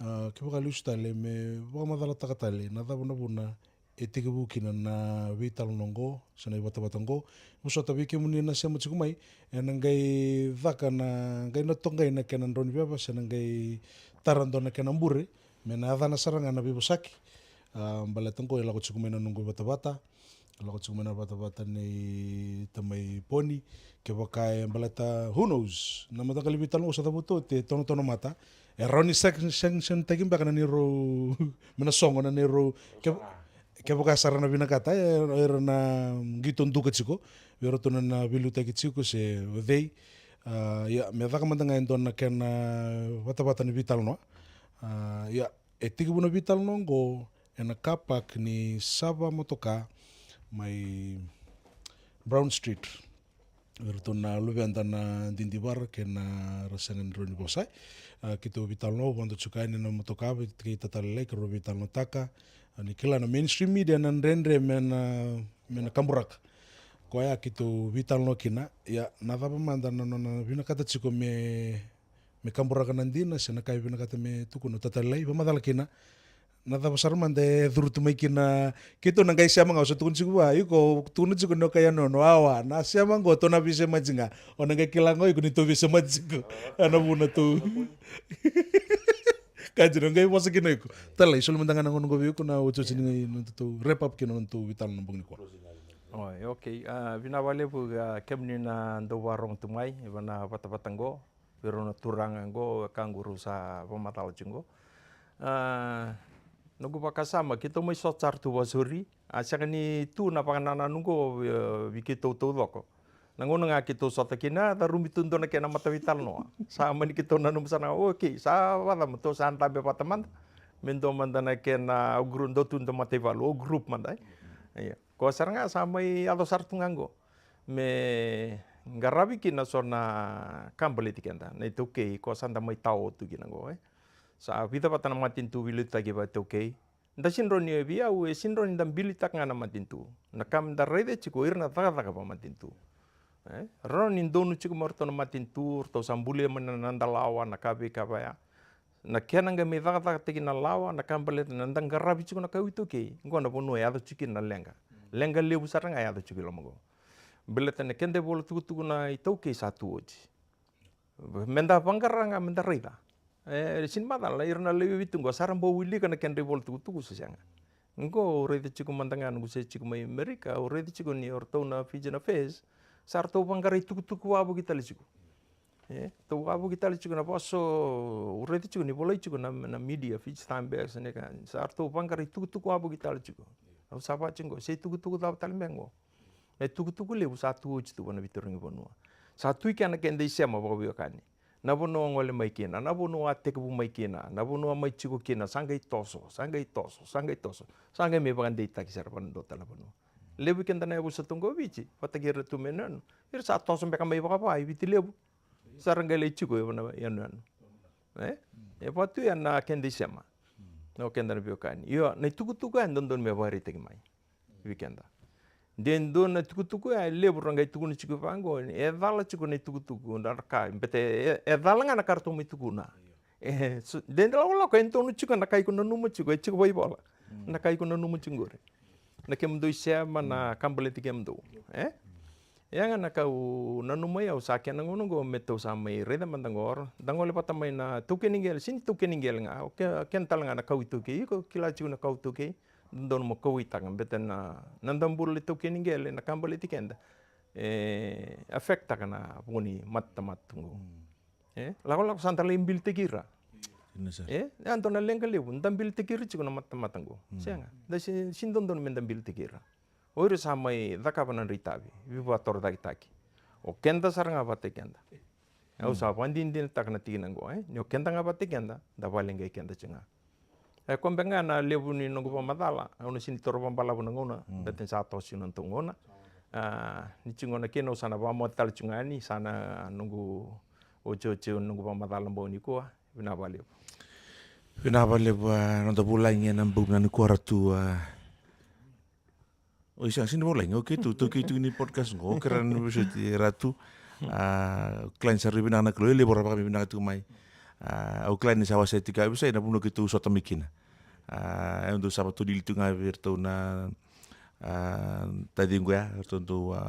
a, kevaka lesu tale me vakamacalataka tale na cava na vuna e tekivu kina na veitalanoa oqo se na ivatavata oqo. Vosota vei kemuni na sema tiko mai, ena qai caka na, qai na toqai na kena drau ni veva se na qai tara dua na kena bure, me na yacana sara ga na veivosaki. A, baleta oqo e lako tiko mai na noqu ivatavata. Lako tiko mai na vatavata nei tamai Poni, kevaka e baleta, who knows? Na mataqali veitalanoa au sa cavuta oti e tonotono mata. E rawa ni sanction, sanction taki beka na neirau, me na sogo na neirau, ke, kevaka sa ra na vinakata, e, era na qito duka tiko, vei iratou na, na veiliutaki tiko se o cei. A, ia, me caka mada ga e dua na kena vatavata ni veitalanoa. A, ia, e tekivu na veitalanoa oqo ena car park ni Sava Motoka mai Brown Street. Vei iratou na luveda na didivara kei na ra sega ni rawa ni vosa. A, keitou veitalanoa, vodo tiko yani na motoka, vei kei Tata Lailai, keirau veitalanoataka. A, ni kila na mainstream media na dredre me na, me na kaburaka. Koya keitou veitalanoa kina, ia, na cava mada na nona vinakata tiko me me kaburaka na dina, se na ka e vinakata me tukuna o Tata Lailai, vakamacala kina. Na cava sara mada e curu tu mai kina, keitou na qai sema ga, au sa tukuna tiko vua, iko tukuna tiko ni o kai yanuyanu, awa, na sema qo tou na veisemati ga. O na qai kila ga o iko ni tou veisemati tiko. A, na vuna tou. Ka dina, qai vosa kina o iko. Tata Lailai, soli mada ga na gauna qo vei iko, na otioti ni, na tou wrap up kina na tou veitalanoa na bogi nikua. Oi, okay. A, vinaka vakalevu, a, kemuni na dau vakarorogo tu mai, ena vatavata qo. Vei rau na turaga qo, ka qo rau sa vakamacala tiko qo. A, noqu vakasama, keitou mai sota sara tu vakasori. A, sega ni tu na vakanananu qo, e, vei keitou taucoko. Na gauna ga keitou sota kina, a, curumi tu dua na kena mata veitalanoa. Sa mani keitou nanuma sara ga, okay, sa vakacava, tou sa dabe vata mada. Me dua mada na kena, a, gru-, dua tu dua mataivalu, o group mada, e. Ia. Koya sara ga sa mai yaco sara tu ga qo. Me qaravi kina so na ka baleti keda, na iTaukei, koya sa da mai tao tu kina qo, e. Sa vica vata na matanitu veiliutaki vakaiTaukei. Da sega ni rawa ni, vei au, e sega ni rawa ni da bilitaka ga na matanitu. Na ka me da raica tiko, ira na cakacaka vakamatanitu. E, rawa ni donu tiko mai o ratou na matanitu, ratou sa bulia mai na, na noda lawa, na ka veika vaya. Na kena qai mai cakacakataki na lawa, na ka baleta na da qaravi tiko na kai iTaukei. Qo na vanua e yaco tiko kina na leqa. Leqa levu sara ga e yaco tiko i loma qo. Baleta na keda ivola tukutuku na iTaukei sa tu oti. Me da vaqara ga, me da raica. E, sega ni macala, ira na laivi tu qo, sa ra bau wilika na kedra ivola tukutuku se sega. Qo au raica tiko mada ga noqu se tiko mai Amerika, au raica tiko ni o ratou na Fijian Affairs, sa ratou vaqara itukutuku wavoki tale tiko. E, tou wavoki tale tiko na vosa, au raica tiko ni volai tiko na, na media, Fiji Times, se na ka, sa ratou vaqara itukutuku wavoki tale tiko. Au sa vaka tiko qo, se itukutuku cava tale beka qo. Na itukutuku levu sa tu oti tu vua na veituraga ni vanua. Sa tu i kea na keda isema vakaveiwekani. Na vanua a gole mai kina, na vanua a tekivu mai kina, na vanua a mai tiko kina, sa qai toso, sa qai toso, sa qai toso. Sa qai mai vakadeitaki sara vua na dua tale na vanua. Levu i keda na yavusa tu qo Viti, vata kei ira tu mai yanuyanu. Ira sa toso beka mai vakava i Viti Levu. Sa ra qai lai tiko e vana yanuyanu. E? E vaka tu ya na keda isema. Na o keda na veiwekani. Io, na itukutuku ya e dodonu me vakaraitaki mai vei keda. De dua na itukutuku ya e levu ra qai tukuna tiko vaqo, e cala tiko na itukutuku, na ka, bete, e, e cala ga na ka ratou mai tukuna. E, so, de, de lakolako, e donu tiko na ka iko nanuma tiko, e tiko vakaivola. Na ka iko nanuma tiko qori. Na kemudou isema, na ka baleti kemudou. E? E ya ga na ka au nanuma, au sa kena gauna qo me tou sa mai raica mada qo. Da gole vata mai na taukei ni qele, sega ni taukei ni qele ga. O ke, kena tale ga na kau itaukei, iko kila tiko na kau itaukei. Dodonu mo kauwaitaka, bete na, na da bula taukei ni qele, na ka baleti keda. E affect-taka na vuku ni matatamata qo. E, lakolako sa da lai bilitaki ira. Ina sara. E, e a dua na leqa levu, da bilitaki ira tiko na matatamata qo. Sega, da se, se dodonu me da bilitaki ira. O ira sa mai cakava na nodra itavi, veivakatorocaketaki. O keda sara ga vata kei keda. Au sa vakadinadinataka na tikina qo, e? Ni o keda ga vata kei keda, da vakaleqai keda tiko ga. E, koya beka ga na levu ni noqu vakamacala, au na sega ni taura vakabalavu na gauna, bete ni sa toso na nodatou gauna. A, ni tiko gauna kina au sa na vakamoce tale tiko ga yani, sa na noqu otioti na noqu vakamacala na bogi nikua, vinaka vakalevu. Vinaka vakalevu, a, noda vulagi ena bogi nikua Ratu, a, Oi, sa sega ni volai ga, okay, tu, tu keitou ni podcast qo, okay, ra na vosoti Ratu. A, kila ni sa rui vinaka na Kalou, e levu ra vakavinaka tiko mai. A, au kila ni sa wasea tiko, a, vosoti na vanua keitou sota mai kina. A, au dau sa vatolili tiko ga vei iratou na, a, taciqu ya, iratou dau, a,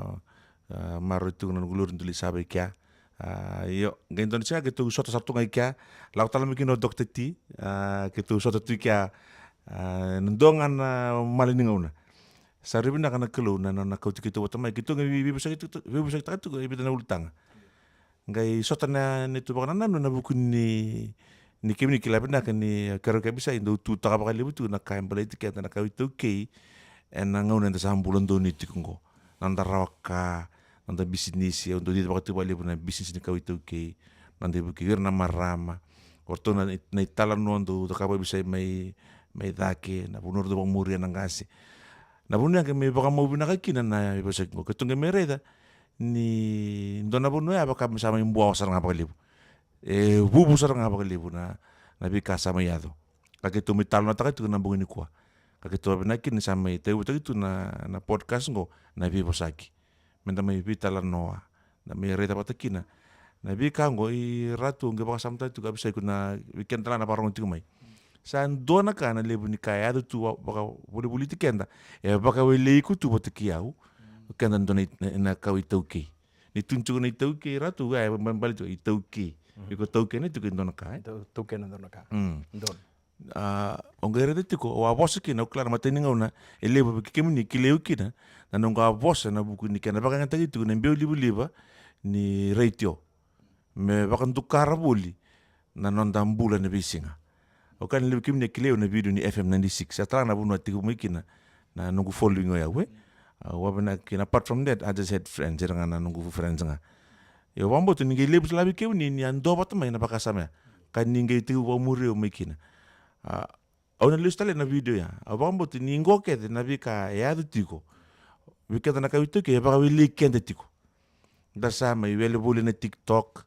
a, maroroi tiko na noqu lori dau lai sava i kea. A, io, qai dua na siga keitou sota sara tu ga i kea, lako tale mai kina o Doctor T, a, keitou sota tu i kea, a, na dua ga na mala ni gauna. Sa rui vinaka na Kalou na nona kauti keitou vata mai. Keitou qai vei-, veivosaki tu-, veivosakitaka tu e vica na ulutaga. Qai sota na neitou vakanananu ena vuku ni, ni kemuni kila vinaka ni keirau kevaka sa dau tutaka vakalevu tu na ka e baleti keda na kawa iTaukei ena gauna eda sa bula donuya tiko oqo. Na noda rawa ka, na noda bisinisi, au dau cicivaka tu vakalevu na bisinisi ni kawa iTaukei, na noda ivuke o ira na marama, o ratou na, na italanoa dau cakava vakabibi mai, mai cake, na vanua ratou vakamuria na qase. Na vanua ya qai mai vakamau vinaka kina na veivosaki oqo. Keitou qai mai raica ni dua na vanua ya vaka me sa mai buawa sara ga vakalevu. E vuvu sara ga vakalevu na, na veika sa mai yaco. Ka keitou mai talanoataka tiko na bogi nikua. Ka keitou vakavinaka kina ni sa mai tauyavutaki tu na, na podcast oqo, na veivosaki. Meda mai veitalanoa, da mai raica vata kina na veika oqo. I Ratu, au qai vakasamataka tiko, a vosaki tu na vei keda la na vakarogo tiko mai. Sa dua na ka na levu ni ka e yaco tu va-, vakavolivoliti keda, e vakawelei iko tu vata kei au, o keda dua na i-, na, na kawa iTaukei. Ni tukuni tiko na iTaukei, Ratu, e ba-, baleti iko iTaukei. Iko taukena tiko e dua na ka, e? Tau-, taukena dua na ka. Mm. Donu. A, au qai raica tiko, au a vosa kina, au kila na imatai ni gauna e levu vei kemuni kilai au kina, na noqu a vosa ena vuku ni kena vakayagataki tiko na biau livaliva ni retio me vakadukara voli na noda bula ena veisiga. Au kaya ni levu kemuni kilai au ena vidio ni F M ninety-six, e tara ga na vanua tiko mai kina na noqu following o yau, e. Au vakavinaka kina, apart from that, I just had friends, era ga na noqu friends ga. Ia au vakabauta ni qai levu sara vei kemuni ni a dua vata mai na vakasama ya, ka ni qai tekivu vakamuri au mai kina. A, au na lesu tale ena vidio ya. Au vakabauta ni qo kece na veika e yaco tiko vei keda na kawa iTaukei e vakawelei keda tiko. Da sa mai wele voli ena TikTok,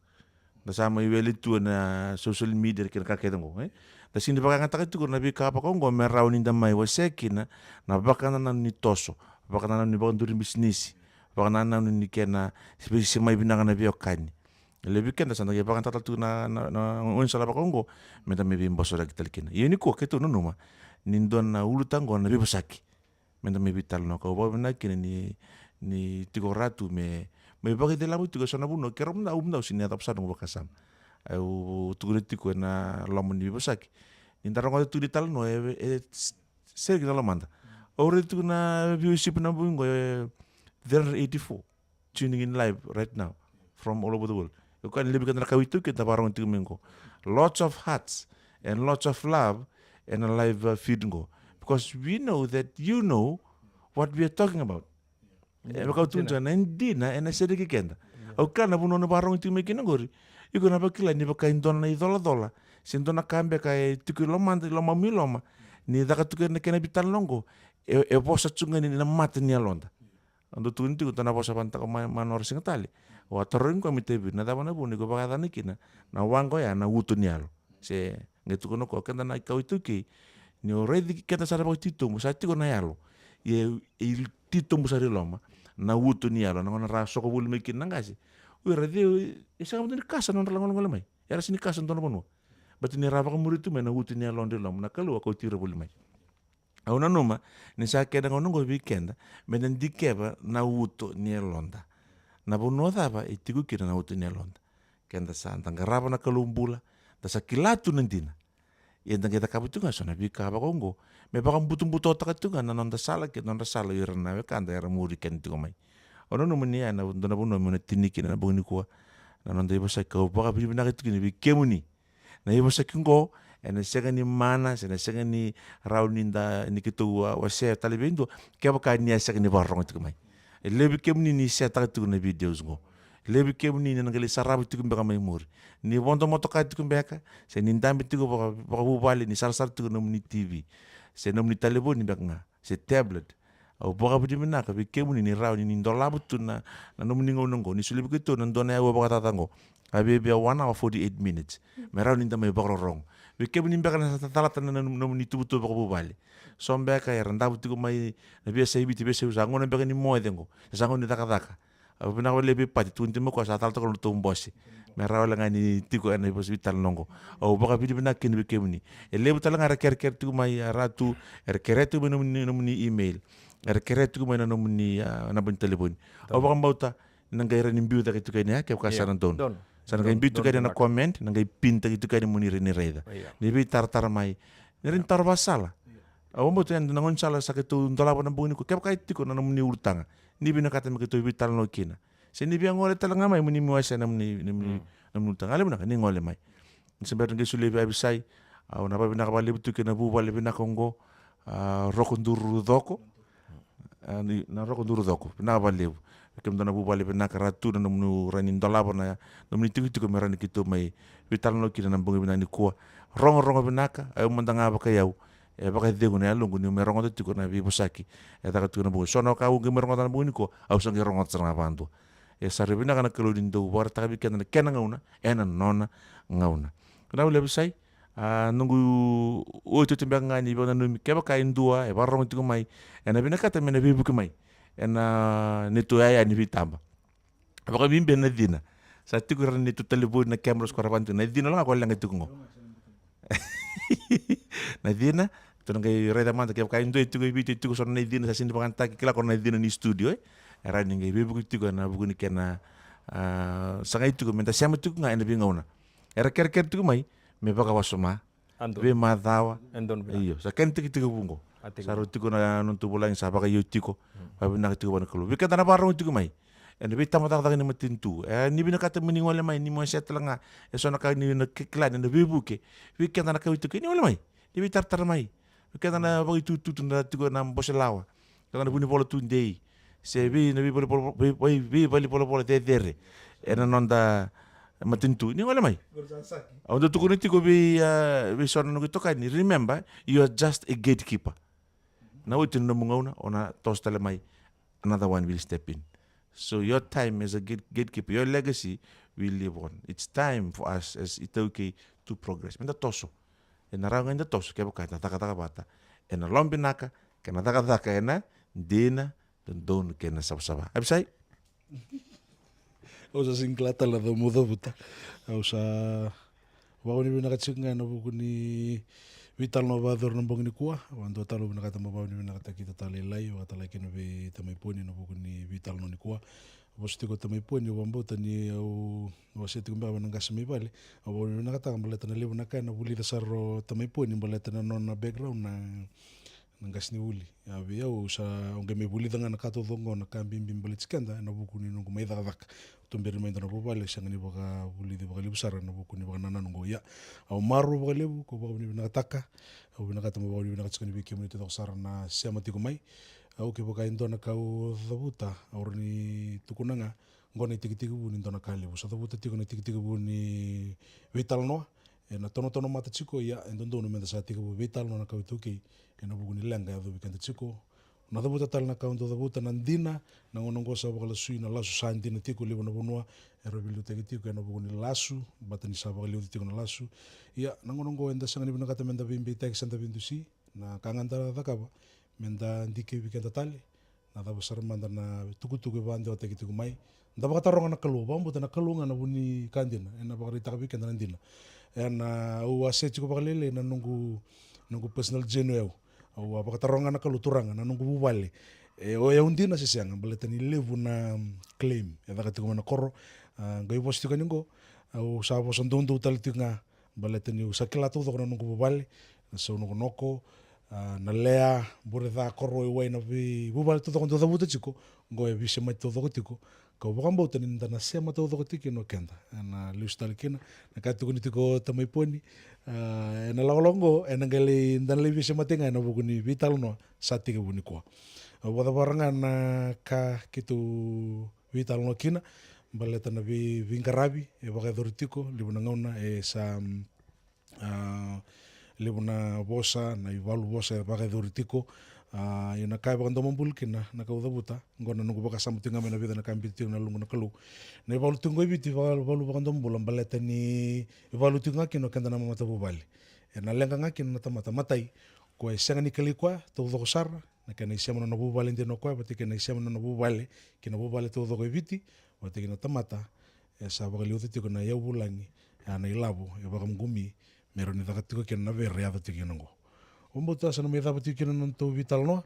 da sa mai wele tu ena social media kei na ka kece oqo, e? Da sega ni vakayagataka tiko na veika vaka oqo me rawa ni da mai wasea kina na vakanananu ni toso, vakanananu ni vakaduri bisinisi, vakanananu ni kena veisemai vinaka na veiwekani. E levu vei keda sa da qai vakayagataka tale tu na, na, na gaunisala vaka oqo, meda mai veibosoraki tale kina. Ia nikua keitou nanuma ni dua na ulutaga oqo na veivosaki. Meda mai veitalanoa, kau vakavinaka kina ni, ni tiko Ratu me, me vakaicilava tiko eso na vanua, keirau mada, au mada, au sega ni yacova sara noqu vakasama. Au tukuna tiko ena loma ni veivosaki. Ni da rogoca tiko ni talanoa, e, e, s-, sereki na lomada. Au raica tiko na viewership na bogi oqo, e, three hundred eighty-four tuning in live right now from all over the world. Au kaya ni levu keda na kawa iTaukei da vakarogo tiko mai oqo. Lots of hearts and lots of love ena live, uh, feed oqo. Because we know that you know what we are talking about. E vaka au tukuna tiko, na dina ena sereki keda. Au kila na vanua na vakarogo tiko mai kina oqori, iko na vakila ni vaka e dua na icolacola se dua na ka beka e tiko i lomada, i lomamu i loma, ni caka tiko ena kena veitalanoa oqo, e, e vosa tu ga ni na mata ni yaloda. Au dau tukuna tiko, dua na vosa vata, o Ma-, Manora Sigatale. Au a tarogi koya me tavi, na cava na vuna iko vakayacana kina na waqa oya na uto ni yalo? Se qai tukuna o koya, keda na kawa iTaukei, ni o raici keda sara vakatitobu, sa tiko na yalo. Ia e, e titobu sara i loma na uto ni yalo, na gauna ra soko voli mai kina na qase. O ira, e, e sega mada ni kasa na nodra lagolagole mai. Era sega ni kasa dua na vanua. Baleta ni ra vakamuri tu mai na uto ni yalodra i loma, na Kalou a kauti ira voli mai. Au nanuma ni sa kena gauna oqo vei keda meda dikeva na uto ni yaloda. Na vanua cava e tiko kina na uto ni yaloda? Keda sa da qarava na Kalou bula, da sa kila tu na dina. Ia da qai cakava tu ga eso na veika vaka oqo me vakabutobutotaka tu ga na noda sala kei na nodra sala o ira na wekada era muri keda tiko mai. Au nanuma ni ya na dua na vanua meu na tini kina na bogi nikua, na noda ivosaki. Au vakavinavinaka tiko kina vei kemuni. Na ivosaki oqo ena sega ni mana, se na sega ni rawa ni da, ni keitou wa-, wasea tale vei dua, kevaka ni a sega ni vakarorogo tiko mai. E levu vei kemuni ni share-taka tiko na videos oqo. E levu vei kemuni ni na qai lai sarava tiko beka mai muri. Ni vodo motoka tiko beka, se ni dabe tiko vaka, vakavuvale, ni sarasara tiko nomuni T V, se nomuni talevoni beka ga, se tablet. Au vakavinavinaka vei kemuni ni rawa ni, ni dolava tu na, na nomuni gauna oqo. Ni solia vei keitou na dua na aua vakacaca oqo. A viavia one hour forty-eight minutes. Me rawa ni da mai vakarorogo. Vei kemuni beka na sa calata na, na, na nomuni tuvatuva vakavuvale. So beka era davo tiko mai na veiyasai Viti, veiyasai, sa gauna beka ni moce oqo. Sa gauna ni cakacaka. Au vinaka vakalevu vei Pati, tukuni tiko mai o koya sa calata tiko na nodratou bose. Me rawa wale ga ni tiko ena ivosavitala oqo. Au vakavinavinaka kina vei kemuni. E levu tale ga era kerekere tiko mai, a, Ratu, era kerea tiko mai nomuni, nomuni email. Era kerea tiko mai na nomuni, a, naba ni talevoni. Au vakabauta ni na qai rawa ni biu cake tiko yani, a, kevaka sa na donu. Sa na qai biu tiko yani na comment, na qai pin-taki tiko yani mo ni rawa ni raica. Ni veitaratara mai. Ni rawa ni taro vakasala. Au vakabauta e dua na gaunisala sa keitou dolava na bogi nikua, kevaka e tiko na nomuni ulutaga ni vinakata me keitou veitalanoa kina, se ni via gole tale ga mai mo ni mai wasea na nomuni, nomuni, nomuni ulutaga, levu vinaka ni gole mai. Ni se bera ni qai solia vei Avisai, au na vakavinavinaka vakalevu tu kei na vuvale vinaka oqo, a, Rokoduru Coko. A, ni, na Rokoduru Coko, vinaka vakalevu. Kemudou na vuvale vinaka, ra tu na nomuni, ra ni dolava na nomuni tikotiko me ra ni keitou mai veitalanoa kina na bogi vinaka nikua. Rogorogo vinaka, au mada ga vakai au, e vakacegu na yaloqu niu mai rogoca tiko na veivosaki e caka tiko na bogi. So na ka au qai mai rogoca na bogi nikua, au sa qai rogoca sara ga vakadua. E sa rui vinaka na Kalou ni dau vakaraitaka vei keda na kena gauna ena nona gauna. Vinaka vakalevu Avisai. A, noqu otioti beka ga ni vakananumi, kevaka e dua e vakarorogo tiko mai, ena vinakata me na veivuke mai ena neitou yaya ni veitaba. Vakabibi na cina. Sa tiko ira na neitou talevoni, na cameras ko ra vana tiko, na cina la ga ko leqa tiko qo. Na cina, tou na qai raica mada, kevaka e dua e tiko e Viti, e tiko so na cina sa sega ni vakayagataki, kila ko na cina ni studio, e. E rawa ni qai veivuke tiko ena vuku ni kena, a, sagai tiko me da sema tiko ga ena veigauna. Era kerekere tiko mai me vakawasoma, a donu, veimacawa. E donu vinaka. Io, sa kena tekitekivu qo. A tekitekivu. Sa rau tiko na nodatou vulagi, sa vakaio tiko. Mm. Vakavinaka tiko vua na Kalou. Vei keda na vakarorogo tiko mai ena veitaba cakacaka ni matanitu, e, ni vinakata mo ni gole mai, ni mo wasea tale ga e so na ka ni na ki-, kila ni na veivuke. Vei keda na kawa iTaukei, ni gole mai, ni veitaratara mai. Vei keda na vakaitutu, na tiko na Bose Lawa, keda na Vunivola Tudei, se vei na veivale-, vei, vei, veivalenivolavola cecere ena noda matanitu, ni gole mai. Au dau tukuna tiko vei, a, vei so na noqu itokani, remember, you are just a gatekeeper. Na oti na nomu gauna, o na toso tale mai, another one will step in. So your time as a gate-, gatekeeper, your legacy will live on. It's time for us as iTaukei to progress. Me da toso. Ena rawa ga ni da toso kevaka eda cakacaka vata ena loma vinaka, kei na cakacaka ena dina, dodonu kei na savasava. Avisai? Au sa sega ni kila tale na cava meu cavuta. Au sa vakavinavinaka tiko ga ena vuku ni veitalanoa vakayacori ena bogi nikua. Vakadua tale au vinakata meu vakavinavinakataki Tata Lailai, vaka tale ga kina vei Tamai Poni ena vuku ni veitalanoa nikua. Vosa tiko o Tamai Poni, au vakabauta ni au wasea tiko beka vei na qase mai vale. Au vakavinavinakataka baleta na levu na ka ena vulica sara o Tamai Poni baleta na nona background na, na qasenivuli. Ia vei au, au sa, au qai mai vulica ga na ka taucoko qo, na ka bibi baleti keda ena vuku ni noqu mai cakacaka. Tuberi mai dua na vuvale, sega ni vakavulici vakalevu sara ena vuku ni vakanananu qo. Ia, au marau vakalevu, kau vakavinavinakataka. Au vinakata meu vakavinavinaka tiko yani vei kemuni taucoko sara na sema tiko mai. Au kevaka e dua na ka au cavuta, au rawa ni tukuna ga, qo na itekitekivu ni dua na ka levu. Sa cavuta tiko na itekitekivu ni veitalanoa ena tonotono mata tiko, ia e dodonu meda sa tekivu veitalanoa na kawa iTaukei ena vuku ni leqa e yacovi keda tiko. Na cavuta tale na ka au dau cavuta, na dina, na gauna oqo sa vakalasui na lasu, sa dina tiko, levu na vanua era veiliutaki tiko ena vuku ni lasu, baleta ni sa vakaliuci tiko na lasu. Ia, na gauna oqo eda sega ni vinakata meda veibeitaki, sa da veidusi, na ka ga da cakava, meda dikevi keda tale, na cava sara mada na itukutuku e vakadewataki tiko mai, da vakataroga na Kalou, vakabauta na Kalou ga na vu ni ka dina, ena vakaraitaka vei keda na dina. Ena, au a set tiko vakalailai na noqu, noqu personal journey o yau. Au a vakataroga na Kalou, Turaga, na noqu vuvale, e o yau dina se sega, baleta ni levu na, mm, claim e caka tiko mai na koro. A, qai vosa tiko yani qo, au sa vosa doudou tale tiko ga, baleta niu sa kila taucoko na noqu vuvale, na sau nokonoko, a, na lea, bure ca, koro, wai, na veivuvale taucoko dau cavuta tiko, qo e veisemati taucoko tiko. Kau vakabauta ni da na sema taucoko tiko kina o keda. Ena lesu tale kina, na ka tukuni tiko o Tamai Poni, a, ena lakolako qo, ena qai lai, da na lai veisemati ga ena vuku ni veitalanoa sa tekivu nikua. Au vakacavara ga na ka keitou veitalanoa kina, baleta na vei, veiqaravi e vakayacori tiko, levu na gauna e sa, mm, a, levu na vosa, na ivalu vosa e vakayacori tiko. A, ia na ka e vakadomobula kina, na ka au cavuta, qo na noqu vakasama tiko ga mai na vica na ka biuta tiko na yaloqu na Kalou. Na ivalu tiko qo e Viti, ivalu, ivalu vakadomobula, baleta ni ivalu tiko ga kina o keda na matavuvale. Ena leqa ga kina na tamata, matai, koya e sega ni kilai koya taucoko sara, na kena isema na nona vuvale dina o koya, vata kei na isema na nona vuvale ki na vuvale taucoko e Viti, vata kei na tamata e sa vakaliuca tiko na iyau vulagi, a, na ilavo e vakaqumi me rawa ni caka tiko kina na vere e yaco tiko kina qo. Au vakabauta sa na mai cava tiko kina na nodatou veitalanoa,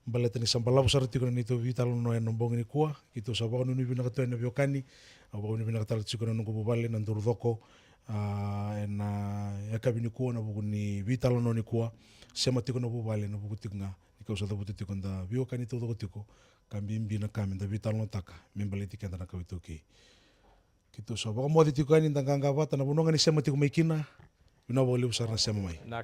baleta ni sa balavu sara tiko na neitou veitalanoa ena bogi nikua. Keitou sa vakanuinui vinaka tu yani na veiwekani. Au vakanuinui vinaka tale tiko na noqu vuvale, na Durucoko, A, ena yakavi nikua, na vuku ni veitalanoa nikua, sema tiko na vuvale, na vuku tiko ga ni kau sa cavuta tiko, da veiwekani taucoko tiko, ka bibi na ka me da veitalanoataka me baleti keda na kawa iTaukei. Keitou sa vakamoce tiko yani, da qaqa vata, na vanua ga ni sema tiko mai kina. Vinaka vakalevu sara na sema mai.